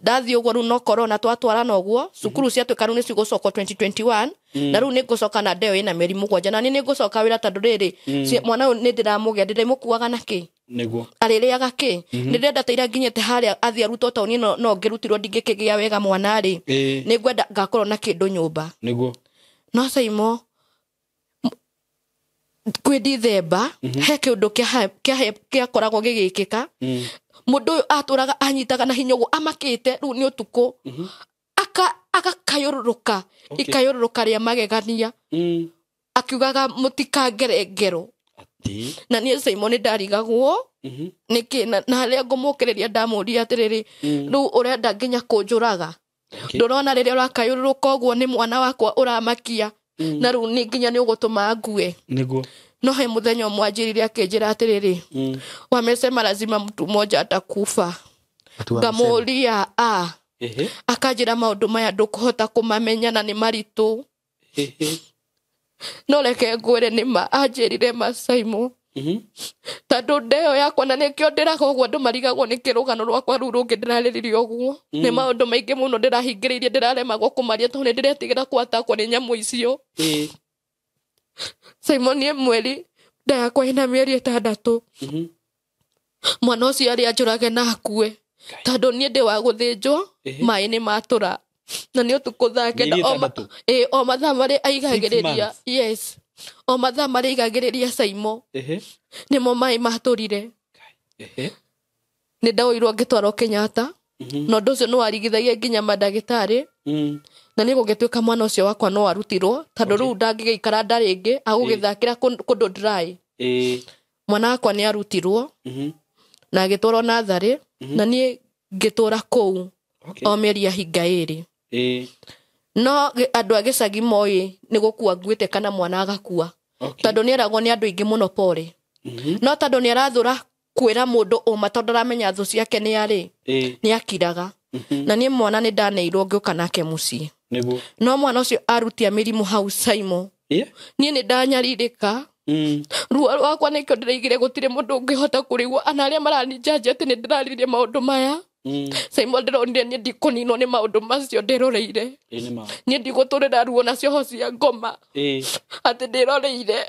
A: Ndathiĩ ũguo rĩu no corona twatwarana ũguo, cukuru ciatuĩka rĩu nĩ cigũcokwo 2021. Na rĩu nĩ ngũcoka na ndeo ĩna mĩeri 7, na niĩ nĩ ngũcoka wĩra tondũ rĩrĩ, mwana ũyũ nĩ ndĩramũgĩa, ndĩrĩmũkuaga na kĩ?
B: Nĩguo.
A: Arĩrĩaga kĩ? Nĩ ndĩrenda ta ira nginyĩte harĩa athiĩ arutwo taũni no no ngĩrutirwo ndingĩkĩgĩa wega mwana rĩ, nĩ ngwenda ngakorwo na kĩndũ nyũmba.
B: Nĩguo.
A: No Saimo, kwĩ Dithemba he kĩũndũ kĩakoragwo gĩgĩkĩka. Mũndũ ũyũ atũraga anyitaga na hinya ũguo amakĩte rĩu nĩ ũtukũ, agakayũrũrũka ikayũrũrũka rĩa magegania, akiugaga mũtikangere ngero. Na niĩ Saimo nĩ ndarigagwo nĩkĩ na harĩa ngũmũkĩrĩria ndamũria atĩrĩrĩ, rĩu ũrenda nginya kũnjũraga? Ndũrona rĩrĩa ũrakayũrũrũka ũguo nĩ mwana wakwa ũramakia, na rĩu nĩ nginya nĩ ũgũtũma ngue.
B: Nĩguo.
A: No he mũthenya ũmwe anjĩrire akĩnjĩra atĩrĩrĩ, wamesema lazima mtu mmoja atakufa. Ngamũria a akanjĩra maũndũ maya ndũkũhota kũmamenya na nĩ maritũ. No reke ngwĩre nĩ ma anjĩrire ma Saimo. Tondũ ndeo yakwa na nĩkĩo ndĩraga ũguo andũ marigagwo nĩ kĩrũgano rwakwa rũu rũngĩ ndĩrarĩrĩria ũguo. Nĩ maũndũ maingĩ mũno ndĩrahingĩrĩirie ndĩraremagwo kũmaria tondũ nĩ ndĩretigĩra kwatakwo nĩ nyamũ icio. Saimo niĩ mweri nda yakwa ĩna mĩeri 6. Mwana ũcio arĩ anjũrage na akue. Tondũ niĩ ndĩ wa gũthĩnjwo, maĩ nĩ matũra. Na nĩ ũtukũ thaa kenda,
B: Mĩeri ĩtandatũ?
A: O mathaa marĩa aigagĩrĩria.
B: Six months.
A: Yes. O mathaa marĩa aigagĩrĩria Saimo. Nĩmo maĩ matũrire. Nĩ ndaoirwo ngĩtwarwo Kenyatta. Na ũndũ ũcio nĩ warigithagia nginya mandagĩtarĩ. Na nĩ gũgĩtuĩka mwana ũcio wakwa no arutirwo, tondũ rĩu ndangĩgĩikara nda rĩngĩ, agũgĩthakĩra kũndũ dry. Mwana wakwa nĩ arutirwo, na agĩtwarwo natharĩ, na niĩ ngĩtũra kũu o mĩeri ya hinga ĩrĩ. No andũ a gĩcagi moĩ nĩ gũkua nguĩte kana mwana agakua. Tondũ nĩ eragwo nĩ andũ aingĩ mũno pore. No tondũ nĩ arathũra kwĩra mũndũ ũma tondũ aramenya thũ ciake nĩ arĩ, nĩ akiraga. Na niĩ mwana nĩ ndaneirwo ngĩũka nake mũciĩ.
B: Nĩguo.
A: No mwana ũcio arutia mĩrimũ hau Saimo. Niĩ nĩ ndanyarirĩka. Ruo rwakwa nĩkĩo ndĩraigire gũtirĩ mũndũ ũngĩhota kũrĩgwo ana arĩa maraninjanja atĩ nĩ ndĩraririe maũndũ maya. Saimo ndĩronire niĩ ndikũninwo nĩ maũndũ macio ndĩroreire. Niĩ ndigũtũrĩra ruo na cioho cia ngoma. Atĩ ndĩroreire.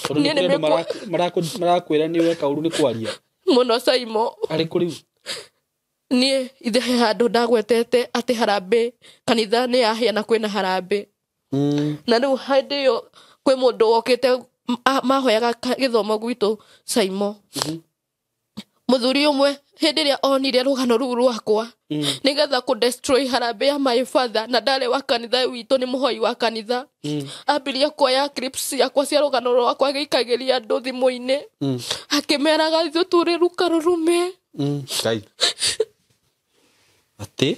B: Tondũ
A: Niĩ
B: nĩ
A: nĩ
B: kũrĩ andũ marakwĩra nĩ weka ũru nĩ kwaria.
A: Mũno Saimo.
B: Arĩ kũ rĩu?
A: Niĩ ithe he handũ ndagwetete atĩ harambĩ kanitha nĩ yahĩa na kwĩna harambĩ. Na rĩu hĩndĩ ĩyo kwĩ mũndũ wokĩte mahoyaga gĩthomo gwitũ Saimo. Mũthuri ũmwe hĩndĩ ĩrĩa onire rũgano rũu rwakwa, nĩgetha kũ destroy harambĩ ya my father, na ndarĩ wa kanitha witũ nĩ mũhoi wa kanitha. Ambirie kuoya clips ciakwa cia rũgano rwakwa agĩikagĩria andũ thimũ-inĩ. Akĩmeraga ithuĩ tũrĩ ruka rũrume.
B: Ngai. Atĩ?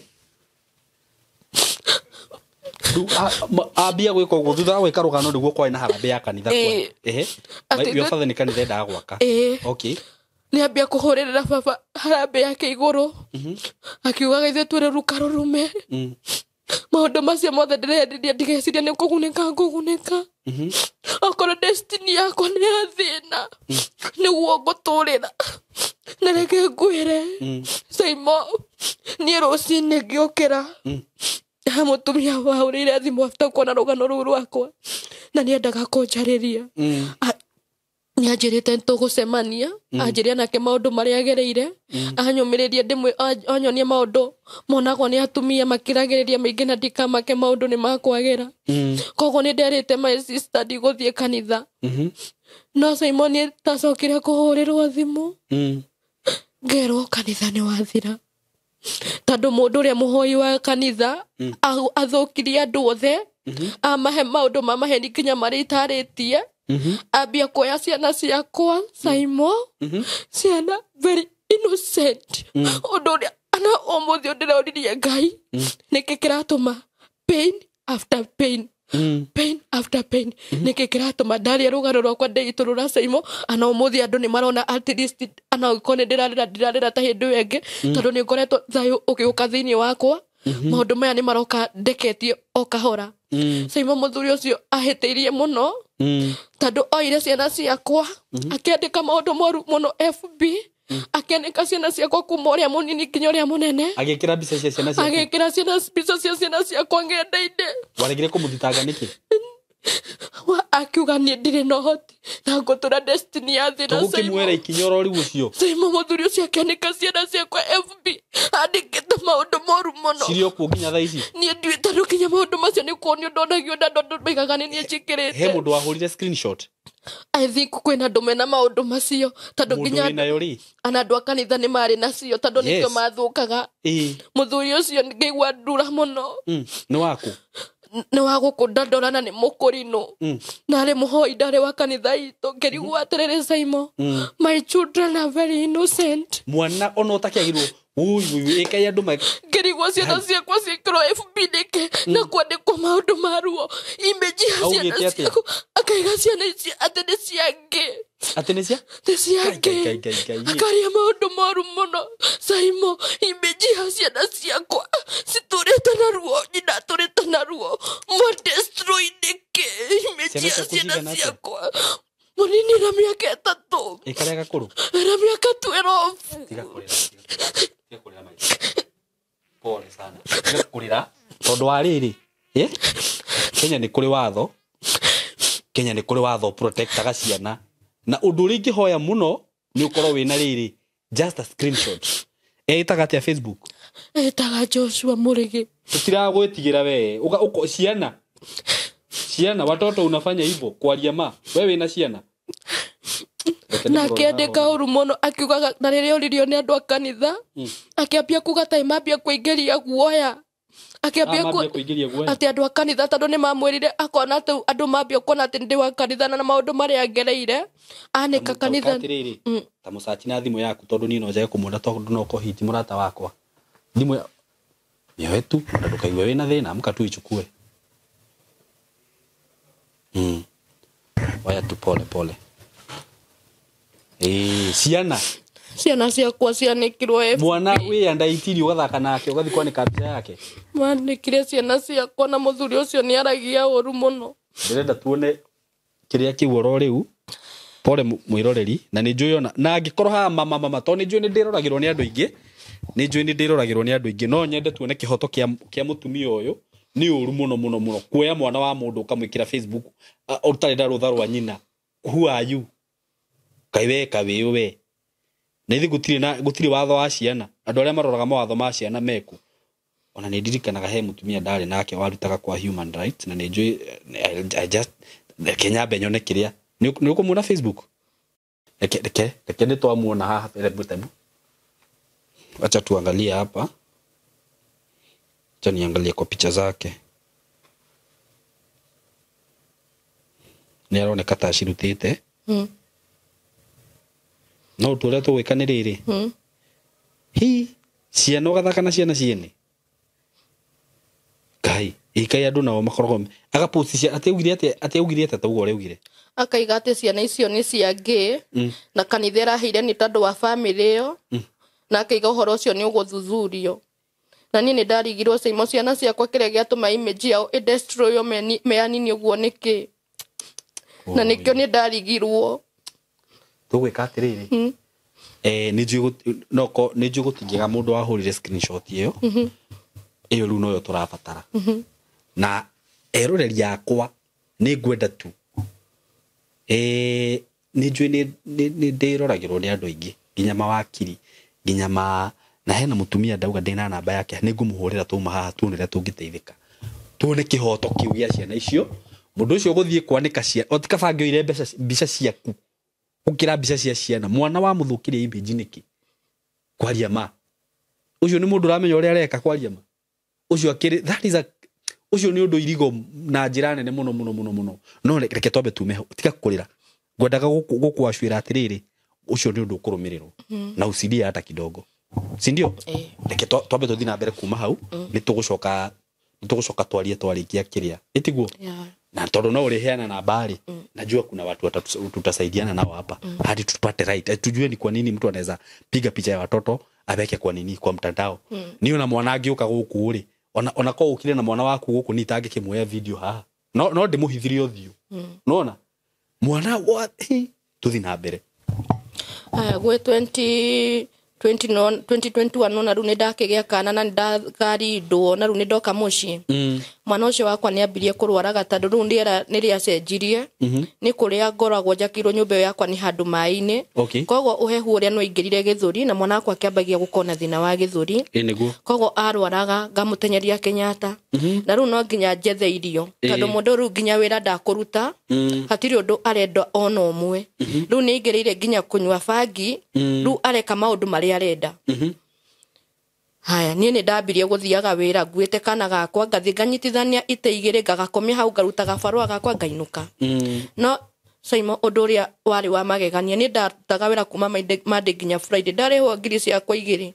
B: Rĩu ambia gwĩka ũguo thutha wa gwĩka rũgano nĩguo kwarĩ na harambĩ ya kanitha kwa.
A: Atĩ
B: Your father nĩ kanitha endaga gwaka.
A: Nĩ ambia kũhũrĩrĩra baba harambĩ yake igũrũ. Akiugaga ithuĩ tũrĩ ruka rũrume. Maũndũ macio mothe ndĩrendirie ndigeciria nĩ kũgunĩka ngũgunĩka. Okorwo destiny yakwa nĩ ya thĩna, nĩguo ngũtũrĩra. Na reke ngwĩre, Saimo, niĩ rũcinĩ ngĩũkĩra, ha mũtumia wahũrĩire thimũ after kuona rũgano rũu rwakwa, na nĩendaga kũnjarĩria. Nĩanjĩrĩte nĩtũgũcemania, anjĩre nake maũndũ marĩa agereire, anyũmĩrĩrie anyonie maũndũ monagwo nĩ atumia makĩragĩrĩria maingĩ na ndikamake maũndũ nĩ makwagĩra. Koguo nĩ nderĩte my sister ndigũthiĩ kanitha. No Saimo nĩ ndacokire kũhũrĩrwo thimũ. Ngerwo kanitha nĩ wathira. Tondũ mũndũ ũrĩa mũhoi wa kanitha, athũkirie andũ othe, amahe maũndũ ma maheni nginya marĩa itarĩtie. Ambia kuoya ciana ciakwa, Saimo, ciana very innocent. Ũndũ ũrĩa ana ũmũthĩ ndĩroririe Ngai, nĩkĩ kĩratũma pain after pain, pain after pain, nĩkĩ kĩratũma ndaria rũgano rwakwa ndĩitũrũra Saimo, ana ũmũthĩ andũ nĩ marona at least ana ũngĩkorwo nĩ ndĩrarĩra, ndirarĩra ta hĩndĩ ĩyo ĩngĩ, tondũ nĩ ngoretwo thayũ ũgĩũka thĩinĩ wakwa. Maũndũ maya nĩ maroka ndeketie o kahora. Saimo mũthuri ũcio ahĩtĩirie mũno, tondũ oire ciana ciakwa, akĩandĩka maũndũ moru mũno FB, akĩandĩka ciana ciakwa kuma ũrĩa mũnini nginya ũrĩa mũnene.
B: Agĩkĩra mbica cia ciana ciaku?
A: Agĩkĩra mbica cia ciana ciakwa ng'enda-inĩ.
B: Waregire kũmũthitanga nĩkĩ?
A: Akiuga niĩ ndirĩ na ũhoti na ngũtũra destiny ya thĩna.
B: Tũgũkĩmuoera ikinya oro rĩu ũcio.
A: Saimo mũthuri ũcio akĩanĩka ciana ciakwa FB andĩkĩte maũndũ moru mũno.
B: Cirĩ o kuo nginya thaa ici.
A: Niĩ ndiũĩ tondũ nginya maũndũ macio nĩ kuonio ndonagio na andũ maigaga nĩ niĩ njĩkĩrĩte.
B: He mũndũ wahũrire screenshot.
A: I think kwĩna andũ mena maũndũ macio tondũ nginya ana andũ a kanitha nĩ marĩ nacio tondũ nĩkĩo mathũkaga. Mũthuri ũcio ngĩigua ndura mũno.
B: Nĩ waku?
A: Nĩ wa gũkũ ndandora na nĩ mũkũrinũ. Na arĩ mũhoi ndarĩ wa kanitha itũ. Ngĩrigwo atĩrĩrĩ Saimo, my children are very innocent.
B: Mwana ona ũtakĩagĩrwo ĩkai andũ
A: ngĩrigwo ciana ciakwa ciĩkĩrwo FB nĩkĩ na kwandĩkwo maũndũ ma ruo. Image ya ciana ciakwa akaiga ciana ici atĩ nĩ cia ngĩ.
B: Atĩ nĩ cia?
A: Nĩ cia ngĩ. Akaria maũndũ moru mũno. Saimo, image ya ciana ciakwa citũrĩte na ruo, nyina atũrĩte na ruo. Mwadestroy nĩkĩ image ya ciana ciakwa. Mũnini na mĩaka 3.
B: Ĩkarĩa gakũrũ?
A: Na mĩaka 12.
B: Tiga kũrĩra. Tiga kũrĩra maitũ. Pole sana. Tiga kũrĩra tondũ wa rĩrĩ. Kenya nĩ kũrĩ watho. Kenya nĩ kũrĩ watho protectaga ciana. Na ũndũ ũrĩa ingĩhoya mũno nĩ ũkorwo wĩna rĩrĩ just a screenshot. Ĩtaga atĩa Facebook?
A: Ĩtaga Joshua Mũrĩgĩ.
B: Tũtiragwĩtigĩra we. Uka ciana. Ciana watoto unafanya hivyo kwaria ma. We wĩna ciana.
A: Na akĩandĩka ũru mũno akiugaga na rĩrĩa oririo nĩ andũ a kanitha akĩambia kuga ta mambia kũingĩria guoya. Akĩambia
B: kũingĩria guoya
A: atĩ andũ a kanitha tondũ nĩ mamwĩrire akona atĩ andũ mambia kuona atĩ ndĩ wa kanitha na maũndũ marĩa ngereire anĩka kanitha.
B: Ta mũcaci na thimũ yaku tondũ niĩ no njage kũmuona tondũ no kũhiti mũrata wakwa. Thimũ mĩoe tu na ndũkaigue wĩna thĩna, amka tu ichukue. Oya tu pole pole. Ciana
A: ciana ciakwa cianĩkirwo FB.
B: Mwana wĩ anda itiri ũgathaka nake ũgathiĩ kwanĩka mbica yake.
A: Manĩkire ciana ciakwa na mũthuri ũcio nĩ aragia ũru mũno.
B: Ndĩrenda tuone kĩrĩa kĩu oro rĩu. Pole mwĩroreri na nĩ njũĩ ona na angĩkorwo haha mama mama tondũ nĩ njũĩ nĩ ndĩroragĩrwo nĩ andũ aingĩ. Nĩ njũĩ nĩ ndĩroragĩrwo nĩ andũ aingĩ no nyende tuone kĩhoto kĩa mũtumia ũyũ nĩ ũru mũno mũno mũno kuoya mwana wa mũndũ ũkamwĩkĩra Facebook ũtarĩ na rũtha rwa nyina. Who are you? Kai we kawe we. Na ithi gũtirĩ watho wa ciana. Andũ arĩa maroraga mawatho ma ciana meku. Ona nĩ ndirikanaga he mũtumia ndarĩ nake warutaga kwa human rights na nĩ njũĩ I just reke nyambe nyone kĩrĩa. Nĩ ũkũmuona Facebook? Reke nĩ twamuona haha hebu hebu. Acha tuangalie hapa. Acha niangalie kwa picha zake. Nĩ aroneka ta acirutĩte. No tũrĩa tũgwĩka nĩ rĩrĩ. Hi ciana ũgathaka na ciana ciene. Kai ikai andũ nao makoragwo agapost cia atĩ augire atĩ tauga ũrĩa augire.
A: Akaiga atĩ ciana icio nĩ cia ngĩ na kanitha ĩraheire nĩ tondũ wa family ĩyo na akaiga ũhoro ũcio nĩ ũgũthuthurio. Na niĩ nĩ ndarigirwo Saimo ciana ciakwa kĩrĩa gĩatũma image yao ĩdestroywo me anini ũguo nĩkĩ. Na nĩkĩo nĩ ndarigirwo.
B: Tũgwĩka atĩrĩrĩ. Nĩ njũĩ gũtingĩaga mũndũ wahũrire screenshot ĩyo. Ĩyo rĩu noyo tũrabatara. Na eroreri akwa nĩ ngwenda tu. Nĩ njũĩ nĩ ndĩroragĩrwo nĩ andũ aingĩ nginya mawakiri nginya ma na hena mũtumia ndauga ndĩna namba yake nĩ ngũmũhũrĩra tuma haha tuone ũrĩa tũngĩteithĩka. Tuone kĩhoto kĩu gĩa ciana icio. Mũndũ ũcio ũgũthiĩ kwanĩka ciana o ti kaba angĩoire mbeca mbica ciaku gũkĩra mbica cia ciana. Mwana wa mũthũkĩrie image nĩkĩ? Kwaria ma. Ũcio nĩ mũndũ ũramenya ũrĩa areka kwaria ma. Ũcio akĩrĩ that is a ũcio nĩ ũndũ irigo na njĩra nene mũno mũno mũno mũno. No reke twambe tume hau tiga kũrĩra. Ngwendaga gũkũacwĩra atĩrĩrĩ ũcio nĩ ũndũ ũkũrũmĩrĩrwo na usilie hata kidogo. Si ndio? Reke twambe tũthiĩ na mbere kuma hau nĩ tũgũcoka twarie twarĩkia kĩrĩa. Ĩtiguo? Na tondũ no ũrĩheana namba rĩ, najua kuna watu tutasaidiana nao hapa hadi tupate right. Tujue ni kwa nini mtu anaweza piga picha ya watoto aweke kwa nini kwa mtandao. Niyo na mwana angĩũka gũkũ rĩ, ona ko ũkire na mwana waku gũkũ ni itangĩkĩmuoya video haha. No ndĩmũhithire ũthiũ. Nona mwana wa tũthiĩ na mbere.
A: Aya gwĩ 2021 ona rĩu nĩ ndakĩgĩa kana na nĩ ndakarindwo na rĩu nĩ ndoka mũciĩ. Mwana ũcio wakwa nĩ ambirie kũrwaraga tondũ rĩu rĩera nĩ rĩacenjirie. Nĩ kũrĩa ngoragwo njakĩirwo nyũmba ĩyo yakwa nĩ handũ maĩ-inĩ.
B: Okay.
A: Koguo ũhehu ũrĩa nĩ waingĩrire gĩthũri na mwana wakwa akĩambagia gũkorwo na thĩna wa gĩthũri.
B: Ĩ nĩguo.
A: Koguo arwaraga ngamũtenyeria Kenyatta. Na rĩu no nginya njethe irio tondũ mũndũ rĩu nginya wĩra ndakũruta. Hatirĩ ũndũ arenda ona ũmwe. Rĩu nĩ aingĩrĩire nginya kũnyua bangi. Rĩu areka maũndũ marĩa arenda. Haya, niĩ nĩ ndambirie gũthiaga wĩra nguĩte kana gakwa ngathiĩ nganyitithania itĩ igĩrĩ ngagakomia hau ngaruta gabarũa gakwa ngainũka. No Saimo ũndũ ũrĩa warĩ wa magegania nĩ ndarutaga wĩra kuma Monday nginya Friday ndarĩhwo ngiri ciakwa igĩrĩ.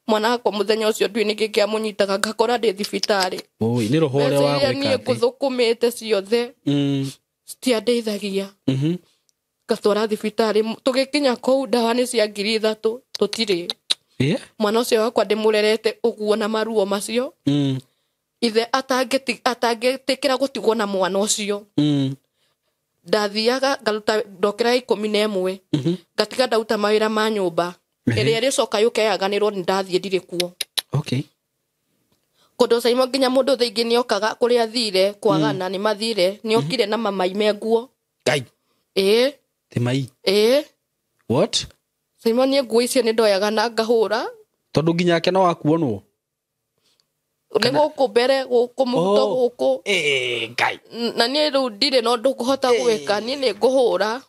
A: Mwana wakwa mũthenya ũcio ndiũĩ nĩkĩ kĩamũnyitaga ngakora ndĩ thibitarĩ.
B: Oi, nĩ roho ũrĩa wa
A: Mbeca iria
B: gwĩka
A: niĩ
B: atĩ.
A: ngũthũkũmĩte ciothe citiandeithagia. Ngatwara thibitarĩ tũgĩkinya kũu ndawa nĩ cia 3,000 tũtirĩ.
B: Yeah.
A: Mwana ũcio wakwa ndĩmũrerete ũguo na maruo macio. Ithe atangĩtĩkĩra gũtigwo na mwana ũcio. Ndathiaga ngaruta ndokĩra 11 ngatiga ndauta mawĩra ma nyũmba ĩrĩa ĩrĩcoka yũke yaganĩrwo nĩ ndathiĩ ndirĩ kuo.
B: Okay.
A: Kũndũ Saimo nginya mũndũ thaa ingĩ nĩokaga kũrĩa athire kwagana nĩ mathire nĩokire na mamai me nguo.
B: Ngai.
A: Ĩĩ.
B: Ti mai.
A: Ĩĩ.
B: What?
A: Saimo niĩ nguo icio nĩ ndoyaga na ngahũra.
B: Tondũ nginya ake no akuonwo.
A: Nĩ gũkũ mbere gũkũ mũhuto gũkũ.
B: Ngai.
A: Na niĩ rĩu ndirĩ na ũndũ ngũhota gwĩka niĩ nĩ ngũhũra.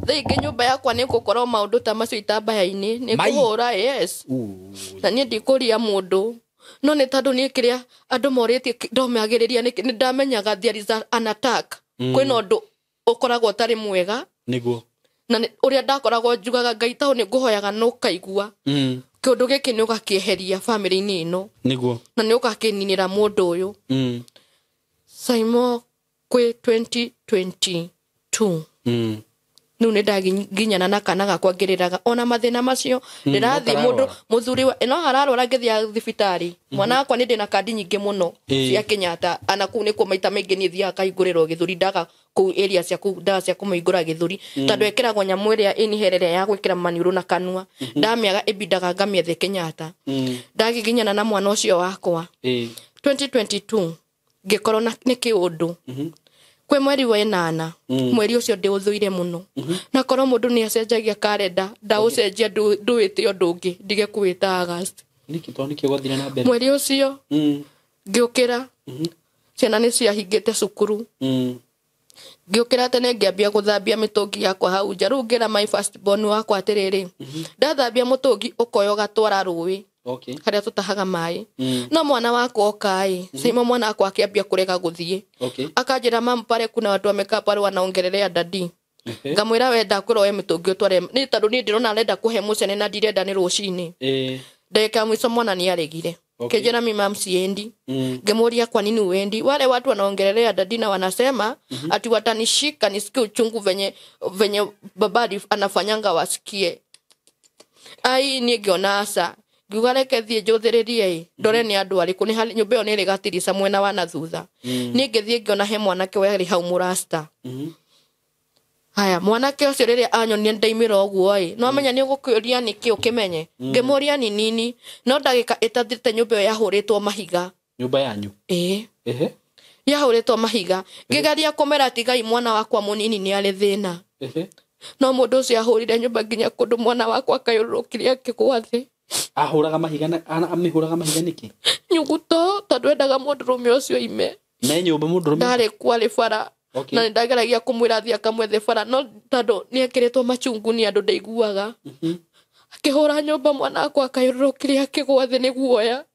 A: Thaa ingĩ nyũmba yakwa nĩ ngũkorwo maũndũ ta macio itambaya-inĩ nĩ ngũhũra yes. Na niĩ ndikũria mũndũ. No nĩ tondũ niĩ kĩrĩa andũ morĩtie ndomagĩrĩria nĩ ndamenyaga there is an attack. Kwĩna ũndũ ũkoragwo ũtarĩ mwega.
B: Nĩguo.
A: Na ũrĩa ndakoragwo njugaga Ngai tondũ nĩ ngũhoyaga na ũkaigua. Kĩũndũ gĩkĩ nĩ ũgakĩeheria bamĩrĩ-inĩ ĩno.
B: Nĩguo.
A: Na nĩ ũgakĩninĩra mũndũ ũyũ. Saimo kwĩ 2022. Rĩu nĩ ndaginyana na kana gakwa ngĩrĩraga ona mathĩna macio ndĩrathiĩ mũndũ mũthuri wa no ararwara ngĩthiaga thibitarĩ. Mwana wakwa nĩ ndĩna kandi nyingĩ mũno cia Kenyatta ana kũu nĩkuo maita maingĩ niĩ thiaga kahingũrĩrwo gĩthũri ndaga kũu area cia kũu ndawa cia kũmũhingũra gĩthũri tondũ ĩkĩragwo nyamũ ĩrĩa ĩnihere ĩrĩa ya gwĩkĩra maniũrũ na kanua ndamĩaga ĩbindaga ngamĩethe Kenyatta. Ndagiginyana na mwana ũcio wakwa 2022 ngĩkorwo nĩ kĩũndũ. Kwĩ mweri wa 8 mweri ũcio ndĩũthũire mũno. Na korwo mũndũ nĩ acenjagia kalenda ndaũcenjia ndũwĩte ũndũ ũngĩ ndige kũwĩta August.
B: Nĩkĩ tondũ nĩkĩ gwathire na mbere?
A: Mweri ũcio ngĩũkĩra ciana nĩ ciahingĩte cukuru. Ngĩũkĩra tene ngĩambia gũthambia mĩtũngi yakwa hau nja. Rĩu ngĩra my first born wakwa atĩrĩrĩ, ndathambia mũtũngi ũkoya ũgatwara rũĩ.
B: Okay.
A: Harĩa tũtahaga maĩ. No mwana wakwa oka-ĩ, Saimo mwana wakwa akĩambia kũrega gũthiĩ.
B: Okay.
A: Akanjĩra mam pale kuna watu wamekaa pale wanaongelelea dadi. Ngamwĩra we ndakwĩra oe mĩtũngi ũtware nĩ tondũ niĩ ndĩrona arenda kũhe mũcene na ndirenda nĩ rũcinĩ. Ndagĩka ya mũico mwana nĩ aregire.
B: Okay.
A: Kĩnjĩra mi mam siendi. Ngĩmũria kwa nini uendi? Wale watu wanaongelelea dadi na wanasema ati watanishika nisikie uchungu venye baba anafanyanga wasikie. Ai niĩ ngĩona aca. Ngiuga reke thiĩ njũthĩrĩrie ĩ ndore nĩ andũ arĩkũ nĩ harĩ nyũmba ĩyo nĩ ĩrĩ gatirica mwena wa na thutha. Niĩ ngĩthiĩ ngĩona he mwanake warĩ hau mũrasta. Haya mwanake ũcio rĩrĩa anyonire ndaimĩra ũguo ĩ no amenya nĩ ũgũkĩũria nĩkĩ ũkĩmenye. Ngĩmũria ni nini no ndagĩka ĩtathirĩte nyũmba ĩyo yahũrĩtwo mahiga.
B: Nyũmba yanyu?
A: Ĩĩ. Yahũrĩtwo mahiga. Ngĩgeria kũmera tigai mwana wakwa mũnini nĩ arĩ thĩna. No mũndũ ũcio ahũrire nyũmba nginya kũndũ mwana wakwa akayũrũrũkire akĩgũa thĩ.
B: Ahũraga mahiga na amĩhũraga mahiga nĩkĩ?
A: Nyuguto tondũ endaga mũndũrũme ũcio aime.
B: Na nyũmba mũndũrũme?
A: Ndarĩ kuo arĩ bara.
B: Okay.
A: Na nĩndageragia kũmwĩra athiĩ akamwethe bara no tondũ nĩekĩrĩtwo machungu nĩ andũ ndaiguaga. Akĩhũra nyũmba mwana wakwa akayũrũrũkire akĩgũa thĩ nĩ guoya.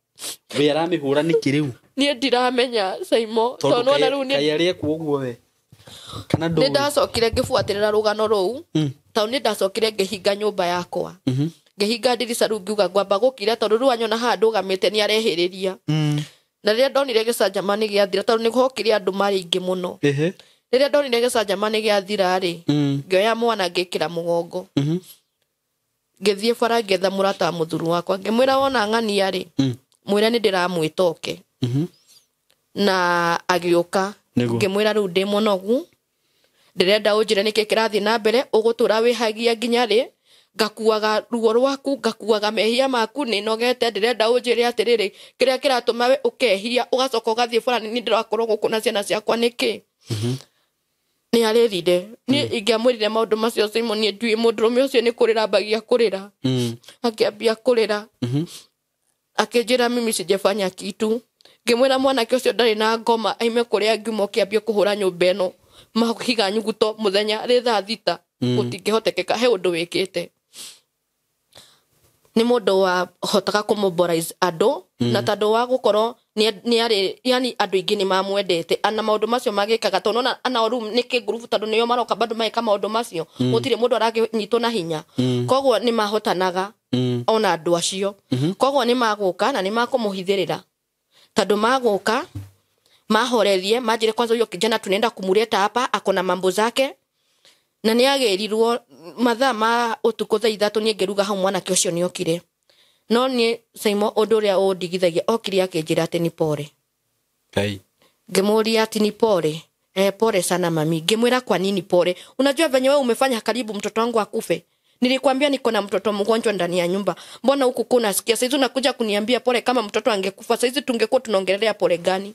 B: We aramĩhũra nĩkĩ rĩu?
A: Niĩ ndiramenya Saimo tondũ nĩwona rĩu
B: kaĩ arĩ ekuo ũguo we? Kana ndũĩ?
A: Nĩ ndacokire ngĩbuatĩrĩra rũgano rũu tondũ nĩ ndacokire ngĩhinga nyũmba yakwa. Ngĩhinga ndirica rĩu ngiuga ngwamba gũkira tondũ rĩu anyona haha ndũgamĩte nĩ arehĩrĩria. Na rĩrĩa ndonire gĩcanjama nĩ gĩathira tondũ nĩ hokire andũ marĩ aingĩ mũno. Rĩrĩa ndonire gĩcanjama nĩ gĩathira rĩ, ngĩoya mwana ngĩkĩra mũgongo. Ngĩthiĩ bara ngĩetha mũrata wa mũthuri wakwa ngĩmwĩra wona ng'ania rĩ, mwĩre nĩ ndĩramwĩta oke. Na agĩũka. Ngĩmwĩra rĩu ndĩ mũnogu, ndĩrenda ũnjĩre nĩkĩ kĩrathiĩ na mbere, ũgũtũra wĩhagia nginya rĩ. Ngakuaga ruo rwaku, ngakuaga mehia maku, nĩ nogete, ndĩrenda ũnjĩre atĩrĩrĩ, kĩrĩa kĩratũma we ũkehia ũgacoka ũgathiĩ bara, nĩ ndĩrakorwo gũkũ na ciana ciakwa nĩkĩ? Nĩ arĩrire. Niĩ ingĩamwĩrire maũndũ macio Simon, niĩ ndiũĩ mũndũrũme ũcio nĩ kũrĩra ambagia kũrĩra. Akĩambia kũrĩra, akĩnjĩra mimi sijafanya kitu. Ngĩmwĩra mwanake ũcio ndarĩ na ngoma, aime kũrĩa ngiuma ũkĩambia kũhũra nyũmba ĩno mahiga nyuguto mũthenya rĩ thaa 6, gũtingĩhotekeka, he ũndũ wĩkĩte. Nĩ mũndũ wahotaga kũmobilize andũ, na tondũ wa gũkorwo nĩ arĩ, yani andũ aingĩ nĩ mamwendete na maũndũ macio magĩkaga, tondũ nona ana rĩu nĩ kĩngurubu, tondũ nĩo maroka bado magĩka maũndũ macio, gũtirĩ mũndũ arakĩnyitwo na hinya, koguo nĩ mahotanaga ona andũ acio. Koguo nĩ magũka na nĩ makũmũhithĩrĩra, tondũ magũka mahorerie manjĩre kwanza huyo kijana tunaenda kumuleta hapa, ako na mambo zake. Na nĩ agĩrirwo mathaa ma ũtukũ thaa 3 niĩ ngĩruga hau, mwanake ũcio nĩ okire. No niĩ Simon, ũndũ ũrĩa ũndigithagia, okire akĩnjĩra atĩ ni pole.
B: Ngai.
A: Ngĩmũria ati ni pole. Pole sana mami. Ngĩmwĩra kwa nini pole? Unajua venye wewe umefanya karibu mtoto wangu akufe. Nilikwambia niko na mtoto mgonjwa ndani ya nyumba. Mbona huku kuna sikia saizi unakuja kuniambia pole? Kama mtoto angekufa saizi tungekuwa tunaongelea pole gani?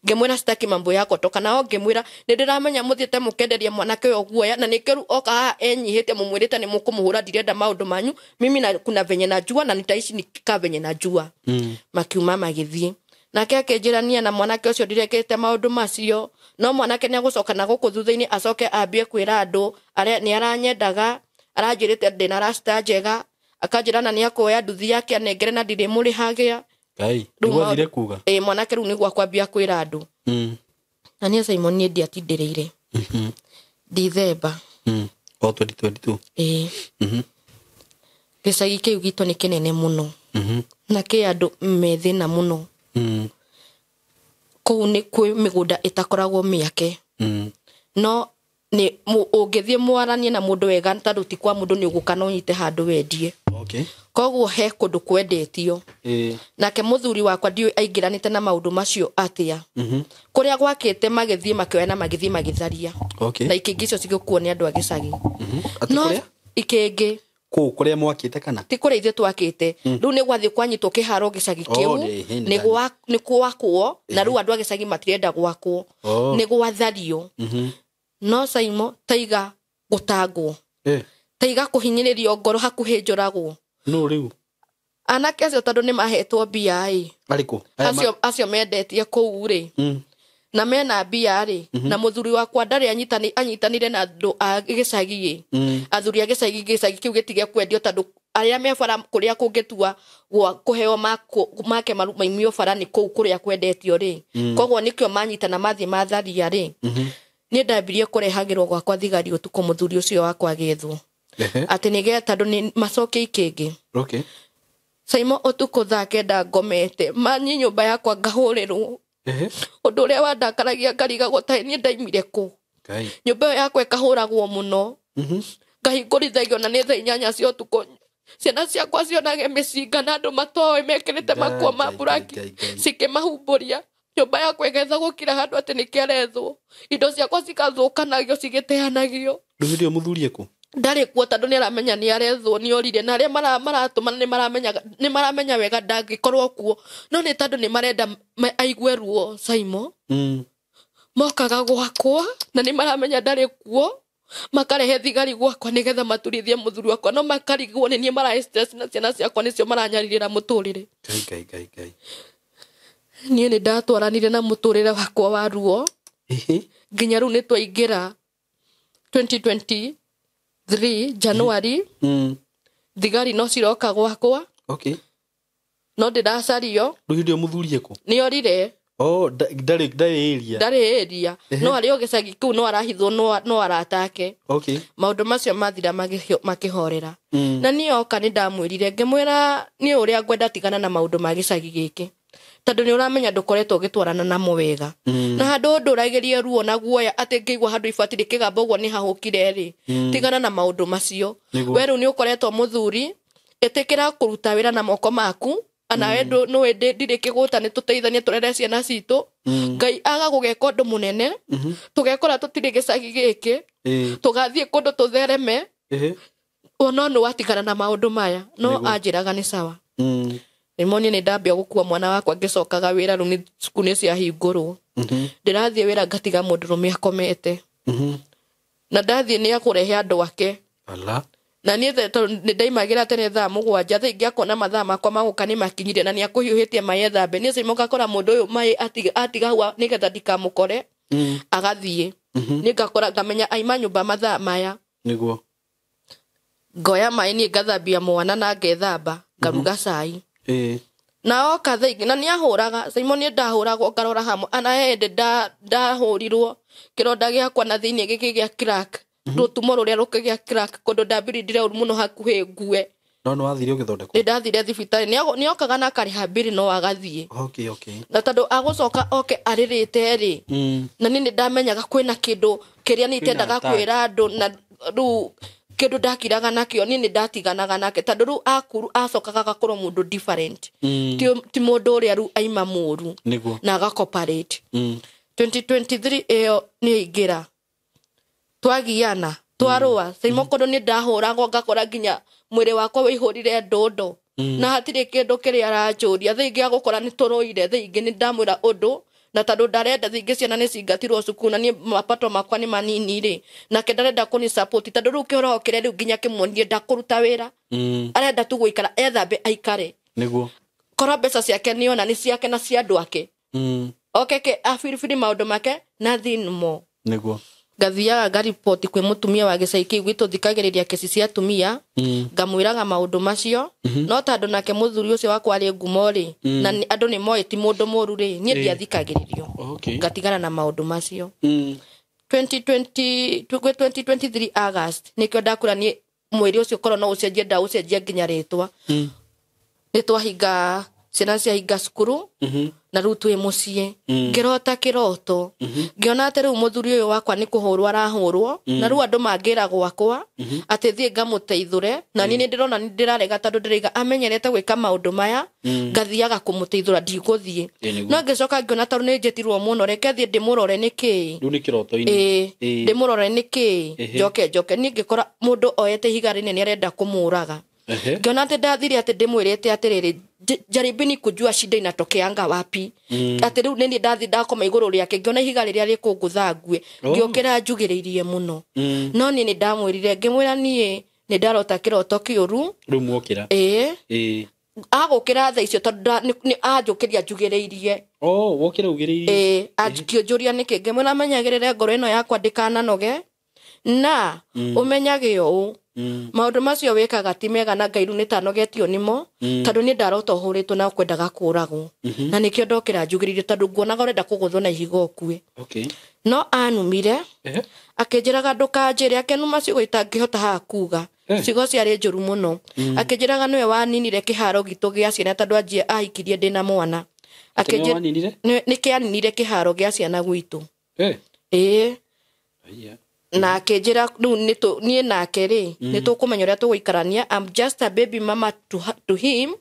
A: Ngĩmwĩra sitaki mambo yako, toka nao. Ngĩmwĩra nĩ ndĩramenya mũthiĩte mũkenderia mwanake ũyũ guoya, na nĩkĩo oka haha enyihĩte mũmwĩrĩte nĩ mũkũmũhũra, ndirenda maũndũ manyu mimi, na kuna venye najua na nitaishi nikikaa venye najua. Makiuma magĩthiĩ. Nake akĩnjĩra niĩ na mwanake ũcio ndirekĩte maũndũ macio, no mwanake nĩ agũcoka na gũkũ thutha-inĩ acoke ambie kwĩra andũ arĩa nĩ aranyendaga, aranjĩrĩte ndĩna rasta njega, akanjĩra na nĩ akuoya nduthi yake anengere na ndirĩmũrĩhagĩa.
B: Ngai,
A: Rĩu
B: nĩguo athire kuga.
A: Ĩ, mwanake rĩu nĩguo akwambia kwĩra andũ. Na niĩ Simon, niĩ ndiatindĩrĩire. Dithemba.
B: O 2022.
A: Ĩ. Gĩcagi kĩu gitũ nĩ kĩnene mũno, na kĩ andũ me thĩna mũno. Kũu nĩ kwĩ mĩgũnda ĩtakoragwo mĩake, no nĩ ũngĩthiĩ mwaranie na mũndũ wega, tondũ ti kwa mũndũ, nĩ ũgũka na ũnyite handũ wendie. Koguo he kũndũ kwendetio. Nake mũthuri wakwa ndiũĩ aingĩranĩte na maũndũ macio atĩa, kũrĩa gwakĩte magĩthiĩ makĩoya na magĩthiĩ magĩtharia, na ikĩngĩ icio cigĩkuo nĩ andũ a gĩcagi.
B: Atĩ
A: No
B: kũrĩa?
A: Ikĩngĩ.
B: Kũu kũrĩa mwakĩte kana?
A: Ti kũrĩa ithuĩ twakĩte. Rĩu nĩ gwathiĩ kwanyitwo kĩharo gĩcagi kĩu,
B: nĩ
A: nĩ gwakwo, na rĩu andũ a gĩcagi matirenda gwakwo, nĩ gwathario. No Simon, taiga gũtangwo, taiga kũhinyĩrĩrio ngoro, hakuhĩ njũragwo.
B: No rĩu.
A: Anake acio tondũ nĩ mahetwo mbia ĩ.
B: Arĩkũ? Aya
A: Acio mendetie kũu rĩ, na mena mbia rĩ, na mũthuri wakwa ndarĩ anyitanire na andũ a gĩcagi ĩ, athuri a gĩcagi, gĩcagi kĩu gĩtige kwendio, tondũ arĩa me bara kũrĩa kũngĩtua gwa kũheo make maumio bara nĩ kũu kũrĩa kwendetio rĩ. Koguo nĩkĩo manyitana mathiĩ matharia rĩ. Niĩ ndambirie kũrehagĩrwo gwakwa thigari ũtukũ, mũthuri ũcio wakwa agĩethwo, atĩ nĩgetha tondũ nĩ macokie ikĩngĩ. Simon, ũtukũ thaa 9 ngomete manyi nyũmba yakwa ngahũrĩrwo. Ũndũ ũrĩa wandakaragia, ngarigagwo ta niĩ ndaimire kũ.
B: Ngai.
A: Nyũmba ĩyo yakwa ĩkahũragwo mũno, ngahingũrithagio na nĩ thaa 8 cia ũtukũ, ciana ciakwa cionage mĩcinga na andũ matoĩ mekĩrĩte makuo ma
B: Ngai,
A: buraki
B: Ngai, Ngai.
A: cikĩmahumbũria. Nyũmba yakwa ĩgetha gũkira handũ atĩ nĩkĩarethwo, indo ciakwa cigathũkanagio, cigĩteanagio.
B: Rĩu hĩndĩ ĩyo mũthuri ekũ?
A: Ndarĩ kuo, tondũ nĩ aramenya nĩ arethwo, nĩ orire, na arĩa maratũmana nĩ maramenya wega ndangĩkorwo kuo, no nĩ tondũ nĩ marenda aigue ruo, Simon. Mokaga gwakwa na nĩ maramenya ndarĩ kuo, makarehe thigari gwakwa nĩgetha maturithie mũthuri wakwa, no makarigwo nĩ niĩ marahe stress na ciana ciakwa nĩcio maranyarirĩra mũtũrĩre.
B: Ngai, Ngai, Ngai, Ngai.
A: Niĩ nĩ ndatwaranire na mũtũrĩre wakwa wa ruo nginya rĩu nĩ twaingĩra 2023 January. Thigari no ciroka gwakwa, no ndĩracario.
B: Rĩu hĩndĩ ĩyo mũthuri ekũ?
A: Nĩ orire.
B: Oh, ndarĩ area.
A: Ndarĩ area, no arĩ o gĩcagi kĩu, no arahithwo no arata ake. Maũndũ macio mathira makĩhorera. Na niĩ oka nĩ ndamwĩrire, ngĩmwĩra niĩ ũrĩa ngwenda, tigana na maũndũ ma gĩcagi gĩkĩ, tondũ nĩ ũramenya ndũkoretwo ũgĩtwarana namo wega, na handũ ũndũragĩrie ruo na guoya atĩ ngĩigua handũ ibati rĩkĩgamba ũguo nĩ hahũkire rĩ. Tigana na maũndũ macio. We rĩu nĩ ũkoretwo mũthuri, ĩtĩkĩra kũruta wĩra na moko maku, anawe nũĩ ndirĩ kĩgũta, nĩ tũteithanie tũrere ciana citũ. Ngai aga gũgeka ũndũ mũnene, tũgekora tũtirĩ gĩcagi gĩkĩ, tũgathiĩ kũndũ tũthereme. Ona nĩ watigana na maũndũ maya no anjĩraga nĩ sawa. Rĩmwe nĩ ndambia gũkua mwana wakwa ngĩcokaga wĩra rĩu nĩ cukuru nĩ ciahingũrwo. Ndĩrathiĩ wĩra ngatiga mũndũrũme akomete. Na ndathiĩ nĩ akũrehe andũ ake.
B: Ala.
A: Na niĩ tondũ nĩ ndaimagĩra tene thaa 7 thaa ingĩ akona mathaa makwa magũka nĩ makinyire na nĩ akũhiũhĩtie maĩ ethambe. Niĩ Saimo ngakora mũndũ ũyũ maĩ atiga hau nĩgetha ndikamũkore agathiĩ. Niĩ ngakora ngamenya aima nyũmba mathaa maya.
B: Nĩguo.
A: Ngoya maĩ niĩ ngathambia mwana na ngethamba ngaruga cai. Na oka thaa ingĩ na nĩ ahũraga Saimo niĩ ndahũragwo ngarora hamwe ana hĩndĩ ndahũrirwo kĩronda gĩakwa na thĩinĩ gĩkĩgĩa crack rũtumo rũrĩa rũkĩgĩa crack kũndũ ndambirindire ũru mũno hakuhĩ ngue.
B: No nĩ wathire ũgĩthondekwo?
A: Nĩ ndathire thibitarĩ nĩ okaga na akarĩha mbiri no agathiĩ.
B: Okay, okay.
A: Na tondũ agũcoka oke arĩrĩte rĩ na niĩ nĩ ndamenyaga kwĩna kĩndũ kĩrĩa niĩ itendaga kwĩra andũ na rĩu kĩndũ ndakiraga nakĩo niĩ nĩ ndatiganaga nake tondũ rĩu akuru acokaga agakorwo mũndũ different. Ti mũndũ ũrĩa rĩu aima mũru.
B: Nĩguo.
A: Na agacoperate. 2023 ĩyo nĩ aingĩra twagiana twarũa Saimo kũndũ nĩ ndahũragwo ngakora nginya mwĩrĩ wakwa wĩihũrire ndũndũ na hatirĩ kĩndũ kĩrĩa aranjũria. Thaa ingĩ agũkora nĩ tũrũire thaa ingĩ nĩ ndamwĩra ũndũ na tondũ ndarenda thaa ingĩ ciana nĩ cingatirwo cukuru na niĩ mapato makwa nĩ manini rĩ nake ndarenda kũni support tondũ rĩu kĩhoro kĩrĩa rĩu nginya kĩmuonie ndakũruta wĩra. Arenda tu gũikara ethambe aikare.
B: Nĩguo.
A: Korwo mbeca ciake nĩona nĩ ciake na cia andũ ake. Oke ke abiribiri maũndũ make nothing more.
B: Nĩguo.
A: Ngathiaga ngariboti kwĩ mũtumia wa gĩcagi kĩu gitũ thikagĩrĩria kesi cia atumia ngamwĩraga maũndũ macio no tondũ nake mũthuri ũcio wakwa arĩ ngumo rĩ na andũ nĩ moĩ ti mũndũ mũru rĩ niĩ ndiathikagĩrĩrio.
B: Okay.
A: Ngatigana na maũndũ macio. 2023 August nĩkĩo ndakũra niĩ mwĩrĩ ũcio korwo no ũcenjie ndaũcenjia nginya rĩtwa. Nĩ twahinga ciana ciahinga cukuru na rĩu twĩ mũciĩ ngĩrota kĩroto ngĩona atĩ rĩu mũthuri ũyũ wakwa nĩ kũhũrwo arahũrwo na rĩu andũ mangĩra gwakwa atĩ thiĩ ngamũteithũre na niĩ nĩ ndĩrona nĩ ndĩrarega tondũ ndĩraiga amenyerete gwĩka maũndũ maya ngathiaga kũmũteithũra ndigũthiĩ. No ngĩcoka ngĩona tondũ nĩ njĩtirwo mũno reke thiĩ ndĩmũrore nĩkĩĩ.
B: Rĩu nĩ kĩroto-inĩ.
A: Ndĩmũrore nĩkĩĩ njoke niĩ ngĩkora mũndũ oete ihiga rĩnene arenda kũmũraga. Ngĩona atĩ ndathire atĩ ndĩmwĩrĩte atĩrĩrĩ jaribini kujua shida inatokeanga wapi. Atĩ rĩu nĩ ndathi ndakoma igũrũ rĩake ngĩona ihiga rĩrĩa rĩkũngũtha ngue ngĩũkĩra njugĩrĩirie mũno. No niĩ nĩ ndamwĩrire ngĩmwĩra niĩ nĩ ndarota kĩroto kĩũru.
B: Rĩu mwokĩra.
A: Agũkĩra thaa icio tondũ nĩ anjũkĩria njugĩrĩirie.
B: Oh, wokĩra ugĩrĩirie.
A: Akĩnjũria nĩkĩ ngĩmwĩra menyagĩrĩre ngoro ĩno yakwa ndĩkananoge na ũmenyage ũũ maũndũ macio wĩkaga ti mega na Ngai rĩu nĩtanogetio nĩmo tondũ niĩ ndarota ũhũrĩtwo na kwendaga kũragwo na nĩkĩo ndokĩra njugĩrĩirie tondũ nguonaga ũrenda kũgũthwo na ihiga ũkue.
B: Okay.
A: No anumire akĩnjĩraga ndũkanjĩre akĩnuma ciugo itangĩhota haha kuga ciugo ciarĩ njũru mũno. Akĩnjĩraga nĩwe waninire kĩharo gitũ gĩa ciana tondũ anjie ahikirie ndĩna mwana. Nĩ kĩaninire kĩharo gĩa ciana gwitũ. Na akĩnjĩra rĩu niĩ nake rĩ nĩ tũkũmenya ũrĩa tũgũikarania. I'm just a baby mama to him.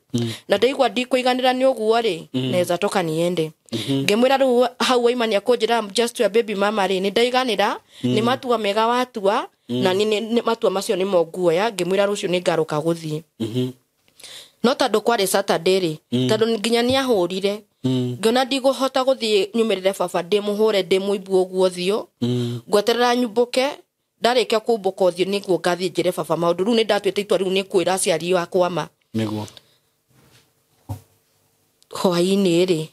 A: Na ndaigua ndikũiganĩra nĩ ũguo rĩ neza toka niende. Ngĩmwĩra rĩu hau waima nĩ akũnjĩra I'm just a baby mama rĩ nĩ ndaiganĩra nĩ matua mega watua na nĩ matua macio nĩmo nguoya. Ngĩmwĩra rũciũ nĩ ngarũka gũthiĩ. No tondũ kwarĩ Saturday rĩ tondũ nginya nĩ ahũrire ngĩona ndigũhota gũthiĩ nyumĩrĩre baba ndĩmũhũre ndĩmũimbu ũguo ũthiũ ngweterera nyumbũke ndarĩkia kũmbũka ũthiũ nĩguo ngathiĩ njĩre baba maũndũ. Rĩu nĩ ndatuĩte itua rĩu nĩ kwĩra aciari akwa ma.
B: Nĩguo.
A: Hwaĩ-inĩ rĩ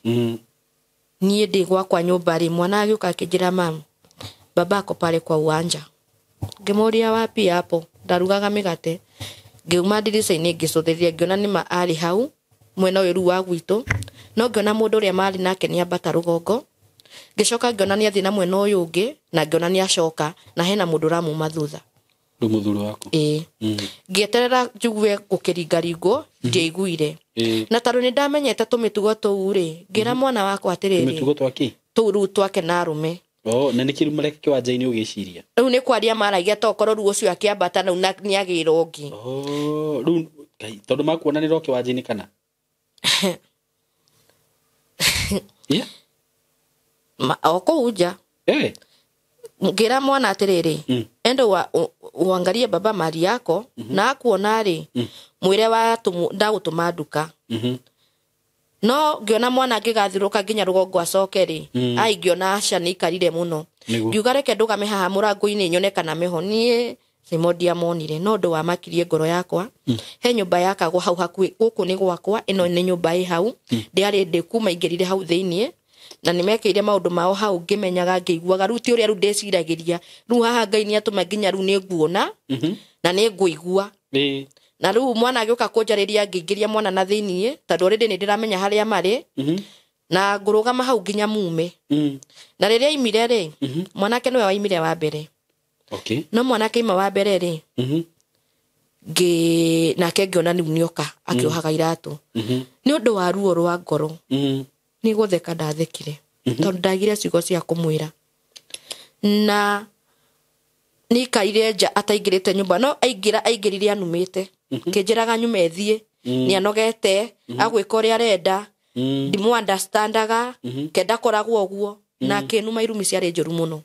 A: niĩ ndĩ gwakwa nyũmba rĩ mwana agĩũka akĩnjĩra mamu baba ako pale kwa uwanja. Ngĩmũria wapi hapo ndarugaga mĩgate. Ngĩuma ndirica-inĩ ngĩcũthĩrĩria ngĩona nĩma arĩ hau mwena ũyũ rĩu wa gwitũ no ngĩona mũndũ ũrĩa marĩ nake nĩ ambata rũgongo. Ngĩcoka ngĩona nĩ athiĩ na mwena ũyũ ũngĩ na ngĩona nĩ acoka na hena mũndũ ũramuma thutha.
B: Rĩu mũthuri waku.
A: Ngĩeterera njigue gũkĩringaringwo ndiaiguire. Na tondũ nĩ ndamenyete tũmĩtugo tũu rĩ ngĩra mwana wakwa atĩrĩrĩ
B: tũmĩtugo twakĩ
A: tũu rĩu twake na arũme.
B: Oh, na nĩkĩ rĩu mareka kĩwanja-inĩ ũgĩciria?
A: Rĩu nĩ kwaria maragia tokorwo rĩu ũcio akĩambata rĩu nĩ agĩra ũngĩ.
B: Oh, rĩu tondũ makuonanĩra o kĩwanja-inĩ kana? Yeah.
A: O kũu nja. Ngĩra mwana atĩrĩrĩ endo Uangalie baba mali yako na akuona rĩ, mwĩre wa ndagũtũma nduka. No ngĩona mwana angĩgathirũka nginya rũgongo acoke rĩ, ai ngĩona aca nĩ ikarire mũno. Ngiuga reke ndũgame haha mũrango-inĩ nyone kana meho. Niĩ Saimo ndiamonire, no ũndũ wamakirie ngoro yakwa. He nyũmba yakagwo hau hakuhĩ, gũkũ nĩ gwakwa, ĩno nĩ nyũmba ĩ hau. Ndĩarĩ ndĩku maingĩrire hau thĩiniĩ na nĩmekĩire maũndũ mao hau, ngĩmenyaga ngĩiguaga rĩu ti ũrĩa rĩu ndĩciragĩria. Rĩu haha Ngai nĩatũma nginya rĩu nĩnguona na nĩngũigua. Na rĩu mwana agĩũka kũnjarĩria, ngĩingĩria mwana na thĩiniĩ tondũ already nĩndĩramenya harĩa marĩ, na ngũrũgama hau nginya mume. Na rĩrĩa aimire rĩ, mwanake nĩwe waimire wa mbere. No mwanake ima wa mbere rĩ, nake ngĩona rĩu nĩoka akĩohaga iratũ. Nĩ ũndũ wa ruo rwa ngoro, nĩ gũtheka ndathekire, tondũ ndagire ciugo cia kũmwĩra. Na nĩikarire nja ataingĩrĩte nyũmba, no aingĩra aingĩrire anumĩte. Kĩnjĩraga nyume thiĩ, nĩanogete, agwĩka ũrĩa arenda, ndimũ understandaga, kenda koragwo ũguo, na akĩnuma irumi ciarĩ njũru mũno.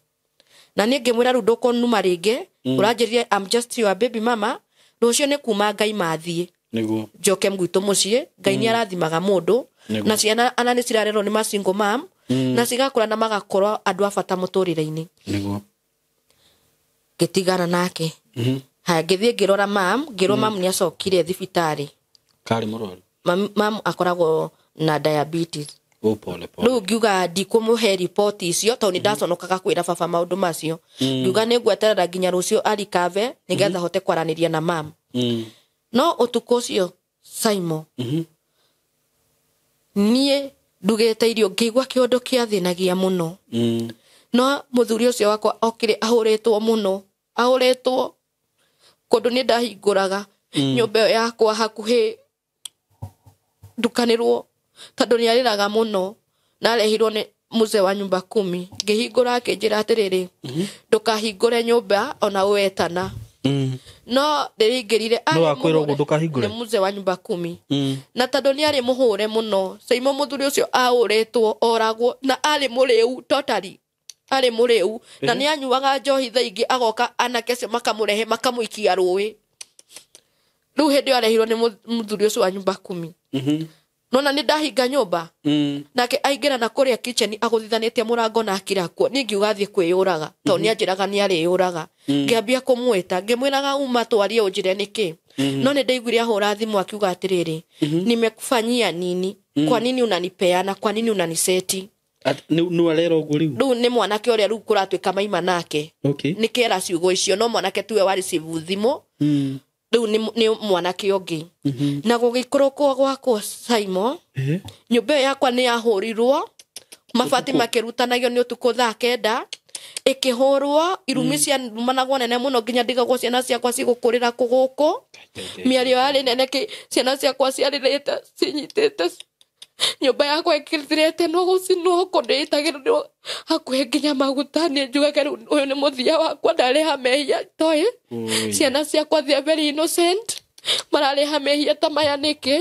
A: Na niĩ ngĩmwĩra rĩu ndũkũnuma rĩngĩ, ũranjĩrire I'm just your baby mama, rũciũ nĩ kuma Ngai mathiĩ. Njoke gwitũ mũciĩ, Ngai nĩ arathimaga mũndũ, na ciana ana nĩ cirarerwo nĩ ma single mom, na cigakũra na magakorwo andũ a bata mũtũrĩre-inĩ. Ngĩtigana nake. Haya, ngĩthiĩ ngĩrora mam, ngĩrwo mam nĩ acokire thibitarĩ.
B: Karĩ mũrwaru?
A: Mam akoragwo na diabetes.
B: Pole pole.
A: Rĩu ngiuga ndikũmũhe riboti icio tondũ nĩ ndaconokaga kwĩra baba maũndũ macio. Ngiuga nĩ ngweterera nginya rũciũ arikave nĩgetha hote kwaranĩria na mam. No ũtukũ ũcio Saimo, niĩ ndugĩte irio ngĩigua kĩũndũ kĩathĩnagia mũno. No mũthuri ũcio wakwa okire ahũrĩtwo mũno, ahũrĩtwo kũndũ nĩ ndahingũraga nyũmba ĩyo yakwa hakuhĩ ndukanĩrwo tondũ nĩ arĩraga mũno, na arehirwo nĩ mzee wa nyumba kumi. Ngĩhingũra akĩnjĩra atĩrĩrĩ, ndũkahingũre nyũmba ona wetana. No ndĩrĩingĩrire
B: No akwĩra ũguo ndũkahingũre?
A: Nĩ mzee wa nyumba kumi. Na tondũ nĩ arĩ mũhũre mũno, Saimo mũthuri ũcio ahũrĩtwo oragwo, na arĩ mũrĩu totally. Arĩ mũrĩu, na nĩ anyuaga njohi thaa ingĩ agoka anake acio makamũrehe makamũikia rũĩ. Rĩu hĩndĩ ĩyo arehirwo nĩ mũthuri ũcio wa nyumba kumi. Nona nĩ ndahinga nyũmba. Nake aingĩra na kũrĩa kitchen agũthithanĩtie mũrango na akira kuo. Niĩ ngiuga athiĩ kwĩyũraga, tondũ nĩ anjĩraga nĩ arĩyũraga. Ngĩambia kũmwĩta, ngĩmwĩraga uma twarie ũnjĩre nĩkĩ. No nĩ ndaiguire ahũra thimũ akiuga atĩrĩrĩ, nimekufanyia nini? Kwa nini unanipeana? Kwa nini unaniseti?
B: Nĩ arera ũguo rĩu?
A: Rĩu nĩ mwanake ũrĩa rĩu kũratuĩka maima nake. Nĩ kĩera ciugo icio, no mwanake tiwe wa receive thimũ. Rĩu nĩ mwanake ũngĩ. Na gũgĩikũrũkwo gwakwa Saimo, nyũmba ĩyo yakwa nĩ yahũrirwo, mabati makĩrutanagio nĩ ũtukũ thaa 9, ĩkĩhũrwo, irumi ciarumanagwo nene mũno nginya ndigagwo ciana ciakwa cigũkũrĩra kũ gũkũ. Mĩario yarĩ nene kĩ, ciana ciakwa ciarĩrĩte, cinyitĩte nyũmba yakwa ĩkĩthirĩte no gũcinwo kũndũ ĩtagĩrĩrwo hakuhĩ nginya maguta. Niĩ njugage rĩu ũyũ nĩ mũthia wakwa, ndarĩha mehia toĩ. Ciana ciakwa they are very innocent, mararĩha mehia ta maya nĩkĩ?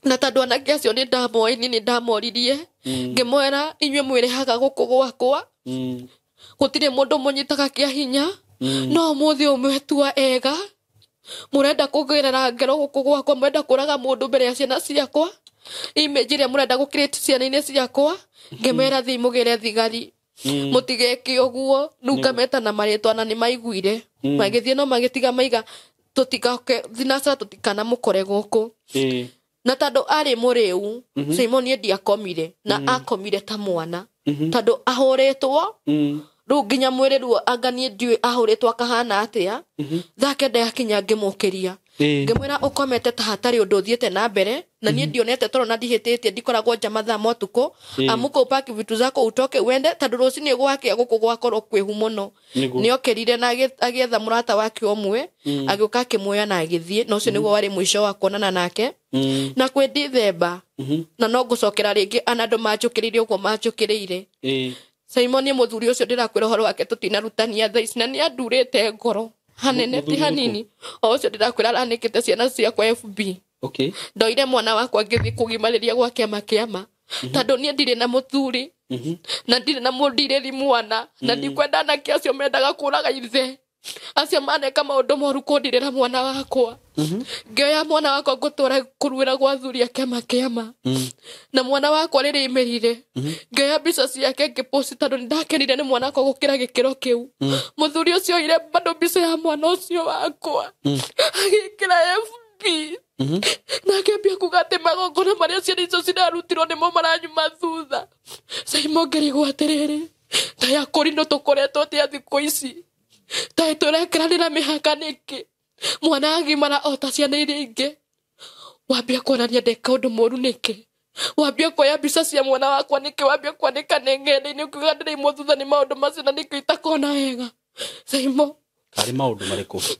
A: Na tondũ anake acio nĩ ndamoĩ, niĩ nĩ ndamoririe. Ngĩmwĩra inyuĩ mwĩrĩhaga gũkũ gwakwa, gũtirĩ mũndũ mũnyitaga kĩa hinya, no ũmũthĩ ũyũ mwetua ega, mũrenda kũgerera ngero gũkũ gwakwa, mũrenda kũraga mũndũ mbere ya ciana ciakwa, image ĩrĩa mũrenda gũ-create ciana-inĩ ciakwa. Ngĩmera thiĩ mũgĩre thigari, mũtigeke ũguo. Rĩu ngameta na marĩtwa na nĩ maiguire. Magĩthiĩ no magĩtiga maiga tũtigoke thinacara, tũtikanamũkore gũkũ. Na tondũ arĩ mũrĩu, Saimo niĩ ndiakomire, na akomire ta mwana. Tondũ ahũrĩtwo, rĩu nginya mwĩrĩ ruo anga niĩ ndiũĩ ahũrĩtwo akahana atĩa. Thaa 9 yakinya ngĩmũkĩria. Ngĩmwĩra ũkomete ta hatarĩ ũndũ ũthiĩte na mbere, na niĩ ndionete toro na ndihĩtĩtie, ndikoragwo nja mathaa ma ũtukũ. Amũka ũpaki vitu zako utoke uende, tondũ rũcinĩ gwakĩa gũkũ gwakorwo kwĩhu mũno. Nĩokĩrire na agĩetha mũrata wake ũmwe, agĩũka akĩmuoya na agĩthiĩ, na ũcio nĩguo warĩ mũico wa kuonana nake. Na kwĩ Dithemba, na no ngũcokera rĩngĩ ana andũ manjũkĩrĩire ũguo manjũkĩrĩire. Saimo nĩ mũthuri ũcio ndĩrakwĩra ũhoro wake tũtinarutania thaa ici, na nĩ andurĩte ngoro hanene ti hanini. O ũcio ndĩrakwĩra aranĩkĩte ciana ciakwa FB. Ndoire mwana wakwa ngĩthiĩ kũgimarĩria gwa kĩama kĩama, tondũ niĩ ndirĩ na mũthuri, na ndirĩ na mũndirĩri mwana, na ndikwenda anake acio mendaga kũraga ithe. Acio maneka maũndũ moru kũndirĩra mwana wakwa. Ngĩoya mwana wakwa ngũtwara kũruĩra gwa athuri a kĩama kĩama. Na mwana wakwa rĩrĩa aimĩrire, ngĩoya mbica ciake ngĩpost tondũ nĩndakenire nĩ mwana wakwa gũkĩra gĩkĩro kĩu. Mũthuri ũcio oire bado mbica ya mwana ũcio wakwa, agĩkĩra FB, na akĩambia kuga atĩ magongona marĩa ciana icio cirarutirwo nĩmo maranyuma thutha. Saimo ngĩrigwo atĩrĩrĩ, ta ya kũrinũ tũkoretwo atĩa thikũ ici, ta tũrekeranĩra mĩhaka nĩkĩ? Mwana agimara o ta ciana iria ingĩ, wambia kuonania ndeka ũndũ mũru nĩkĩ? Wambia kuoya mbica cia mwana wakwa nĩkĩ? Wambia kwandĩka nĩ ng'enda-inĩ ũkiuga ndĩraimwo thutha nĩ maũndũ macio na nĩkĩo itakona wega. Saimo,
B: Karĩ maũndũ marĩkũ?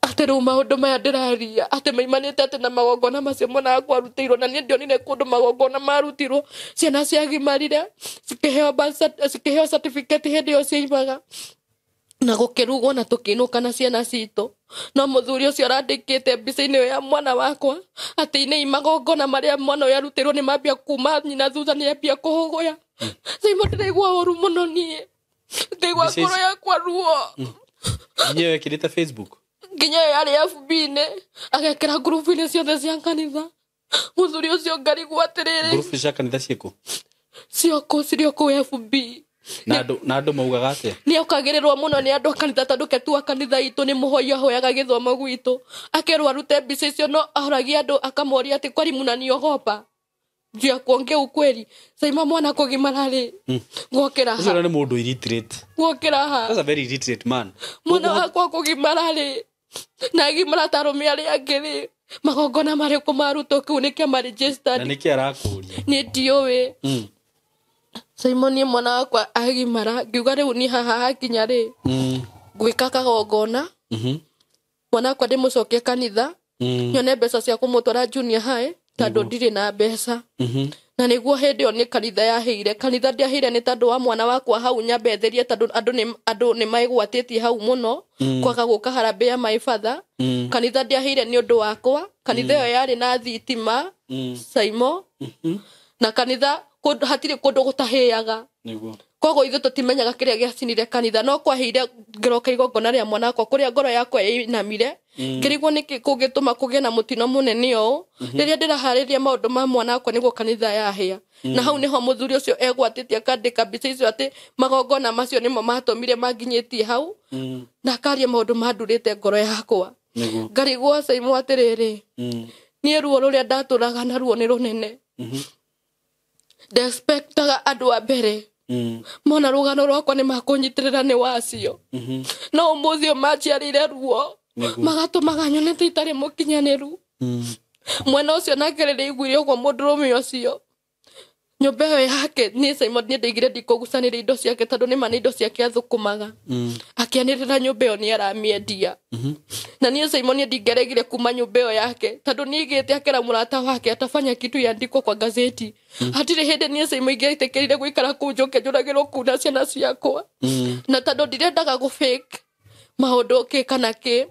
A: Atĩ rĩu maũndũ maya ndĩraria atĩ maimanĩte atĩ na magongona macio mwana wakwa arutĩirwo, na niĩ ndionire kũndũ magongona marutirwo. Ciana ciagimarire cikĩheo certificate hĩndĩ ĩyo ciaimaga, na gũkĩrugwo na tũkĩinũka na ciana citũ. No mũthuri ũcio arandĩkĩte mbica-inĩ ĩyo ya mwana wakwa atĩ nĩ magongona marĩa mwana ũyũ arutĩirwo nĩ mambia kuma nyina thutha, nĩ ambia kũhũgũya. Saimo, ndĩraigua ũru mũno niĩ, ngaigua
B: Mbica ici-
A: ngoro yakwa ruo.
B: Nginya ĩyo ĩkĩrĩte Facebook?
A: Nginya ĩyo yarĩ FB-inĩ, agekĩra ngurubu-inĩ ciothe cia kanitha. Mũthuri ũcio ngarigwo atĩrĩrĩ.
B: Ngurubu cia kanitha ciĩkũ?
A: Cioko cirĩ o kũu FB.
B: Na andũ maugaga atĩa?
A: Nĩ okagĩrĩrwo mũno nĩ andũ a kanitha, tondũ ketu a kanitha itũ nĩ mũhoi ahoyaga gĩthomo gwitũ, akerwo arute mbica icio, no ahoragia andũ akamoria atĩ kwani mnaniogopa juu ya kuongea ukweli? Saima, mwana kũgimara rĩ, gwokĩra
B: Ũcio
A: ha?
B: nĩ mũndũ illiterate.
A: Gwokĩra ha?
B: That's a very illiterate man.
A: Mwana wakwa kũgimara rĩ, na agimara ta arũme arĩa angĩ rĩ, magongona marĩkũ marutwo? Kĩu nĩ kĩama
B: Na
A: registered.
B: nĩkĩ arakũria?
A: Nĩ ndiũĩ. Simon, niĩ mwana wakwa agimara ngiuga rĩu niĩ haha hakinya rĩ, ngwĩka kagongona, mwana wakwa ndĩmũcokie kanitha, nyone mbeca cia kũmũtwara junior high, tondũ ndirĩ na mbeca. Na nĩguo hĩndĩ ĩyo nĩ kanitha yaheire. Kanitha ndiaheire nĩ tondũ wa mwana wakwa hau nyambe therie, tondũ andũ nĩ maĩgwatĩtie hau mũno kwaga gũka harambee ya my father. Kanitha ndiaheire nĩ ũndũ wakwa. Kanitha ĩyo yarĩ na thitima, Saimo, na kanitha hatirĩ kũndũ gũtahĩaga. Koguo ithuĩ tũtimenyaga kĩrĩa gĩacinire kanitha, no kwaheire. Ngĩroka igongona rĩa mwana wakwa kũrĩa ngoro yakwa ĩinamire, ngĩrigwo nĩkĩ kũngĩtũma kũgĩe na mũtino mũnene ũũ rĩrĩa ndĩraharĩria maũndũ ma mwana wakwa nĩguo kanitha yahĩa. Na hau nĩho mũthuri ũcio egwatĩtie akandĩka mbica icio atĩ magongona macio nĩmo matũmire manginyĩtie hau, na akaria maũndũ mandurĩte ngoro yakwa. Ngarigwo, Saimo, atĩrĩrĩ, niĩ ruo rũrĩa ndatũraga naruo nĩ rũnene. Ndexpectaga andũ a mbere mona rũgano rwakwa nĩ makũnyitĩrĩra nĩ wacio, no ũmũthĩ ũyũ manjiarĩire ruo, magatũmaga nyone ta itarĩ mũkinyanĩru. Mwena ũcio nake rĩrĩa aiguire ũguo, mũndũrũme ũcio nyũmba ĩyo yake, niĩ Simon niĩ ndaigire ndikũgucanĩria indo ciake, tondũ nĩma nĩ indo ciake athũkũmaga. Akĩanĩrĩra nyũmba ĩyo nĩ aramĩendia, na niĩ Simon niĩ ndingĩaregire kuma nyũmba ĩyo yake, tondũ nĩ aigĩte akĩra mũrata wake atafanya kitu iandikwo kwa gazeti. Hatirĩ hĩndĩ niĩ Simon ingĩetĩkĩrire gũikara kũu njoke njũragĩrwo kũu na ciana ciakwa. Na tondũ ndirendaga gũ fake maũndũ kĩ kana kĩ,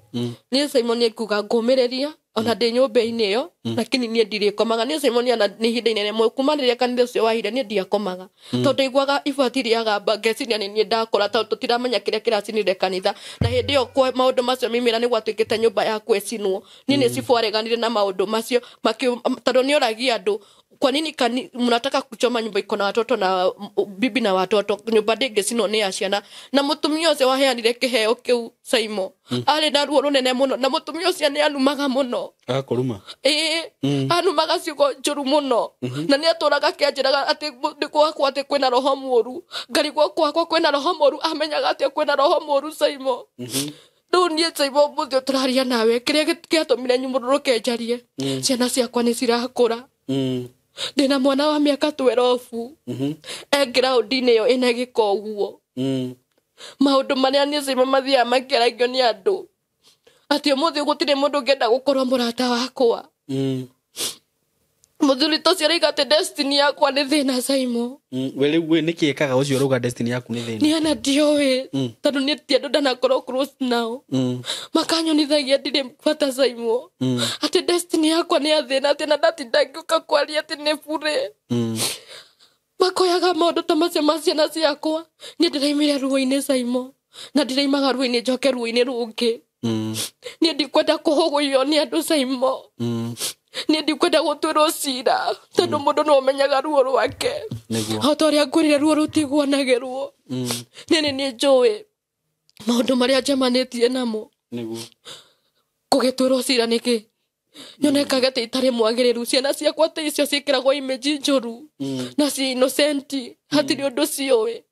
A: niĩ Simon niĩ nguga ngũmĩrĩria ona ndĩ nyũmba-inĩ ĩyo, lakini niĩ ndirĩkomaga. Niĩ Simon ona nĩ ihinda inene mũno kuma rĩrĩa kanitha ũcio wahire niĩ ndiakomaga, tondũ ndaiguaga ibati rĩagamba, ngeciria nĩ niĩ ndakora, tondũ tũtiramenya kĩrĩa kĩracinire kanitha. Na hĩndĩ ĩyo maũndũ macio maimĩra nĩ gwatuĩkĩte nyũmba yakwa ĩcinwo. Niĩ nĩ cibũ areganire na maũndũ macio tondũ nĩ oragia andũ, kwa nini mnataka kuchoma nyumba iko na watoto na bibi na watoto? Nyumba ndĩngĩcinwo, nĩ ya ciana. Na mũtumia ũcio waheanire kĩheo kĩu, Saimo, arĩ na ruo rũnene mũno, na mũtumia ũcio nĩ anumaga mũno.
B: Agakuruma?
A: Ĩĩ, anumaga ciugo njũru mũno, na nĩ atũraga akĩanjĩraga atĩ nĩ gwakwa atĩ kwĩna roho mũru. Ngarigwo gwakwa kwĩna roho mũru, amenyaga atĩ kwĩna roho mũru, Saimo? Rĩu niĩ Saimo, mũthĩ tũraria nawe, kĩrĩa gĩatũmire nyumũrũrũke njarie, ciana ciakwa nĩ cirakũra. Ndĩna mwana wa mĩaka 12, e ground-inĩ ĩyo ĩna gĩko ũguo. Maũndũ marĩa niĩ Saimo mathiaga makĩaragio nĩ andũ atĩ ũmũthĩ gũtirĩ mũndũ ũngĩenda gũkorwo mũrata wakwa. Mũthuri ta ũcio arauga atĩ destiny yakwa nĩ thĩna, Saimo.
B: We rĩu we nĩkĩ ĩkaga ũcio ũrauga destiny yaku nĩ thĩna?
A: Niĩ ona ndiũĩ, tondũ niĩ ti andũ ndanakorwo close nao makanyonithagia ndirĩ bata, Saimo, atĩ destiny yakwa nĩ ya thĩna, atĩ na ndatinda ngĩũka kwaria atĩ nĩ bure. Makoyaga maũndũ ta macio ma ciana ciakwa. Niĩ ndĩraimire ruo-inĩ, Saimo. Na ndiraimaga ruo-inĩ njoke ruo-inĩ rũngĩ. Niĩ ndikwenda kũhũgũywo nĩ andũ Saimo. Niĩ ndikwenda gũtuĩrwo cira tondũ mũndũ nĩwe ũmenyaga ruo rwake. O ta ũrĩa ngwĩrire ruo rũtiguanagĩrwo. Niĩ nĩ niĩ njũĩ maũndũ marĩa njemanĩtie namo. Kũgĩtuĩrwo cira nĩkĩ? Nyonekaga ta itarĩ mwagĩrĩru. Ciana ciakwa ta icio ciĩkĩragwo image njũru na ci innocent, hatirĩ ũndũ ciũĩ.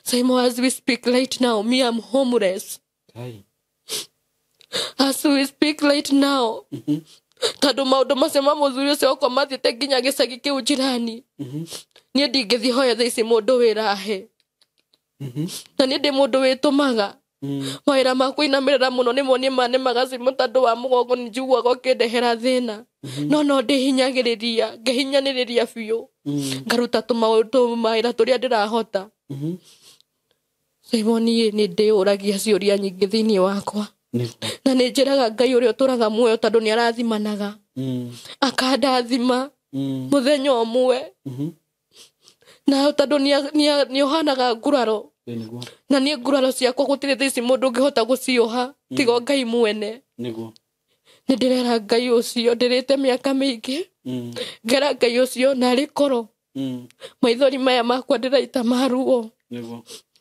A: Saimo, as we speak right now, me am homeless. As we speak right now, tondũ maũndũ macio ma mũthuri ũcio wakwa mathiĩte nginya gĩcagi kĩu jirani. Niĩ ndingĩthiĩ hoya thaa ici mũndũ wĩra ahe. Na niĩ ndĩ mũndũ wĩtũmaga. Mawĩra ma kũinamĩrĩra mũno nĩmo niĩ manemaga Saimo tondũ wa mũgongo nĩ njiguaga ũkĩndehera thĩna. No no ndĩhinyagĩrĩria, ngehinyanĩrĩria biũ. Ngaruta tũmaũndũ mawĩra tũrĩa ndĩrahota. Saimo, niĩ nĩ ndĩyũragia ciũria nyingĩ thĩinĩ wakwa. Na nĩ njĩraga Ngai ũrĩa ũtũraga muoyo tondũ nĩ arathimanaga. Akandathima mũthenya ũmwe. Na tondũ nĩ ũhanaga nguraro. Na niĩ nguraro ciakwa gũtirĩ thaa ici mũndũ ũngĩhota gũcioha tiga o Ngai mwene. Nĩ ndĩrera Ngai ũcio ndĩrĩte mĩaka mĩingĩ. Ngera Ngai ũcio narĩ korwo maithori maya makwa ndĩraita ma ruo.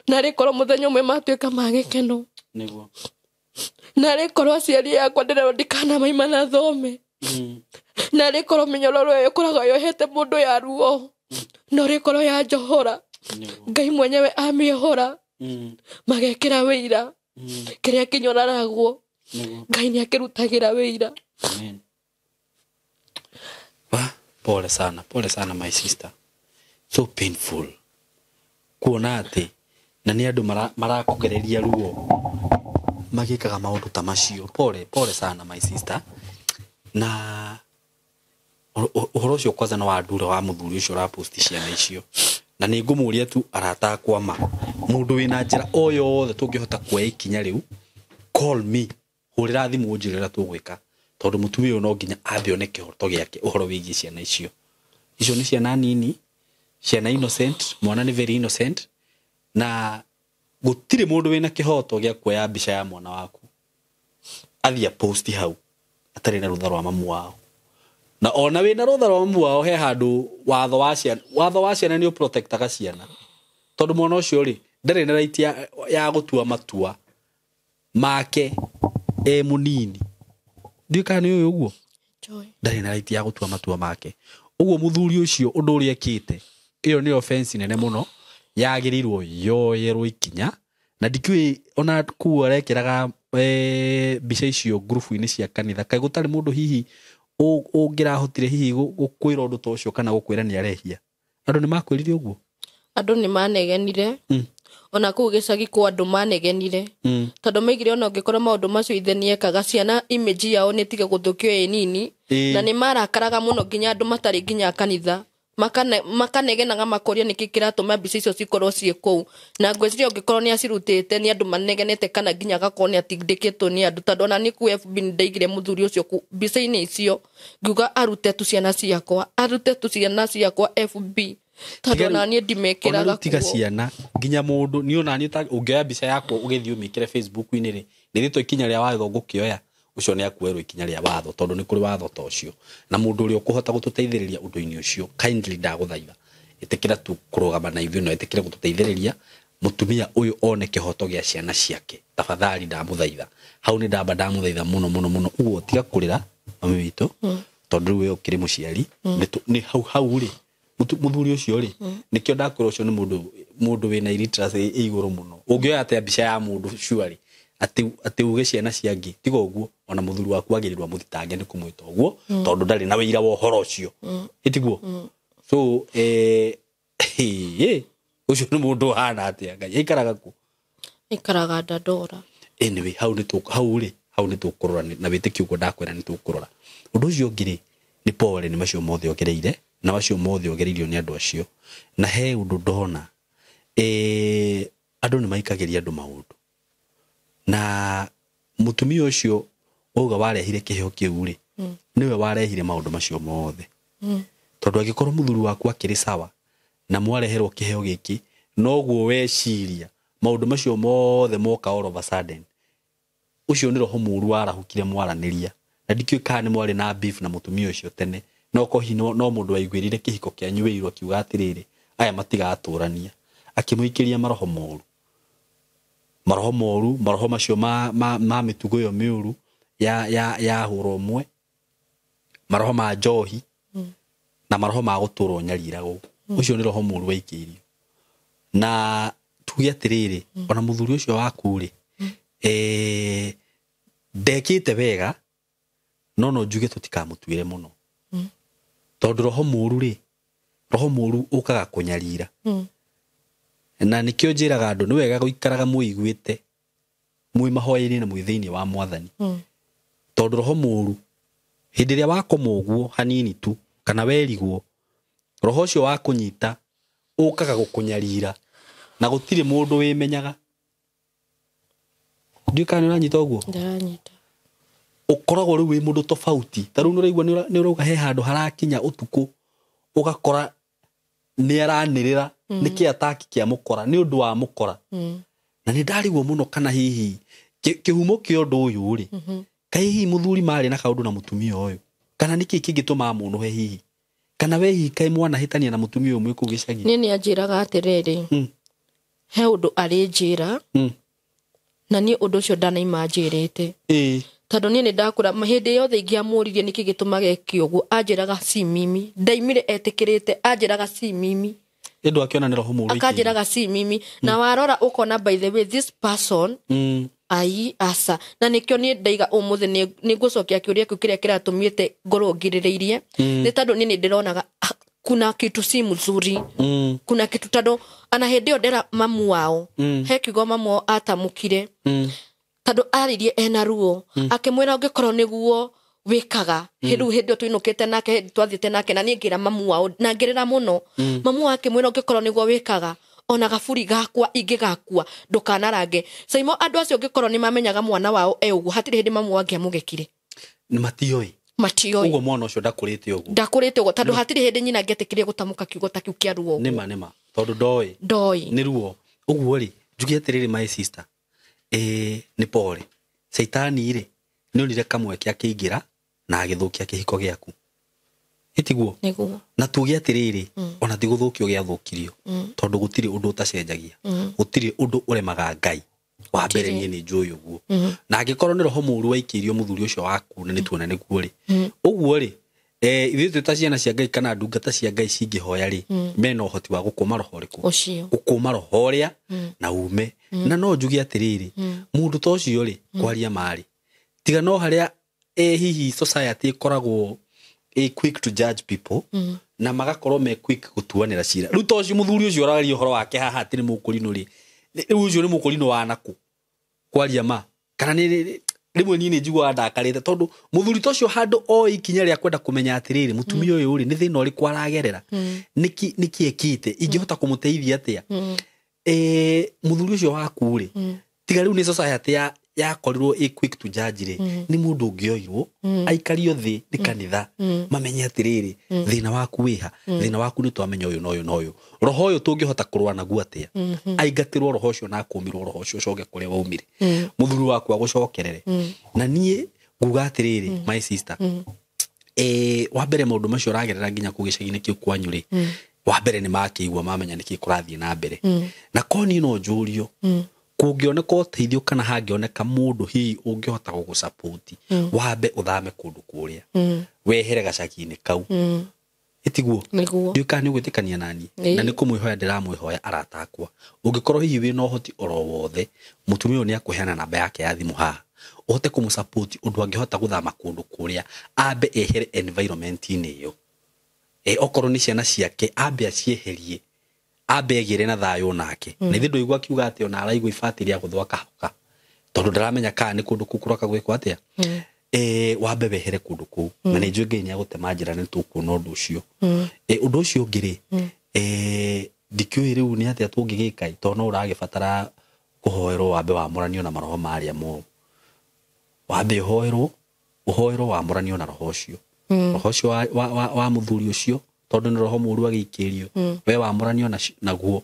A: Narĩ korwo mũthenya ũmwe matuĩka ma gĩkeno. Narĩ korwo aciari akwa ndĩrerwo ndikanamaima na thome. Narĩ korwo mĩnyororo ĩyo ĩkoragwo yohete mũndũ ya ruo. No rĩkorwo ya njohora. Ngai mwenyewe amĩohora. Magekĩra wĩira. Kĩrĩa kĩnyoraragwo. Ngai nĩakĩrutagĩra wĩira.
B: Amen. Pole sana, pole sana my sister. So painful. Kuona atĩ na nĩ andũ marakũgereria ruo magĩkaga maũndũ ta macio. Pole, pole sana my sister. Na ũhoro ũcio kwanza nĩ wandura wa mũthuri ũcio ũraposti ciana icio. Na nĩ ngũmũria tu arata akwa ma mũndũ wĩna njĩra o yothe tũngĩhota kuoya ikinya rĩu, call me, hũrĩra thimũ ũnjĩre ũrĩa tũgwĩka, tondũ mũtumia ũyũ no nginya ambe one kĩhoto gĩake ũhoro wĩgiĩ ciana icio. Icio nĩ ciana nini, ciana innocent, mwana nĩ very innocent, na gũtirĩ mũndũ wĩna kĩhoto gĩa kuoya mbica ya mwana waku athiĩ post hau atarĩ na rũtha rwa mamu wao. Na ona wĩna rũtha rwa mamu wao he handũ watho wa ciana, watho wa ciana nĩ ũprotectaga ciana, tondũ mwana ũcio rĩ ndarĩ na right ya gũtua matua make e mũnini. Ndiũĩ kana nĩ ũĩ ũguo? Ndarĩ na right ya gũtua matua make. Ũguo mũthuri ũcio ũndũ ũrĩa ekĩte, ĩyo nĩ offense nene mũno yagĩrĩirwo yoyerwo ikinya. Na ndikĩũĩ ona kũu arekĩraga mbica icio ngurubu-inĩ cia kanitha, kaĩ gũtarĩ mũndũ hihi ũngĩrahotire hihi gũkwĩra ũndũ ta ũcio kana gũkwĩra nĩ arehia? Andũ nĩ makwĩrire ũguo?
A: Andũ nĩ manegenire. Ona kũu gĩcagi kwa andũ manegenire. Tondũ maigire ona ũngĩkorwo maũndũ macio ithe nĩekaga, ciana image yao nĩ tige gũthũkio ĩ nini. Na nĩ marakaraga mũno nginya andũ matarĩ nginya kanitha. Makanegenaga makoria nĩkĩ kĩratũma mbica icio cikorwo ciĩ kũu. Na ngwĩciria ũngĩkorwo nĩ acirutĩte nĩ andũ manegenete kana nginya agakorwo nĩ atindĩkĩtwo nĩ andũ, tondũ ona niĩ kũu FB nĩ ndaigire mũthuri ũcio mbica-inĩ icio ngiuga arute tu ciana ciakwa, arute tu ciana ciakwa FB, tondũ ona niĩ ndimekĩraga
B: tiga
A: kuo.
B: Ciana nginya mũndũ niĩ ona niĩ ũngĩoya mbica yakwa ũgĩthiĩ ũmĩkĩre Facebook-inĩ rĩ, nĩ rĩtwa ikinya rĩa watho ngũkĩoya, ũcio nĩ akuoerwo ikinya rĩa watho, tondũ nĩ kũrĩ watho ta ũcio. Na mũndũ ũrĩa ũkũhota gũtũteithĩrĩria ũndũ-inĩ ũcio, kindly ndagũthaitha, ĩtĩkĩra tu kũrũgama na ithuĩ na ĩtĩkĩre gũtũteithĩrĩria mũtumia ũyũ one kĩhoto gĩa ciana ciake. Tafadhali ndamũthaitha. Hau nĩ ndamba ndamũthaitha mũno mũno mũno. Ũguo tiga kũrĩra mami witũ, tondũ rĩu we ũkĩrĩ mũciari, nĩ hau hau rĩ, mũthuri ũcio rĩ, nĩkĩo ndakwĩra ũcio nĩ mũndũ wĩna illiteracy ĩ igũrũ mũno. Ũngĩoya atĩa mbica ya mũndũ surely atĩ uge ciana cia angĩ, tiga ũguo, ona mũthuri waku agĩrĩirwo amũthitange nĩ kũmwĩta ũguo, tondũ ndarĩ na wĩira wa ũhoro ũcio. Ĩtiguo? So, ũcio nĩ mũndũ ũhana atĩa Ngai? Aikaraga kũ?
A: Aikaraga Dandora.
B: Anyway, hau nĩ hau rĩ, hau nĩ tũkũrora na wĩtĩkio ũguo ndakwĩra nĩ tũkũrora. Ũndũ ũcio ũngĩ rĩ, nĩ pole nĩ macio mothe ongereire, na macio mothe ongereirio nĩ andũ acio. Na he ũndũ ndona, andũ nĩ maikagĩria andũ maũndũ. Na mũtumia ũcio wauga warehire kĩheo kĩu rĩ, nĩwe warehire maũndũ macio mothe. Tondũ angĩkorwo mũthuri waku akĩrĩ sawa na mwareherwo kĩheo gĩkĩ, noguo weciria Maũndũ macio mothe moka all of a sudden. Ũcio nĩ roho mũru warahũkire mwaranĩria. Na ndikĩũĩ kana nĩ mwarĩ na beef na mũtumia ũcio tene. No kohi no mũndũ waiguĩrire kĩhiko kĩanyu wĩiru akiuga atĩrĩrĩ, aya matigatũrania. Akĩmũikĩria maroho moru. Maroho moru, maroho macio ma mĩtugo ĩyo mĩũru ya hũra ũmwe, maroho ma njohi, na maroho ma gũtũrwo nyariragwo. Ũcio nĩ roho mũru waikĩirio. Na tuge atĩrĩrĩ, ona mũthuri ũcio waku rĩ, ndekĩte wega, no njuge tũtikamũtuĩre mũno. Tondũ roho mũru rĩ, roho mũru ũkaga kũnyarira. Na nĩkĩo njĩraga andũ nĩ wega gũikaraga mwĩiguĩte mwĩ mahoya-inĩ na mwĩ thĩinĩ wa mwathani. Tondũ roho mũru hĩndĩ ĩrĩa wakoma ũguo hanini tu kana werigwo, roho ũcio wa kũnyita ũkaga gũkũnyarira na gũtirĩ mũndũ wĩmenyaga. Ndiũĩ kana nĩ ũranyita ũguo?
A: Ndĩranyita.
B: Ũkoragwo rĩu wĩ mũndũ tofauti. Ta rĩu nĩũraigua nĩũrauga he handũ harakinya ũtukũ ũgakora nĩ aranĩrĩra nĩkĩ ataki kĩa mũkora nĩ ũndũ wa mũkora. Na nĩ ndarigwo mũno kana hihi kĩhumo kĩa ũndũ ũyũ rĩ, kaĩ hihi mũthuri marĩ na kaũndũ na mũtumia ũyũ, kana nĩkĩ kĩngĩtũma mũnũhe hihi, kana we hihi kaĩ mwanahĩtania na mũtumia ũyũ mwĩ kũu gĩcagi.
A: Niĩ nĩ anjĩraga atĩrĩrĩ, he ũndũ arĩ njĩra, na niĩ ũndũ ũcio ndanaima anjĩrĩte. Tondũ niĩ nĩ ndakũra hĩndĩ yothe ingĩamũririe nĩkĩ gĩtũmaga eke ũguo, anjĩraga si mimi. Ndaimire etĩkĩrĩte, anjĩraga si mimi.
B: Ĩndũ akĩona nĩ roho mũũru.
A: Akanjĩraga si mimi. Na warora ũkona by the way this person ai asa. Na nĩkĩo niĩ ndaiga ũmũthĩ nĩ ngũcokia kĩũria kĩu kĩrĩa kĩratũmĩte ngorwo ngirĩrĩirie. Nĩ tondũ niĩ nĩ ndĩronaga kuna kitu si mzuri. Kuna kitu tondũ ana hĩndĩ ĩyo ndera mamu wao. He kiugo mamu wao atamũkire. Tondũ aririe ena ruo. Akĩmwĩra ũngĩkorwo nĩguo wĩkaga. Rĩu hĩndĩ ĩyo tũinũkĩte nake, hĩndĩ twathiĩte nake, na niĩ ngĩra mamu wao, na ngĩrĩra mũno. Mamu wao akĩmwĩra ũngĩkorwo nĩguo wĩkaga, ona gaburi gakwa ingĩgakua ndũkanarange. Saimo andũ acio ũngĩkorwo nĩ mamenyaga mwana wao e ũguo, hatirĩ hĩndĩ mamu wao angĩamũgekire.
B: Nĩ matiũĩ.
A: Matiũĩ.
B: Ũguo mwana ũcio ndakũrĩte ũguo.
A: Ndakũrĩte ũguo tondũ hatirĩ hĩndĩ nyina angĩetĩkĩrie gũtamũka kiugo ta kĩu kĩa ruo.
B: Nĩma nĩma tondũ ndoĩ.
A: Ndoĩ.
B: Nĩ ruo. Ũguo rĩ, njuge atĩrĩrĩ my sister. Nĩ pole. Caitani rĩ, nĩ onire kamweke akĩingĩra na agĩthũkia kĩhiko gĩaku. Ĩtiguo?
A: Nĩguo.
B: Na tuge atĩrĩrĩ, ona ti gũthũkio gĩathũkirio, tondũ gũtirĩ ũndũ ũtacenjagia. Gũtirĩ ũndũ ũremaga Ngai. Wa mbere niĩ nĩ njũĩ ũguo. Na angĩkorwo nĩ roho mũũru waikĩirio mũthuri ũcio waku na nĩ tuona nĩguo rĩ. Ũguo rĩ, ithuĩ twĩ ta ciana cia Ngai kana ndungata cia Ngai cingĩhoya rĩ, mena ũhoti wa gũkũma roho ũrĩkũ?
A: Ũcio.
B: Gũkũma roho ũrĩa na ume. Na no njuge atĩrĩrĩ, mũndũ ta ũcio rĩ, kwaria marĩ. Tiga no harĩa hihi society ĩkoragwo quick to judge people, na magakorwo me quick gũtuanĩra cira. Rĩu ta ũcio mũthuri ũcio ũraria ũhoro wake haha atĩ nĩ mũkũrinũ rĩ, rĩu ũcio nĩ mũkũrinũ wa nakũ? Kwaria ma. Kana nĩ rĩmwe niĩ nĩ njiguaga ndakarĩte tondũ mũthuri ta ũcio handũ oe ikinya rĩa kwenda kũmenya atĩrĩrĩ, mũtumia ũyũ rĩ, nĩ thĩna ũrĩkũ aragerera? Nĩkĩ ekĩte? Ingĩhota kũmũteithia atĩa? Mũthuri ũcio waku rĩ, tiga rĩu nĩ society yakorirwo ĩ quick to judge rĩ, nĩ mũndũ ũngĩoirwo aikario thĩ nĩ kanitha, mamenye atĩrĩrĩ, thĩna waku wĩha, thĩna waku nĩ twamenya ũyũ na ũyũ na ũyũ, roho ũyũ tũngĩhota kũrũa naguo atĩa? Aingatĩrwo roho ũcio na akũmĩrwo roho ũcio ũcoke kũrĩa waumire, mũthuri waku agũcokerere. Na niĩ nguga atĩrĩrĩ, my sister, wa mbere maũndũ macio ũragerera nginya kũu gĩcagi-inĩ kĩu kwanyu rĩ, wa mbere nĩ makĩigua mamenya nĩkĩ kũrathiĩ na mbere. Na korwo niĩ no njũrio, kũngĩoneka ũteithio kana hangĩoneka mũndũ hihi ũngĩhota gũgũsupport, wambe ũthame kũndũ kũrĩa, wehere gacagi-inĩ kau. Ĩtiguo?
A: Nĩguo.
B: Ndiũĩ kana nĩ ũgwĩtĩkania naniĩ. Na nĩ kũmwĩhoya ndĩramwĩhoya arata akwa, ũngĩkorwo hihi wĩna ũhoti oro wothe, mũtumia ũyũ nĩ akũheana namba yake ya thimũ haha, ũhote kũmũsupport ũndũ angĩhota gũthama kũndũ kũrĩa, ambe ehere environment-inĩ ĩyo. Okorwo nĩ ciana ciake, ambe acieherie, ambe egĩre na thayũ nake. Na ithe ndũigua akiuga atĩ ona araigua ibati rĩa gũthwa kahoka, tondũ ndaramenya kana nĩ kũndũ kũu kũroka gwĩkwo atĩa. Wambe wehere kũndũ kũu. Na nĩ njũĩ Ngai nĩ agũtema njĩra nĩ tũkuona ũndũ ũcio. Ũndũ ũcio ũngĩ rĩ, ndikĩũĩ rĩu nĩ atĩa tũngĩgĩka, tondũ no ũragĩbatara kũhoerwo wambe wamũranio na maroho marĩa moru. Wambe ũhoerwo wamũranio na roho ũcio. Roho ũcio wa mũthuri ũcio, tondũ nĩ roho mũũru agĩikĩrio, we wamũranio naguo.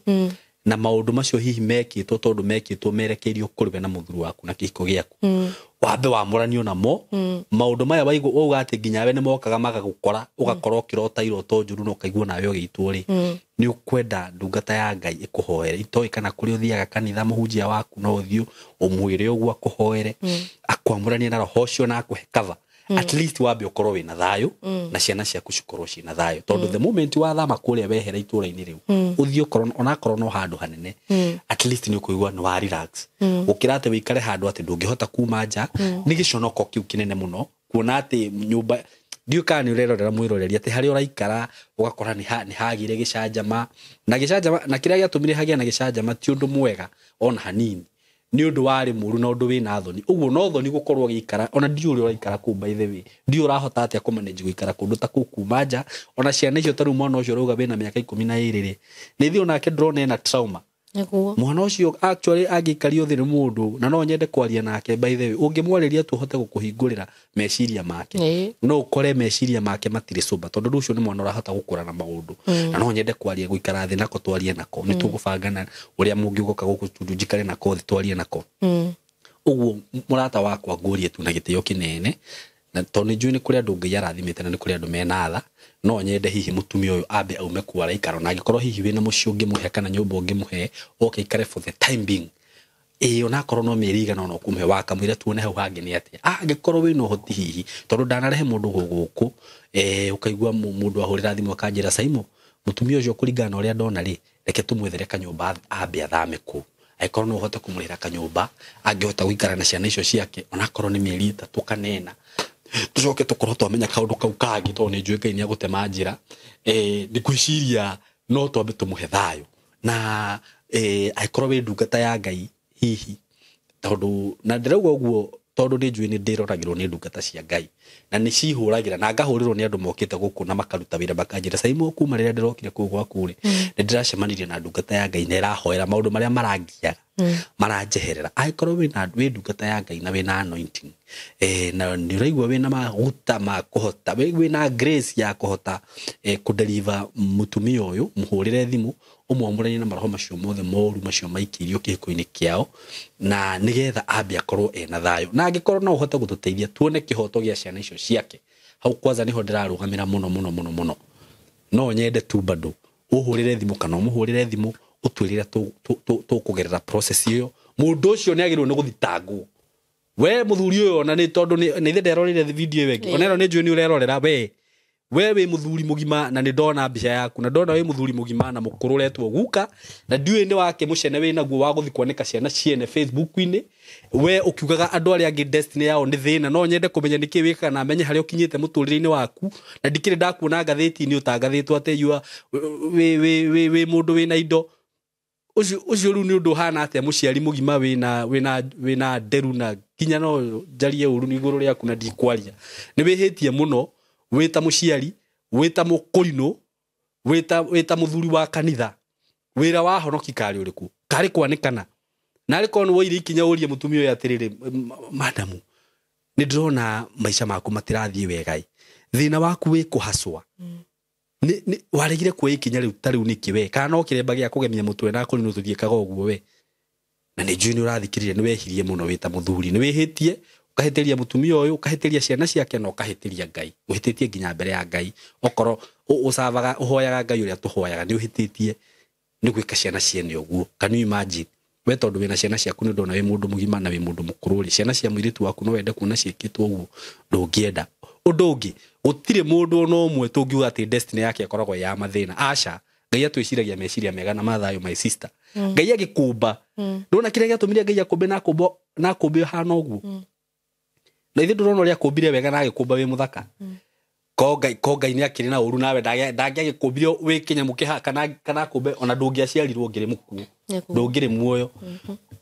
B: Na maũndũ macio hihi mekĩtwo tondũ mekĩtwo merekeirio kũrĩ we na mũthuri waku na kĩhiko gĩaku. Wambe wamũranio namo. Maũndũ maya waigua wauga atĩ nginya we nĩ mokaga magagũkora ũgakorwo ũkĩrota iroto njũru na ũkaigua nawe ũgĩitwo rĩ, nĩ ũkwenda ndungata ya Ngai ĩkũhoere. Itoĩ kana kũrĩa ũthiaga kanitha mũhunjia waku no ũthiĩ ũmwĩre ũguo akũhoere, akwamũranie na roho ũcio na akũhe cover. At least wambe ũkorwo wĩna thayũ na ciana ciaku cikorwo ciĩna thayũ, tondũ the moment wathama kũrĩa wehera itũũra-inĩ rĩu ũthiĩ ũkorwo onakorwo no handũ hanene, at least nĩ ũkũigua nĩ wa relax, gũkĩra atĩ wĩikare handũ atĩ ndũngĩhota kuma nja. Nĩ gĩconoko kĩu kĩnene mũno kuona atĩ nyũmba ndiũĩ kana nĩ ũrerorera mwĩroreri atĩ harĩa ũraikara ũgakora nĩ hagĩire gĩcanjama na gĩcanjama, na kĩrĩa gĩatũmire hagĩe na gĩcanjama ti ũndũ mwega ona hanini, nĩ ũndũ warĩ mũru na ũndũ wĩna thoni. Ũguo no thoni gũkorwo ũgĩikara, ona ndiũĩ ũrĩa ũraikara kũu, by the way ndiũĩ ũrahota atĩa kũmanage gũikara kũndũ ta kũu kuma nja. Ona ciana icio, ta rĩu mwana ũcio ũrauga wĩna mĩaka 12 rĩ, nĩ thiĩ onake ndĩrona ena trauma. Mwana ũcio actually angĩikario thĩ nĩ mũndũ, na no nyende kwaria nake, by the way, ũngĩmwarĩria tu ũhote gũkũhingũrĩra meciria make, no ũkore meciria make matirĩ sober, tondũ rĩu ũcio nĩ mwana ũrahota gũkũra na maũndũ. Na no nyende kwaria, gũikara thĩ nako, twarie nako. Nĩ tũgũbangana ũrĩa mũngĩũka gũkũ studio njikare nako thĩ twarie nako. Ũguo mũrata wakwa ngũrie tu na gĩtĩo kĩnene, na tondũ nĩ njũĩ nĩ kũrĩ andũ Ngai arathimĩte na nĩ kũrĩ andũ mena tha, no nyende hihi mũtumia ũyũ ambe aume kuo araikara, na angĩkorwo hihi wĩna mũciĩ ũngĩmũhe kana nyũmba ũngĩmũhe, oke aikare for the time being. Ĩĩ, onakorwo no mĩeri igana ona ũkũmũhe wakamwĩra tuone hau hangĩ nĩ atĩa. Angĩkorwo wĩna ũhoti hihi, tondũ ndanarehe mũndũ gũkũ, ũkaigua mũndũ ahũrĩra thimũ akanjĩra, Saimo, mũtumia ũcio kũringana na ũrĩa ndona rĩ, reke tũmwethere kanyũmba ambe athame kũu. Angĩkorwo no ũhote kũmũrĩhĩra kanyũmba angĩhota gũikara na ciana icio ciake, onakorwo nĩ mĩeri 3 kana 4, tũcoke tũkorwo twamenya kaũndũ kau kangĩ, tondũ nĩ njũĩ Ngai nĩ agũtema njĩra. Nĩ ngwĩciria no twambe tũmũhe thayũ na angĩkorwo wĩ ndungata ya Ngai hihi, tondũ na ndĩrauga ũguo tondũ nĩ njũĩ nĩ ndĩroragĩrwo nĩ ndungata cia Ngai na nĩ cihũragĩra na ngahũrĩrwo nĩ andũ mokĩte gũkũ na makaruta wĩra makanjĩra, Saimo, kuma rĩrĩa ndĩrokire kũu gwaku rĩ, nĩ ndĩracemanirie na ndungata ya Ngai na ĩrahoera maũndũ marĩa marangiaga maranjeherera. Angĩkorwo wĩ ndungata ya Ngai na wĩna anointing, na nĩ ũraigua wĩna maguta ma kũhota, wĩna grace ya kũhota kũdeliver mũtumia ũyũ, mũhũrĩre thimũ ũmwamũranie na maroho macio mothe moru macio maikĩirio kĩhiko-inĩ kĩao, na nĩgetha ambe akorwo ena thayũ. Na angĩkorwo no ũhote gũtũteithia tuone kĩhoto gĩa ciana icio ciake, hau kwanza nĩho ndĩrarũgamĩra mũno mũno mũno mũno. No nyende tu bado ũhũrĩre thimũ kana ũmũhũrĩre thimũ ũtwĩrĩre tũkũgerera process ĩyo. Mũndũ ũcio nĩ agĩrĩirwo nĩ gũthitangwo. We mũthuri ũyũ, ona nĩ tondũ nĩ ithe nderorire video ĩyo ĩngĩ, ona ĩno nĩ njũĩ nĩ ũrerorera we. We wĩ mũthuri mũgima na nĩ ndona mbica yaku, na ndona wĩ mũthuri mũgima na mũkũrũ ũretwo guka, na ndiũĩ nĩ wake mũcene wĩ naguo wa gũthiĩ kwanĩka ciana ciene Facebook-inĩ. We ũkiugaga andũ arĩa angĩ destiny yao nĩ thĩna. No nyende kũmenya nĩkĩ wĩkaga na menye harĩa ũkinyĩte mũtũrĩre-inĩ waku, na ndikĩrĩ ndakuona ngathĩti-inĩ ũtangathĩtwo atĩ you are wĩ mũndũ wĩna indo. Ũcio rĩu nĩ ũndũ ũhana atĩa mũciari mũgima wĩna nderu, na nginya no njarie ũru igũrũ rĩaku na ndikwaria. Nĩ wĩhĩtie mũno wĩ ta mũciari, wĩ ta mũkũrinũ, wĩ ta mũthuri wa kanitha. Wĩra wa honoki karĩ ũrĩkũ? Karĩ kwanĩkana. Na arĩ korwo nĩ woire ikinya ũrie mũtumia ũyũ atĩrĩrĩ, madamu, nĩ ndĩrona maica maku matirathiĩ wega ĩ, thĩna waku wĩ kũhacwa. Waregire kuoya ikinya rĩu ta rĩu nĩkĩ we? Kana no kĩremba gĩa kũgemia mũtwe na kũrinũ tũthiĩkaga ũguo we? Na nĩ njũĩ nĩ ũrathikĩrĩria, nĩ wehirie mũno wĩ ta mũthuri, nĩ wĩhĩtie, ũkahĩtĩria mũtumia ũyũ, ũkahĩtĩria ciana ciake, na ũkahĩtĩria Ngai. Ũhĩtĩtie nginya mbere ya Ngai. Okorwo ũcavaga, ũhoyaga Ngai ũrĩa tũhoyaga, nĩ ũhĩtĩtie nĩ gwĩka ciana ciene ũguo. Can you imagine? We tondũ wĩna ciana ciaku nĩ ndona wĩ mũndũ mũgima na wĩ mũndũ mũkũrũ rĩ, ciana cia mũirĩtu waku no wende kuona ciĩkĩtwo ũguo? Ndũngĩenda. Ũndũ ũngĩ, gũtirĩ mũndũ ona ũmwe tũngiuga atĩ destiny yake ĩkoragwo ya mathĩna. Aca, Ngai atwĩciragia meciria mega na mathayo, my sister. Ngai agĩkũmba, ndona kĩrĩa gĩatũmire Ngai akũmbe na akũmba na akũmbe ũhana ũguo, na ithuĩ ndũrona ũrĩa akũmbire wega na agĩkũmba wĩ mũthaka. Ko Ngai nĩ akĩrĩ na ũru nawe, ndangĩagĩkũmbire wĩ kĩnyamũ kĩha kana akũmbe ona ndũngĩaciarirwo ũngĩrĩ mũkuũ, ndũngĩrĩ muoyo.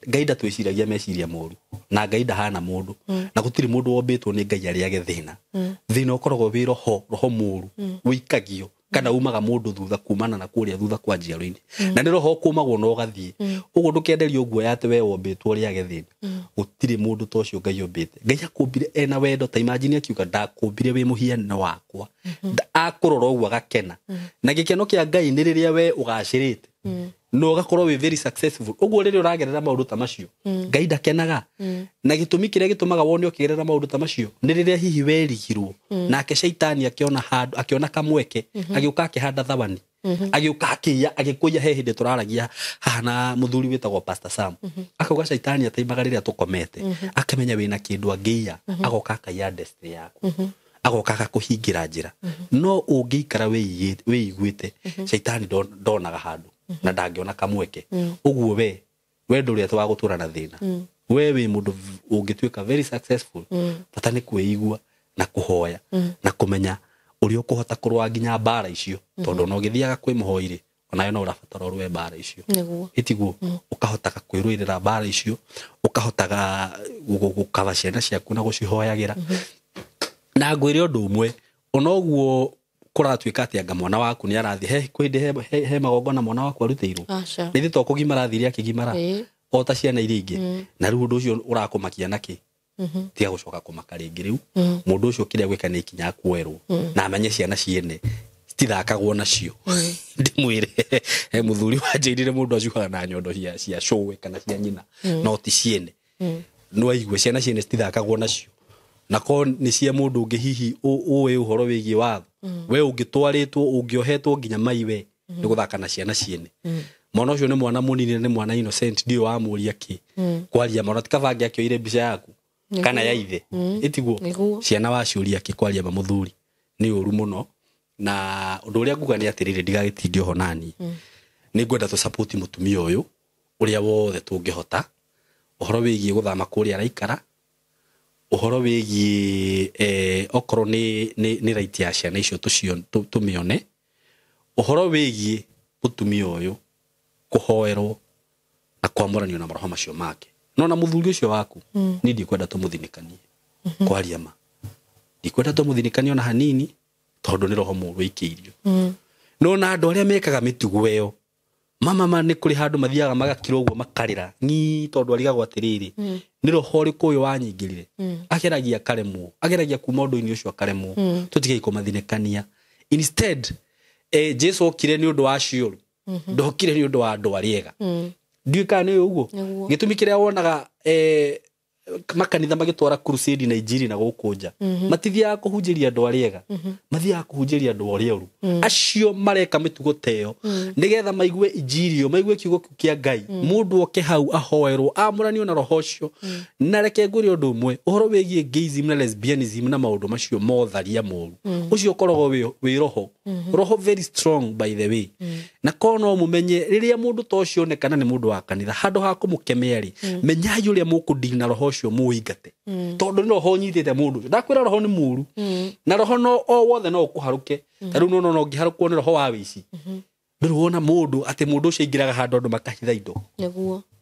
B: Ngai ndatwĩciragia meciria moru, na Ngai ndahana mũndũ, na gũtirĩ mũndũ wombĩtwo nĩ Ngai arĩage thĩna. Thĩna ũkoragwo wĩ roho mũru wĩikagio kana umaga mũndũ thutha kumana na kũrĩa thutha kwa njiaro-inĩ, na nĩ roho ũkũmagwo na ũgathiĩ ũguo. Ndũkenderio guoya atĩ we wombĩtwo ũrĩage thĩna. Gũtirĩ mũndũ ta ũcio Ngai ombĩte. Ngai akũmbire ena wendo. Ta imagine akiuga ndakũmbire wĩ mũhianĩre wakwa. Akũrora ũguo agakena, na gĩkeno kĩa Ngai nĩ rĩrĩa we ũgacĩrĩte. Na ũgakorwo wĩ very successful. Ũguo rĩrĩa ũragerera maũndũ ta macio, Ngai ndakenaga. Na gĩtũmi kĩrĩa gĩtũmaga wone ũkĩgerera maũndũ ta macio nĩ rĩrĩa hihi werigirwo, nake caitani akĩona handũ, akĩona kamweke, agĩũka akĩhanda thawani, agĩũka akĩiya, agĩkũiya. He hĩndĩ tũraragia haha na mũthuri wĩtagwo Pastor Sam, akauga caitani ataimaga rĩrĩa tũkomete, akamenya wĩna kĩndũ angĩiya, agoka akaiya destiny yaku, agoka agakũhingĩra njĩra. No ũngĩikara wĩiguĩte, caitani ndonaga handũ na ndangĩona kamweke. Ũguo we ndũrĩ atĩ wa gũtũra na thĩna, we wĩ mũndũ ũngĩtuĩka very successful. Bata nĩ kwĩigua na kũhoya na kũmenya ũrĩa ũkũhota kũrũa nginya mbara icio, tondũ ona ũgĩthiaga kwĩ mũhoi rĩ, onawe no ũrabatara ũrũe mbara icio. Ĩtiguo ũkahotaga kwĩrũĩrĩra mbara icio, ũkahotaga gũkaba ciana ciaku na gũcihoyagĩra. Na ngwĩre ũndũ ũmwe, ona ũguo kũratuĩka atĩ anga mwana waku nĩ arathiĩ he kwĩ he magongona mwana waku arutĩirwo, nĩ to kũgimara athire akĩgimara o ta ciana iria ingĩ, na rĩu ũndũ ũcio ũrakũmakia nakĩ? Tiga gũcoka kũmaka rĩngĩ. Rĩu mũndũ ũcio kĩrĩa gwĩka nĩ ikinya kuoerwo na amenye ciana ciene citithakagwo nacio. Ndĩmwĩre he mũthuri wanjĩrire mũndũ acuhaga na nyondo cia cũwe kana cia nyina, no ti ciene. No aigue ciana ciene citithakagwo nacio, na ko nĩ cia mũndũ ũngĩ hihi ũĩ ũhoro wĩgiĩ watho, we ũngĩtwarĩtwo ũngĩohetwo nginya mai, we nĩ gũthaka na ciana ciene. Mwana ũcio nĩ mwana mũnini, nĩ mwana innocent, ndiũĩ wamũria kĩ kwaria mwana ti kaba angĩakĩoire mbica yaku kana ya ithe. Ĩtiguo ciana waciũria kĩ kwaria ma mũthuri nĩ ũru mũno. Na ũndũ ũrĩa nguga nĩ atĩrĩrĩ, ndigagĩtindie oho nani, nĩ ngwenda tũ support mũtumia ũyũ ũrĩa wothe tũngĩhota, ũhoro wĩgiĩ gũthama kũrĩa araikara, ũhoro wĩgiĩ okorwo nĩ right ya ciana icio tũmĩone, ũhoro wĩgiĩ mũtumia ũyũ kũhoerwo na kwamũranio na maroho macio make. No na mũthuri ũcio waku niĩ ndikwenda tũmũthinĩkanie, kwaria ma ndikwenda tũmũthinĩkanie ona hanini, tondũ nĩ roho mũũru wĩikĩirio. No na andũ arĩa mekaga mĩtugo ĩyo, mama nĩ kũrĩ handũ mathiaga magakira ũguo makarĩra ng'i, tondũ arigagwo atĩrĩrĩ, nĩ roho ũrĩkũ ũyũ wanyingĩrire. Ageragia akaremwo, ageragia kuma ũndũ-inĩ ũcio akaremwo. Tũtigei kũmathinĩkania. Instead, Jesu okire nĩ ũndũ wa ciũru, ndokire nĩ ũndũ wa andũ arĩa ega. Ndiũĩ kana nĩ ũguo gĩtũmi kĩrĩa wonaga makanitha magĩtwara crusade na injiri na gũkũ nja, matithiaga kũhunjĩria andũ arĩa ega, mathiaga kũhunjĩria andũ arĩa oru, acio mareka mĩtugo ta ĩyo, nĩgetha maigue injiri ĩyo, maigue kiugo kĩu kĩa Ngai, mũndũ oke hau ahoerwo amũranio na roho ũcio. Na reke ngwĩre ũndũ ũmwe, ũhoro wĩgiĩ gayism na lesbianism na maũndũ macio motharia moru, ũcio ũkoragwo wĩ roho, roho very strong by the way. Na korwo no mũmenye rĩrĩa mũndũ ta ũcio onekana nĩ mũndũ wa kanitha, handũ ha kũmũkemea rĩ, menyai ũrĩa mũkũdeal na roho ũcio mũingate, tondũ nĩ roho ũnyitĩte mũndũ ũcio. Ndakwĩra roho nĩ mũru, na roho no o wothe no ũkũharũke. Ta rĩu no ũngĩharũkwo nĩ roho wa wĩici, ndũrĩ wona mũndũ atĩ mũndũ ũcio aingĩraga handũ andũ makahitha indo,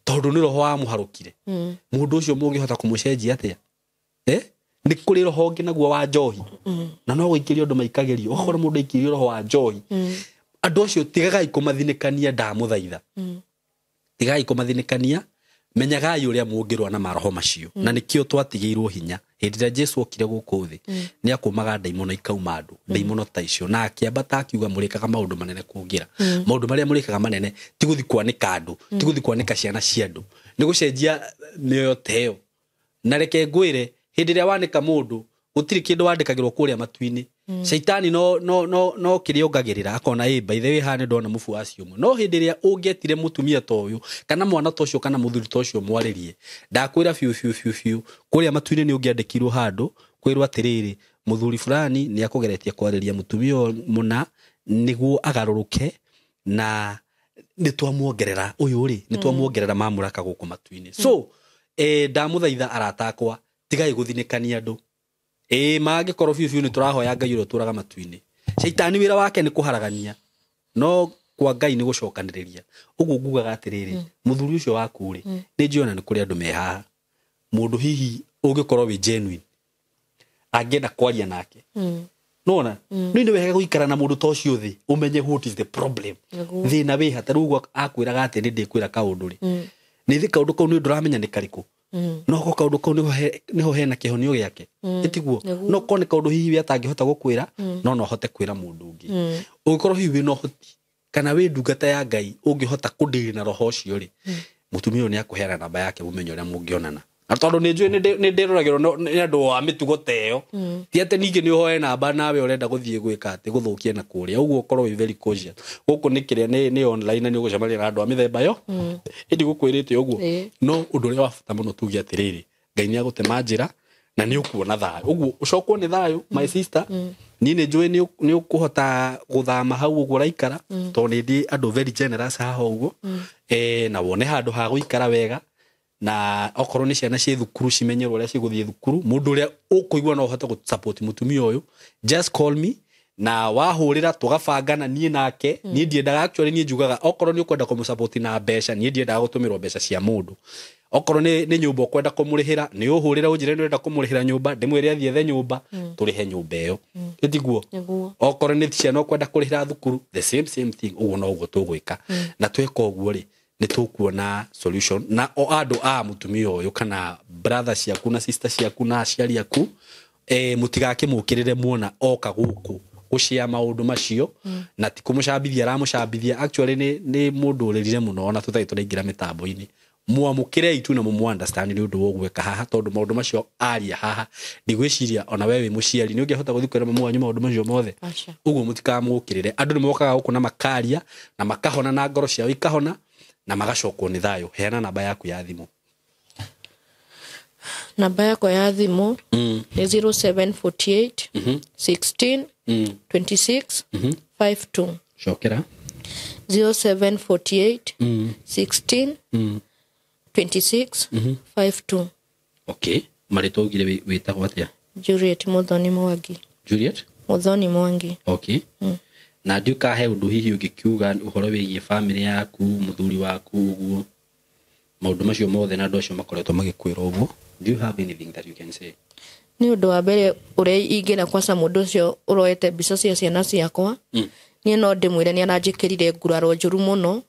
B: tondũ nĩ roho wamũharũkire. Mũndũ ũcio mũngĩhota kũmũcenjia atĩa? Nĩ kũrĩ roho ũngĩ naguo wa njohi, na no gũikĩrio andũ maikagĩrio, ũgakora mũndũ aikĩrio roho wa njohi. Andũ acio tigagai kũmathinĩkania, ndamũthaitha, tigagai kũmathinĩkania, menyagai ũrĩa mũngĩrũa na maroho macio. Na nĩkĩo twatigĩirwo hinya hĩndĩ ĩrĩa Jesu okire gũkũ thĩ, nĩ akũmaga ndaimono ikauma andũ, ndaimono ta icio, na akĩambata akiuga mũrĩkaga maũndũ manene kũngĩra maũndũ marĩa mũrĩkaga manene. Ti gũthiĩ kwanĩka andũ, ti gũthiĩ kwanĩka ciana cia andũ, nĩ gũcenjia mĩoyo ta ĩyo. Na reke ngwĩre, hĩndĩ ĩrĩa wanĩka mũndũ, gũtirĩ kĩndũ wandĩkagĩrwo kũrĩa matu-inĩ. Caitani no kĩrĩa ongagĩrĩra, akona ĩ by the way haha nĩ ndona mũbuasi ũmwe. No hĩndĩ ĩrĩa ũngĩetire mũtumia ta ũyũ kana mwana ta ũcio kana mũthuri ta ũcio mwarĩrie, ndakwĩra biũ biũ biũ biũ, kũrĩa matu-inĩ nĩ ũngĩandĩkirwo handũ kwĩrwo atĩrĩrĩ, mũthuri fulani nĩ akũgeretie kwarĩria mũtumia mũna nĩguo agarũrũke, na nĩ twamuongerera ũyũ rĩ, nĩ twamuongerera mamũraka gũkũ matu-inĩ. So ndamũthaitha arata akwa, tigai gũthinĩkania andũ. Mangĩkorwo biũ biũ nĩ tũrahoya Ngai ũrĩa ũtũraga matu-inĩ. Caitani wĩra wake nĩ kũharagania, no kwa Ngai nĩ gũcokanĩrĩria. Ũguo ngugaga atĩrĩrĩ, mũthuri ũcio waku rĩ, nĩ njũĩ ona nĩ kũrĩ andũ me haha, mũndũ hihi ũngĩkorwo wĩ genuine angĩenda kwaria nake. Nona nĩ wega gũikara na mũndũ ta ũcio thĩ, ũmenye what is the problem, thĩna wĩ ha. Ta rĩu ũguo akwĩraga atĩ nĩ ndĩkwĩra kaũndũ rĩ, nĩ thĩ kaũndũ kau nĩ ndũramenya nĩ karĩkũ, no ko kaũndũ kau nĩho hena kĩhonio gĩake, ĩtiguo? No ko nĩ kaũndũ hihi we atangĩhota gũkwĩra, no no hote kwĩra mũndũ ũngĩ. Ũngĩkorwo hihi wĩna ũhoti Kana wĩ ndungata ya Ngai ũngĩhota kũndiri na roho ũcio rĩ, mũtumia ũyũ nĩ akũheana namba yake mũmenye ũrĩa mũngĩonana. Na tondũ nĩ njũĩ nĩ ndĩroragĩrwo nĩ andũ a mĩtugo ta ĩyo, ti atĩ ningĩ nĩ ũhoe namba nawe ũrenda gũthiĩ gwĩka atĩ gũthũkia na kũrĩa ũguo. Ũkorwo wĩ very cautious. Gũkũ nĩ kĩrĩa nĩ online na nĩ ũgũcemania na andũ a mĩthemba yo, ĩndĩ gũkwĩrĩte ũguo. No ũndũ ũrĩa wa bata mũno tuge atĩrĩrĩ, Ngai nĩ agũtema njĩra na nĩ ũkuona thayũ. Ũguo ũcokwo nĩ thayũ, my sister. Niĩ nĩ njũĩ nĩ ũkũhota gũthama hau ũguo ũraikara, tondũ nĩ ndĩ andũ very generous haha ũguo, na wone handũ ha gũikara wega, na okorwo nĩ ciana ciĩ thukuru cimenyerwo ũrĩa cigũthiĩ thukuru. Mũndũ ũrĩa ũkũigua no ũhote gũ-support mũtumia ũyũ, just call me, na wahũrĩra tũgabangana niĩ nake. Niĩ ndiendaga, actually niĩ njugaga okorwo nĩ ũkwenda kũmũsupport na mbeca, niĩ ndiendaga gũtũmĩrwo mbeca cia mũndũ. Okorwo nĩ nyũmba ũkwenda kũmũrĩhĩra, nĩ ũhũrĩra ũnjĩre nĩ ũrenda kũmũrĩhĩra nyũmba, ndĩmwĩre athiĩ ethe nyũmba, tũrĩhe nyũmba ĩyo, ĩtiguo?
A: Nĩguo.
B: Okorwo nĩ ciana ũkwenda kũrĩhĩra thukuru, the same same thing. Ũguo noguo tũgwĩka, na tweka ũguo rĩ, nĩ tũkuona solution. Na o andũ a mũtumia ũyũ kana brother ciaku na sister ciaku na aciari aku, mũtigakĩmũkĩrĩre muona oka gũkũ gũcia maũndũ macio, na ti kũmũcambithia aramũcambithia. Actually nĩ mũndũ ũrĩrire mũno ona tũtarĩ tũraingĩra mĩtambo-inĩ. Mwamũkĩrei tu na mũmũ understand nĩ ũndũ wa ũgwĩka haha, tondũ maũndũ macio aria haha, ndigwĩciria ona we wĩ mũciari nĩ ũngĩahota gũthiĩ kwĩra mamu wanyu maũndũ macio mothe.
A: Aca.
B: Ũguo mũtikamũkĩrĩre. Andũ nĩ mokaga gũkũ na makaria na makahona na ngoro ciao ikahona na magacokwo nĩ thayũ. Heana namba yaku ya thimũ.
A: Namba yakwa ya thimũ nĩ 0748 16 26 52.
B: Cokera.
A: 0748 16 26 52.
B: Okay, marĩtwa ugire wĩtagwo atĩa?
A: Juliet Muthoni Mwangi.
B: Juliet
A: Muthoni Mwangi.
B: Okay, na ndiũkahe ũndũ hihi ũngĩkiuga ũhoro wĩgiĩ famĩlĩ yaku, mũthuri waku, ũguo maũndũ macio mothe na andũ acio makoretwo magĩkwĩra ũguo. Do you have anything that you can say?
A: Nĩ ũndũ wa mbere ũrĩa ingĩra kwaca mũndũ ũcio ũroete mbica cia ciana ciakwa, niĩ no ndĩmwĩre nĩ aranjĩkĩrire nguraro njũru mũno,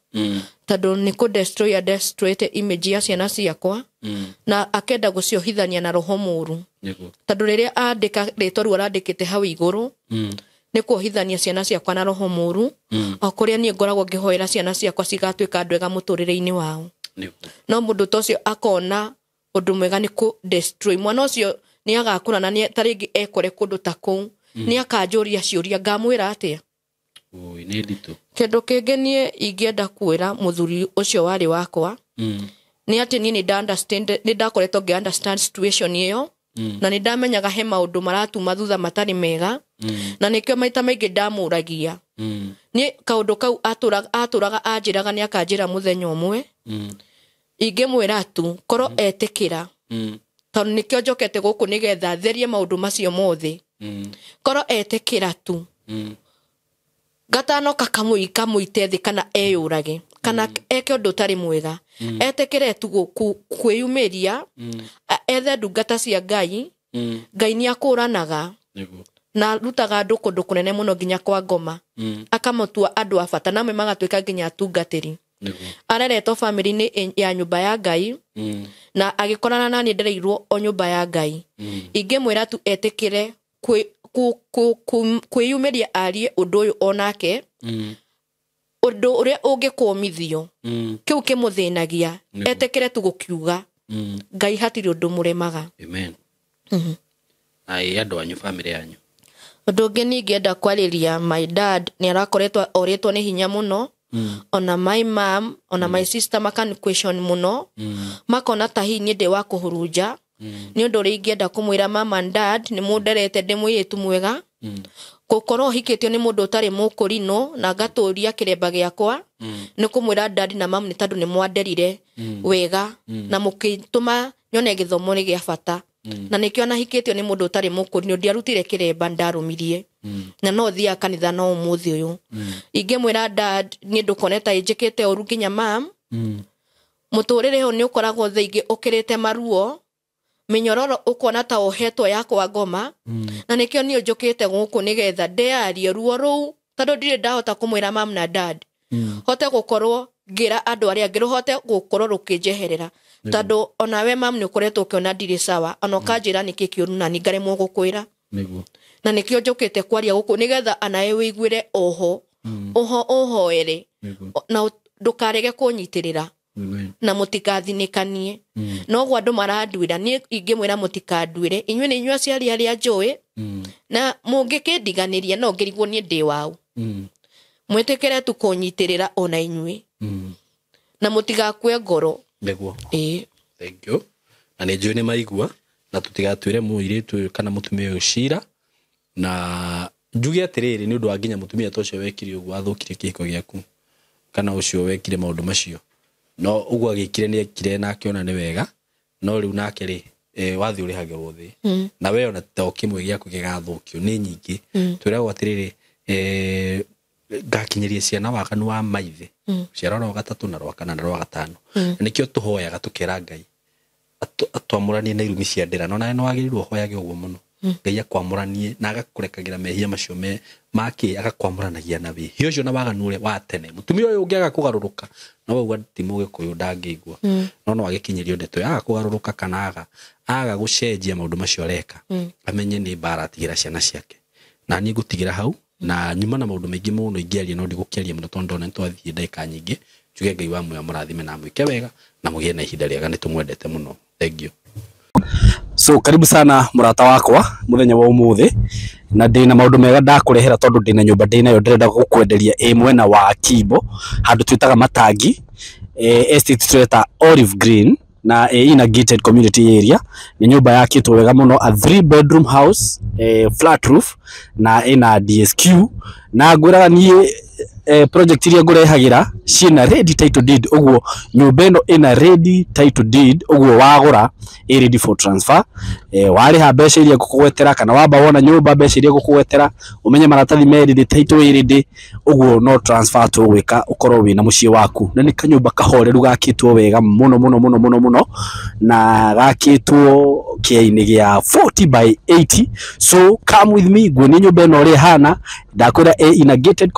A: tondũ nĩ kũ destroy a destroyete image ya ciana ciakwa, na akenda gũciohithania na roho mũru, tondũ rĩrĩa andĩka rĩtwa rĩu arandĩkĩte hau igũrũ, nĩ kuohithania ciana ciakwa na roho mũru, o kũrĩa niĩ ngoragwo ngĩhoera ciana ciakwa cigatuĩka andũ ega mũtũrĩre-inĩ wao. No mũndũ ta ũcio akona ũndũ mwega nĩ kũ destroy mwana ũcio. Nĩ agakũra na ta rĩngĩ ekore kũndũ ta kũu, nĩ akanjũria ciũria, ngamwĩra atĩa?
B: Oi, nĩ nditũ.
A: Kĩndũ kĩngĩ niĩ ingĩenda kwĩra mũthuri ũcio warĩ wakwa nĩ atĩ niĩ nĩ ndakoretwo ngĩ understand situation ĩyo, na nĩ ndamenyaga he maũndũ maratuma thutha matarĩ mega, na nĩkĩo maita maingĩ ndamũragia. Niĩ kaũndũ kau atũraga anjĩraga nĩ akanjĩra mũthenya ũmwe. Ingĩmwĩra tu korwo etĩkĩra, tondũ nĩkĩo njokete gũkũ nĩgetha therie maũndũ macio mothe, korwo etĩkĩra tu gatano kakamũi kamũite thĩ kana eyũrage kana eke ũndũ ũtarĩ mwega, etĩkĩre tu kwĩyumĩria, ethe ndungata cia Ngai. Ngai nĩ akũranaga na arutaga andũ kũndũ kũnene mũno nginya kwa ngoma, akamatua andũ a bata, namwe magatuĩka nginya atungatĩri. Areretwo bamĩrĩ-inĩ ya nyũmba ya Ngai, na agĩkorana na niĩ ndereirwo o nyũmba ya Ngai. Ingĩmwĩra tu etĩkĩre kwĩyumĩria arie ũndũ ũyũ onake, ũndũ ũrĩa ũngĩkũmithio kĩu kĩmũthĩnagia, etĩkĩre tu gũkiuga. Ngai hatirĩ ũndũ mũremaga.
B: Amen. Na ĩ andũ anyu, bamĩrĩ yanyu?
A: Ũndũ ũngĩ ningĩenda kwarĩria my dad, nĩ arakoretwo orĩtwo nĩ hinya mũno, ona my mom, ona my sister makani question mũno, makona ta hihi niĩ ndĩ wa kũhurunja. Nĩ ũndũ ũrĩa ingĩenda kũmwĩra mama and dad, nĩ mũnderete ndĩ mũirĩtu mwega. Gũkorwo hikĩtio nĩ mũndũ ũtarĩ mũkũrinũ na ngatũria kĩremba gĩakwa, nĩ kũmwĩra dad na mam nĩ tondũ nĩ mwanderire wega na mũkĩtũma nyone gĩthomo nĩ gĩa bata, na nĩkĩo ona hikĩtio nĩ mũndũ ũtarĩ mũkũrinũ ndiarutire kĩremba, ndarũmirie na no thiaga kanitha no ũmũthĩ ũyũ. Ingĩmwĩra dad niĩ ndũkone ta njĩkĩte ũru nginya mam. Mũtũrĩre ũyũ nĩ ũkoragwo thaa ingĩ ũkĩrĩte maruo mĩnyororo, ũkona ta ũhetwo yakwa ngoma, na nĩkĩo niĩ njũkĩte gũkũ nĩgetha ndĩarie ruo rũu, tondũ ndirĩ ndahota kũmwĩra mam na dad, hote gũkorwo ngĩra andũ arĩa angĩ, rũhote gũkorwo rũkĩnjeherera, tondũ onawe mam nĩ ũkoretwo ũkĩona ndirĩ sawa, ona ũkanjĩra nĩkĩ kĩũru na niĩ ngaremwo gũkwĩra. Na nĩkĩo njũkĩte kwaria gũkũ nĩgetha anawe wĩiguĩre oho. Ũhoere na ndũkarege kũnyitĩrĩra na mũtikathinĩkanie. Noguo andũ maranduĩra, niĩ ingĩmwĩra mũtikanduĩre, inyuĩ nĩ inyuĩ aciari arĩa njũĩ, na mũngĩkĩndiganĩria no ngĩrigwo niĩ ndĩ waũ. Mwĩtĩkĩre tu kũnyitĩrĩra ona inyuĩ, na mũtigakue ngoro.
B: Nĩguo.
A: Ĩĩ.
B: Thank you. Na nĩ njũĩ nĩ maigua, na tũtigatuĩre mũirĩtu ũyũ kana mũtumia ũyũ cira. Na njuge atĩrĩrĩ, nĩ ũndũ wa nginya mũtumia ta ũcio wekire ũguo athũkirie kĩhiko gĩaku, kana ũcio wekire maũndũ macio, no ũguo agĩkire nĩ ekire na akĩona nĩ wega, no rĩu nake rĩ, wathiĩ ũrĩhagĩrwo thĩ. Na we ona to kĩmwe gĩaku gĩgathũkio nĩ nyingĩ. Twĩragwo atĩrĩrĩ, ngakinyĩria ciana waganu wa maithe, ciara rwa gatatũ na rwa kana na rwa gatano. Na nĩkĩo tũhoyaga tũkera Ngai atwamũranie na irumi cia ndĩra. No nawe nĩ wagĩrĩirwo ũhoyage ũguo mũno, Ngai akwamũranie na agakũrekagĩra mehia macio me make, agakwamũranagia na wĩhia ũcio na waganu ũrĩa wa tene. Mũtumia ũyũ ũngĩaga kũgarũrũka, no wauga ti mũgĩkũyũ ndangĩigua, no no agĩkinyĩrio ndeto yaga kũgarũrũka kana aga gũcenjia maũndũ macio areka, amenye nĩ mbara atigĩra ciana ciake. Na niĩ ngũtigĩra hau, na nyuma na maũndũ maingĩ mũno ingĩaria, no ndigũkĩaria mũno tondũ ndona nĩtwathiĩ ndagĩka nyingĩ. Njuge Ngai wa muoyo amũrathime na amwĩke wega na mũgĩe na ihinda rĩega, nĩtũmwendete mũno. Thank you. So karibu sana mũrata wakwa mũthenya wa ũmũthĩ, na ndĩna maũndũ mega ndakũrehera tondũ ndĩna nyũmba ndĩnayo ndĩrenda gũkwenderia ĩ mwena wa Kimbo, handũ twĩtaga Matangi, estate twĩta Olive Green, na ina gated community area. Nĩ nyũmba yakĩtwo wega mũno, a 3 bedroom house, flat roof, na ina DSQ. Na ngwĩraga niĩ, project iria ngũrehagĩra ciĩna ready title deed, ũguo nyũmba ĩno ĩna ready title deed, ũguo wagũra ĩ ready for transfer. Warĩha mbeca iria ngũkũgwetera, kana wamba wona nyũmba mbeca iria ngũkũgwetera, ũmenye maratathi me ready, title ĩ ready, ũguo no transfer tũgwĩka ũkorwo wĩna mũciĩ waku. Na nĩ kanyũmba kahoreru gakĩtwo wega mũno mũno mũno mũno mũno, na gakĩtwo kĩainĩ gĩa 40 by 80. So come with me nguonie nyũmba ĩno ũrĩa ĩhana. Ndakwĩra ĩ in a gated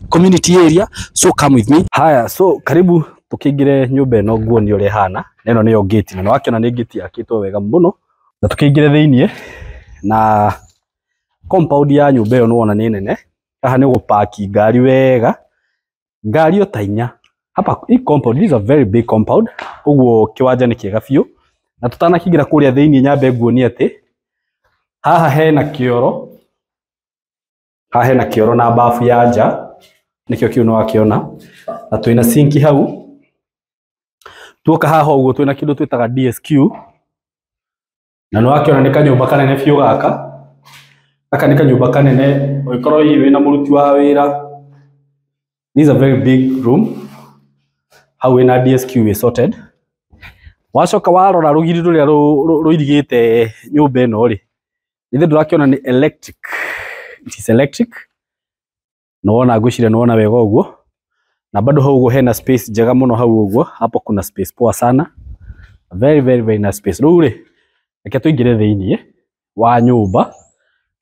B: community area, so come with me. Haya, so karibu tukingire nyũmba ĩno nguonie ũrĩa ĩhana. Na ĩno nĩyo gate, na nĩwakĩona nĩ gate yakĩtwo wega mũno. Na tukĩingĩre thĩiniĩ, na compound ya nyũmba ĩyo nĩwona nĩ nene. Haha nĩ ũgũpaki ngari wega, ngari o ta inya hapa. Hii compound, this is a very big compound, ũguo kĩwanja nĩ kĩega biũ. Na tũtanakĩingĩra kũrĩa thĩiniĩ, nyambe nguonie atĩ haha hena kĩoro, haha hena kĩoro na bafu ya nja, nĩkĩo kĩu nĩwakĩona. Na twĩna sinki hau. Tuoka haha ũguo twĩna kĩndũ twĩtaga DSQ, na nĩwakĩona nĩ kanyũmba kanene biũ gaka. Gaka nĩ kanyũmba kanene, ũngĩkorwo hihi wĩna mũruti wa wĩra. This is a very big room. Hau wĩna DSQ wĩ sorted. Wacoka warora rũgiri rũrĩa rũirigĩte nyũmba ĩno rĩ, ithe ndũrakĩona nĩ electric. It is electric. Nĩwona, ngwĩciria nĩwona wega ũguo. Na bado hau ũguo hena space njega mũno hau ũguo. Hapo kuna space poa sana. Very very very nice space. Rĩu rĩ, reke tũingĩre thĩiniĩ wa nyũmba,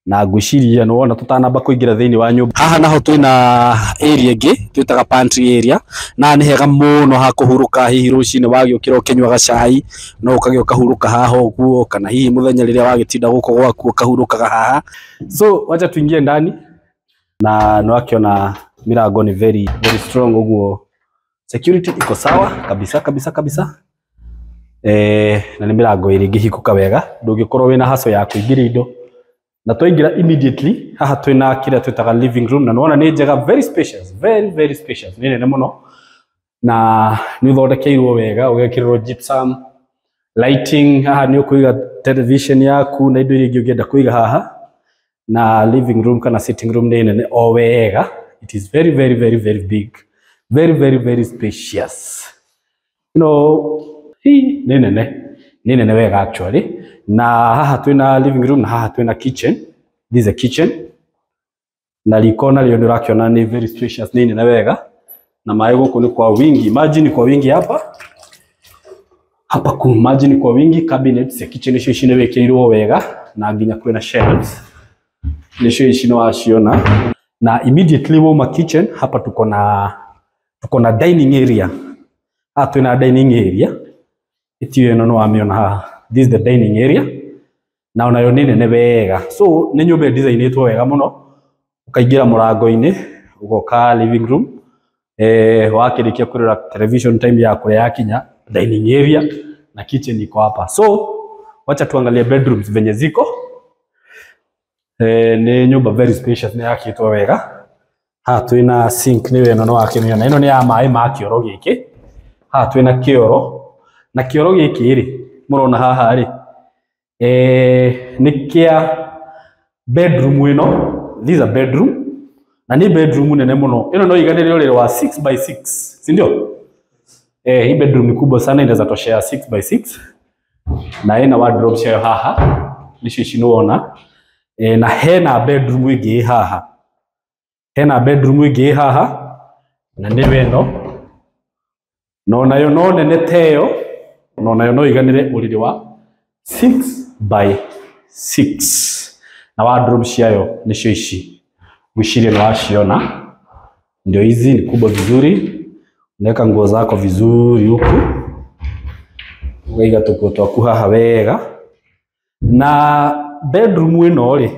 B: na ngwĩciria nĩwona tũtanamba kũingĩra thĩiniĩ wa nyũmba. Haha naho twĩna area ĩngĩ twĩtaga pantry area, na nĩ hega mũno ha kũhurũka. Hihi rũcinĩ wagĩũkĩra ũkĩnyuaga cai, no ũkagĩa ũkahurũka haha ũguo, kana hihi mũthenya rĩrĩa wagĩtinda gũkũ gwaku ũkahurũkaga haha. So wacha tuingie ndani, na nĩwakĩona milango ni very very strong, ũguo security iko sawa kabisa kabisa kabisa. Na nĩ mĩrango ĩrĩ ĩngĩhingũka wega, ndũngĩkorwo wĩna haco ya kũingĩria indo. Na twaingĩra immediately haha twĩna kĩrĩa twĩtaga living room, na nĩwona nĩ njega, very spacious, very very spacious, nĩ nene mũno, na nĩ ũthondekeirwo wega, ũgekĩrĩrwo gypsum lighting. Haha nĩ ũkũiga television yaku na indo iria ingĩ ũngĩenda kũiga haha. Na living room kana sitting room nĩ nene o wega. It is very very very very big, very very very spacious. Hii nĩ nene, nĩ nene wega actually. Na haha twĩna living room, na haha twĩna kitchen. This is a kitchen, na riko narĩo nĩ ũrakĩona nĩ very spacious, nĩ nene wega, na maĩ gũkũ nĩ kwa wingi, maji ni kwa wingi hapa hapa, ku maji ni kwa wingi. Cabinets ya kitchen icio ici nĩ wĩkĩrĩirwo wega, na nginya kwĩna shelves, nĩcio ici nĩ waciona. Na immediately wauma kitchen, hapa tuko na dining area. Haha twĩna dining area ĩtio ĩno nĩ wamĩona haha. This is the dining area, na onayo nĩ nene wega. So nĩ nyũmba ĩdesignĩtwo wega mũno. Ũkaingĩra mũrango-inĩ, Ugoka living room, wakĩrĩkia kũrora television, time ya kũrĩa yakinya, dining area na kitchen iko hapa. So wacha tuangalie bedrooms venye ziko. Nĩ nyũmba very spacious, nĩ yakĩtwo wega. Haha twĩna sink, nĩyo ĩno, nĩ wakĩmĩona, ĩno nĩ ya maĩ ma kĩoro gĩkĩ. Haha twĩna kĩoro, na kĩoro gĩkĩ rĩ, mũrona haha rĩ, nĩ kĩa bedroom ĩno. This is a bedroom, na nĩ bedroom nene mũno. Ĩno no iganĩre ũrĩrĩ wa 6 by 6, si ndio? Hii bedroom ni kubwa sana, inaweza toshea 6 by 6, na ĩna wardrobe ciayo haha, nĩcio ici nĩwona. Na hena bedroom ĩngĩ ĩ haha, hena bedroom ĩngĩ ĩ haha, na nĩyo ĩno, na onayo no nene ta ĩyo, na onayo no iganĩre ũrĩrĩ wa 6 by 6, na wardrobe ciayo nĩcio ici, ngwĩciria nĩ waciona. Ndio hizi, ni kubwa vizuri, unaweka nguo zako vizuri huku, ukaiga tũkuo twaku haha wega. Na bedroom ĩno rĩ,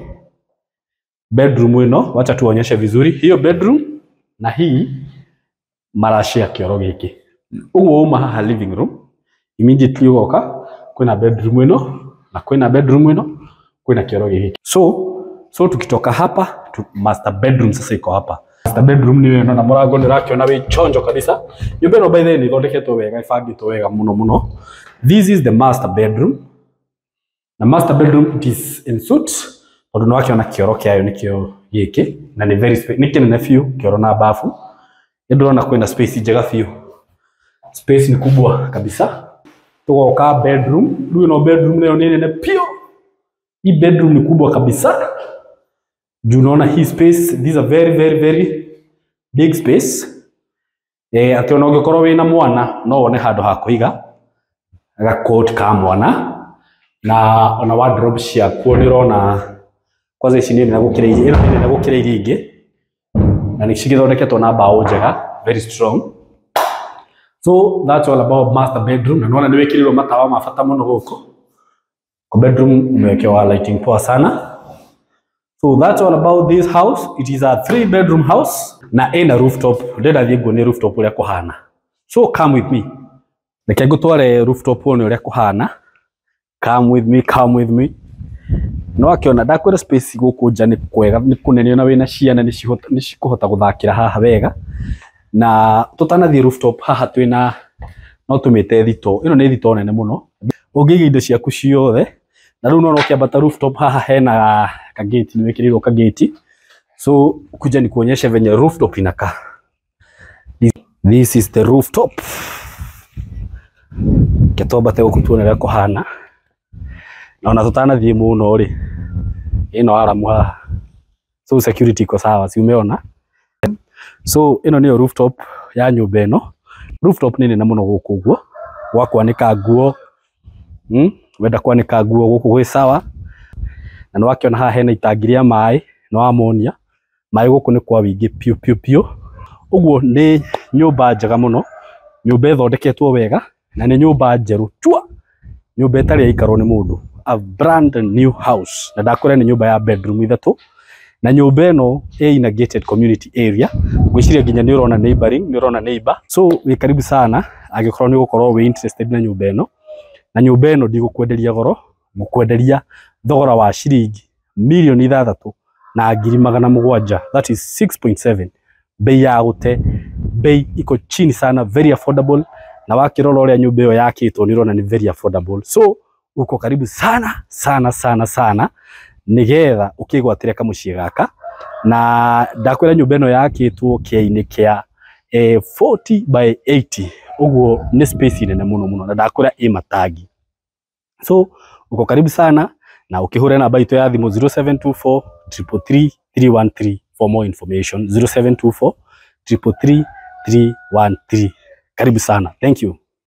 B: bedroom ĩno, wacha tuonyeshe vizuri hiyo bedroom, na hii marashare kĩoro gĩkĩ. Ũguo uma haha living room, immediately ũgoka kwĩna bedroom ĩno, na kwĩna bedroom ĩno, kwĩna kĩoro gĩkĩ. So tukitoka hapa tu, master bedroom sasa iko hapa. Master bedroom nĩ ĩno, na mũrango nĩ ũrakĩona wĩ chonjo kabisa. Nyũmba ĩno by the way nĩ ĩthondeketwo wega, ĩbangĩtwo wega mũno mũno. This is the master bedroom, na master bedroom, it is en suite, tondũ nĩ wakĩona kĩoro kĩayo nĩkĩo gĩkĩ, na nĩ very nĩ kĩnene biũ, kĩoro na bafu. Nĩ ndĩrona kwĩna space njega biũ, space ni kubwa kabisa. Tugoka bedroom rĩu, ĩno bedroom nayo nĩ nene biũ. Hii bedroom ni kubwa kabisa juu unaona hii space. These are very very very big space, atĩ ona ũngĩkorwo wĩna mwana no wone handũ ha kũiga gakot ka mwana, na ona wardrobe ciakuo nĩ ũrona kwanza ici nĩ nene gũkĩra iria, ĩno nĩ nene gũkĩra iria ingĩ, na nĩ cigĩthondeketwo na mbaũ njega, very strong. So that's all about master bedroom. Na nĩwona nĩ wĩkĩrĩirwo matawa ma bata mũno gũkũ kwa bedroom, umewekewa lighting poa sana. So that's all about this house. It is a 3 bedroom house na ĩna rooftop. Ndĩrenda thiĩ nguonie rooftop ũrĩa kũhana. So come with me. Reke ngũtware rooftop wone ũrĩa kũhana. Come with me, come with me. No akĩona ndakwĩra space gũkũ nja nĩ kwega, nĩ kũnene, ona wĩna ciana nĩ cikũhota gũthakĩra haha wega. Na tũtanathiĩ rooftop, haha twĩna, no tũmĩte thito. Ĩno nĩ thito nene mũno. Ũngĩiga indo ciaku ciothe. Na rĩu nona ũkĩambata rooftop haha hena kageti, nĩ wĩkĩrĩirwo kageti. So kuja nikuonyeshe venye rooftop inakaa. This is the rooftop. Reke twambate gũkũ tuone ũrĩa kũhana. Na ona tũtanathiĩ mũno rĩ, ĩno aramu haha. So security iko sawa, si umeona? So ĩno nĩyo rooftop ya nyũmba ĩno. Rooftop nĩ nene mũno gũkũ ũguo. Gwa kwanĩka nguo. Wenda kwanĩka nguo gũkũ gwĩ sawa. Na nĩ wakĩona haha hena itangi rĩa maĩ, nĩ wamonia. Maĩ gũkũ nĩ kwa wĩingĩ piũ piũ piũ. Ũguo nĩ nyũmba njega mũno, nyũmba ĩthondeketwo wega, na nĩ nyũmba njerũ chua, nyũmba ĩtarĩ yaikarwo nĩ mũndũ, a brand new house. Na ndakwĩra nĩ nyũmba ya bedroom ithatũ, na nyũmba ĩno ĩ in a gated community area. Ngwĩciria nginya nĩ ũrona neighboring, nĩ ũrona neighbor. So wĩ karibu sana angĩkorwo nĩ ũgũkorwo wĩ interested na nyũmba ĩno. Na nyũmba ĩno ndigũkwenderia goro, ngũkwenderia thogora wa ciringi 6,700,000, that is 6.7, bei ya gũte, bei iko chini sana, very affordable. Na wakĩrora ũrĩa nyũmba ĩyo yakĩtwo, nĩ ũrona nĩ very affordable. So uko karibu sana sana sana sana nigetha ũkĩgwatĩre kamũciĩ gaka. Na ndakwĩra nyũmba ĩno yakĩtwo kĩainĩ kĩa 40 by 80, ũguo nĩ space nene mũno mũno, na ndakwĩra ĩ matangi. So uko karibu sana, na ũkĩhũre namba itũ ya thimũ 0724 333 313 for more information, 0724 333 313. Karibu sana, thank you.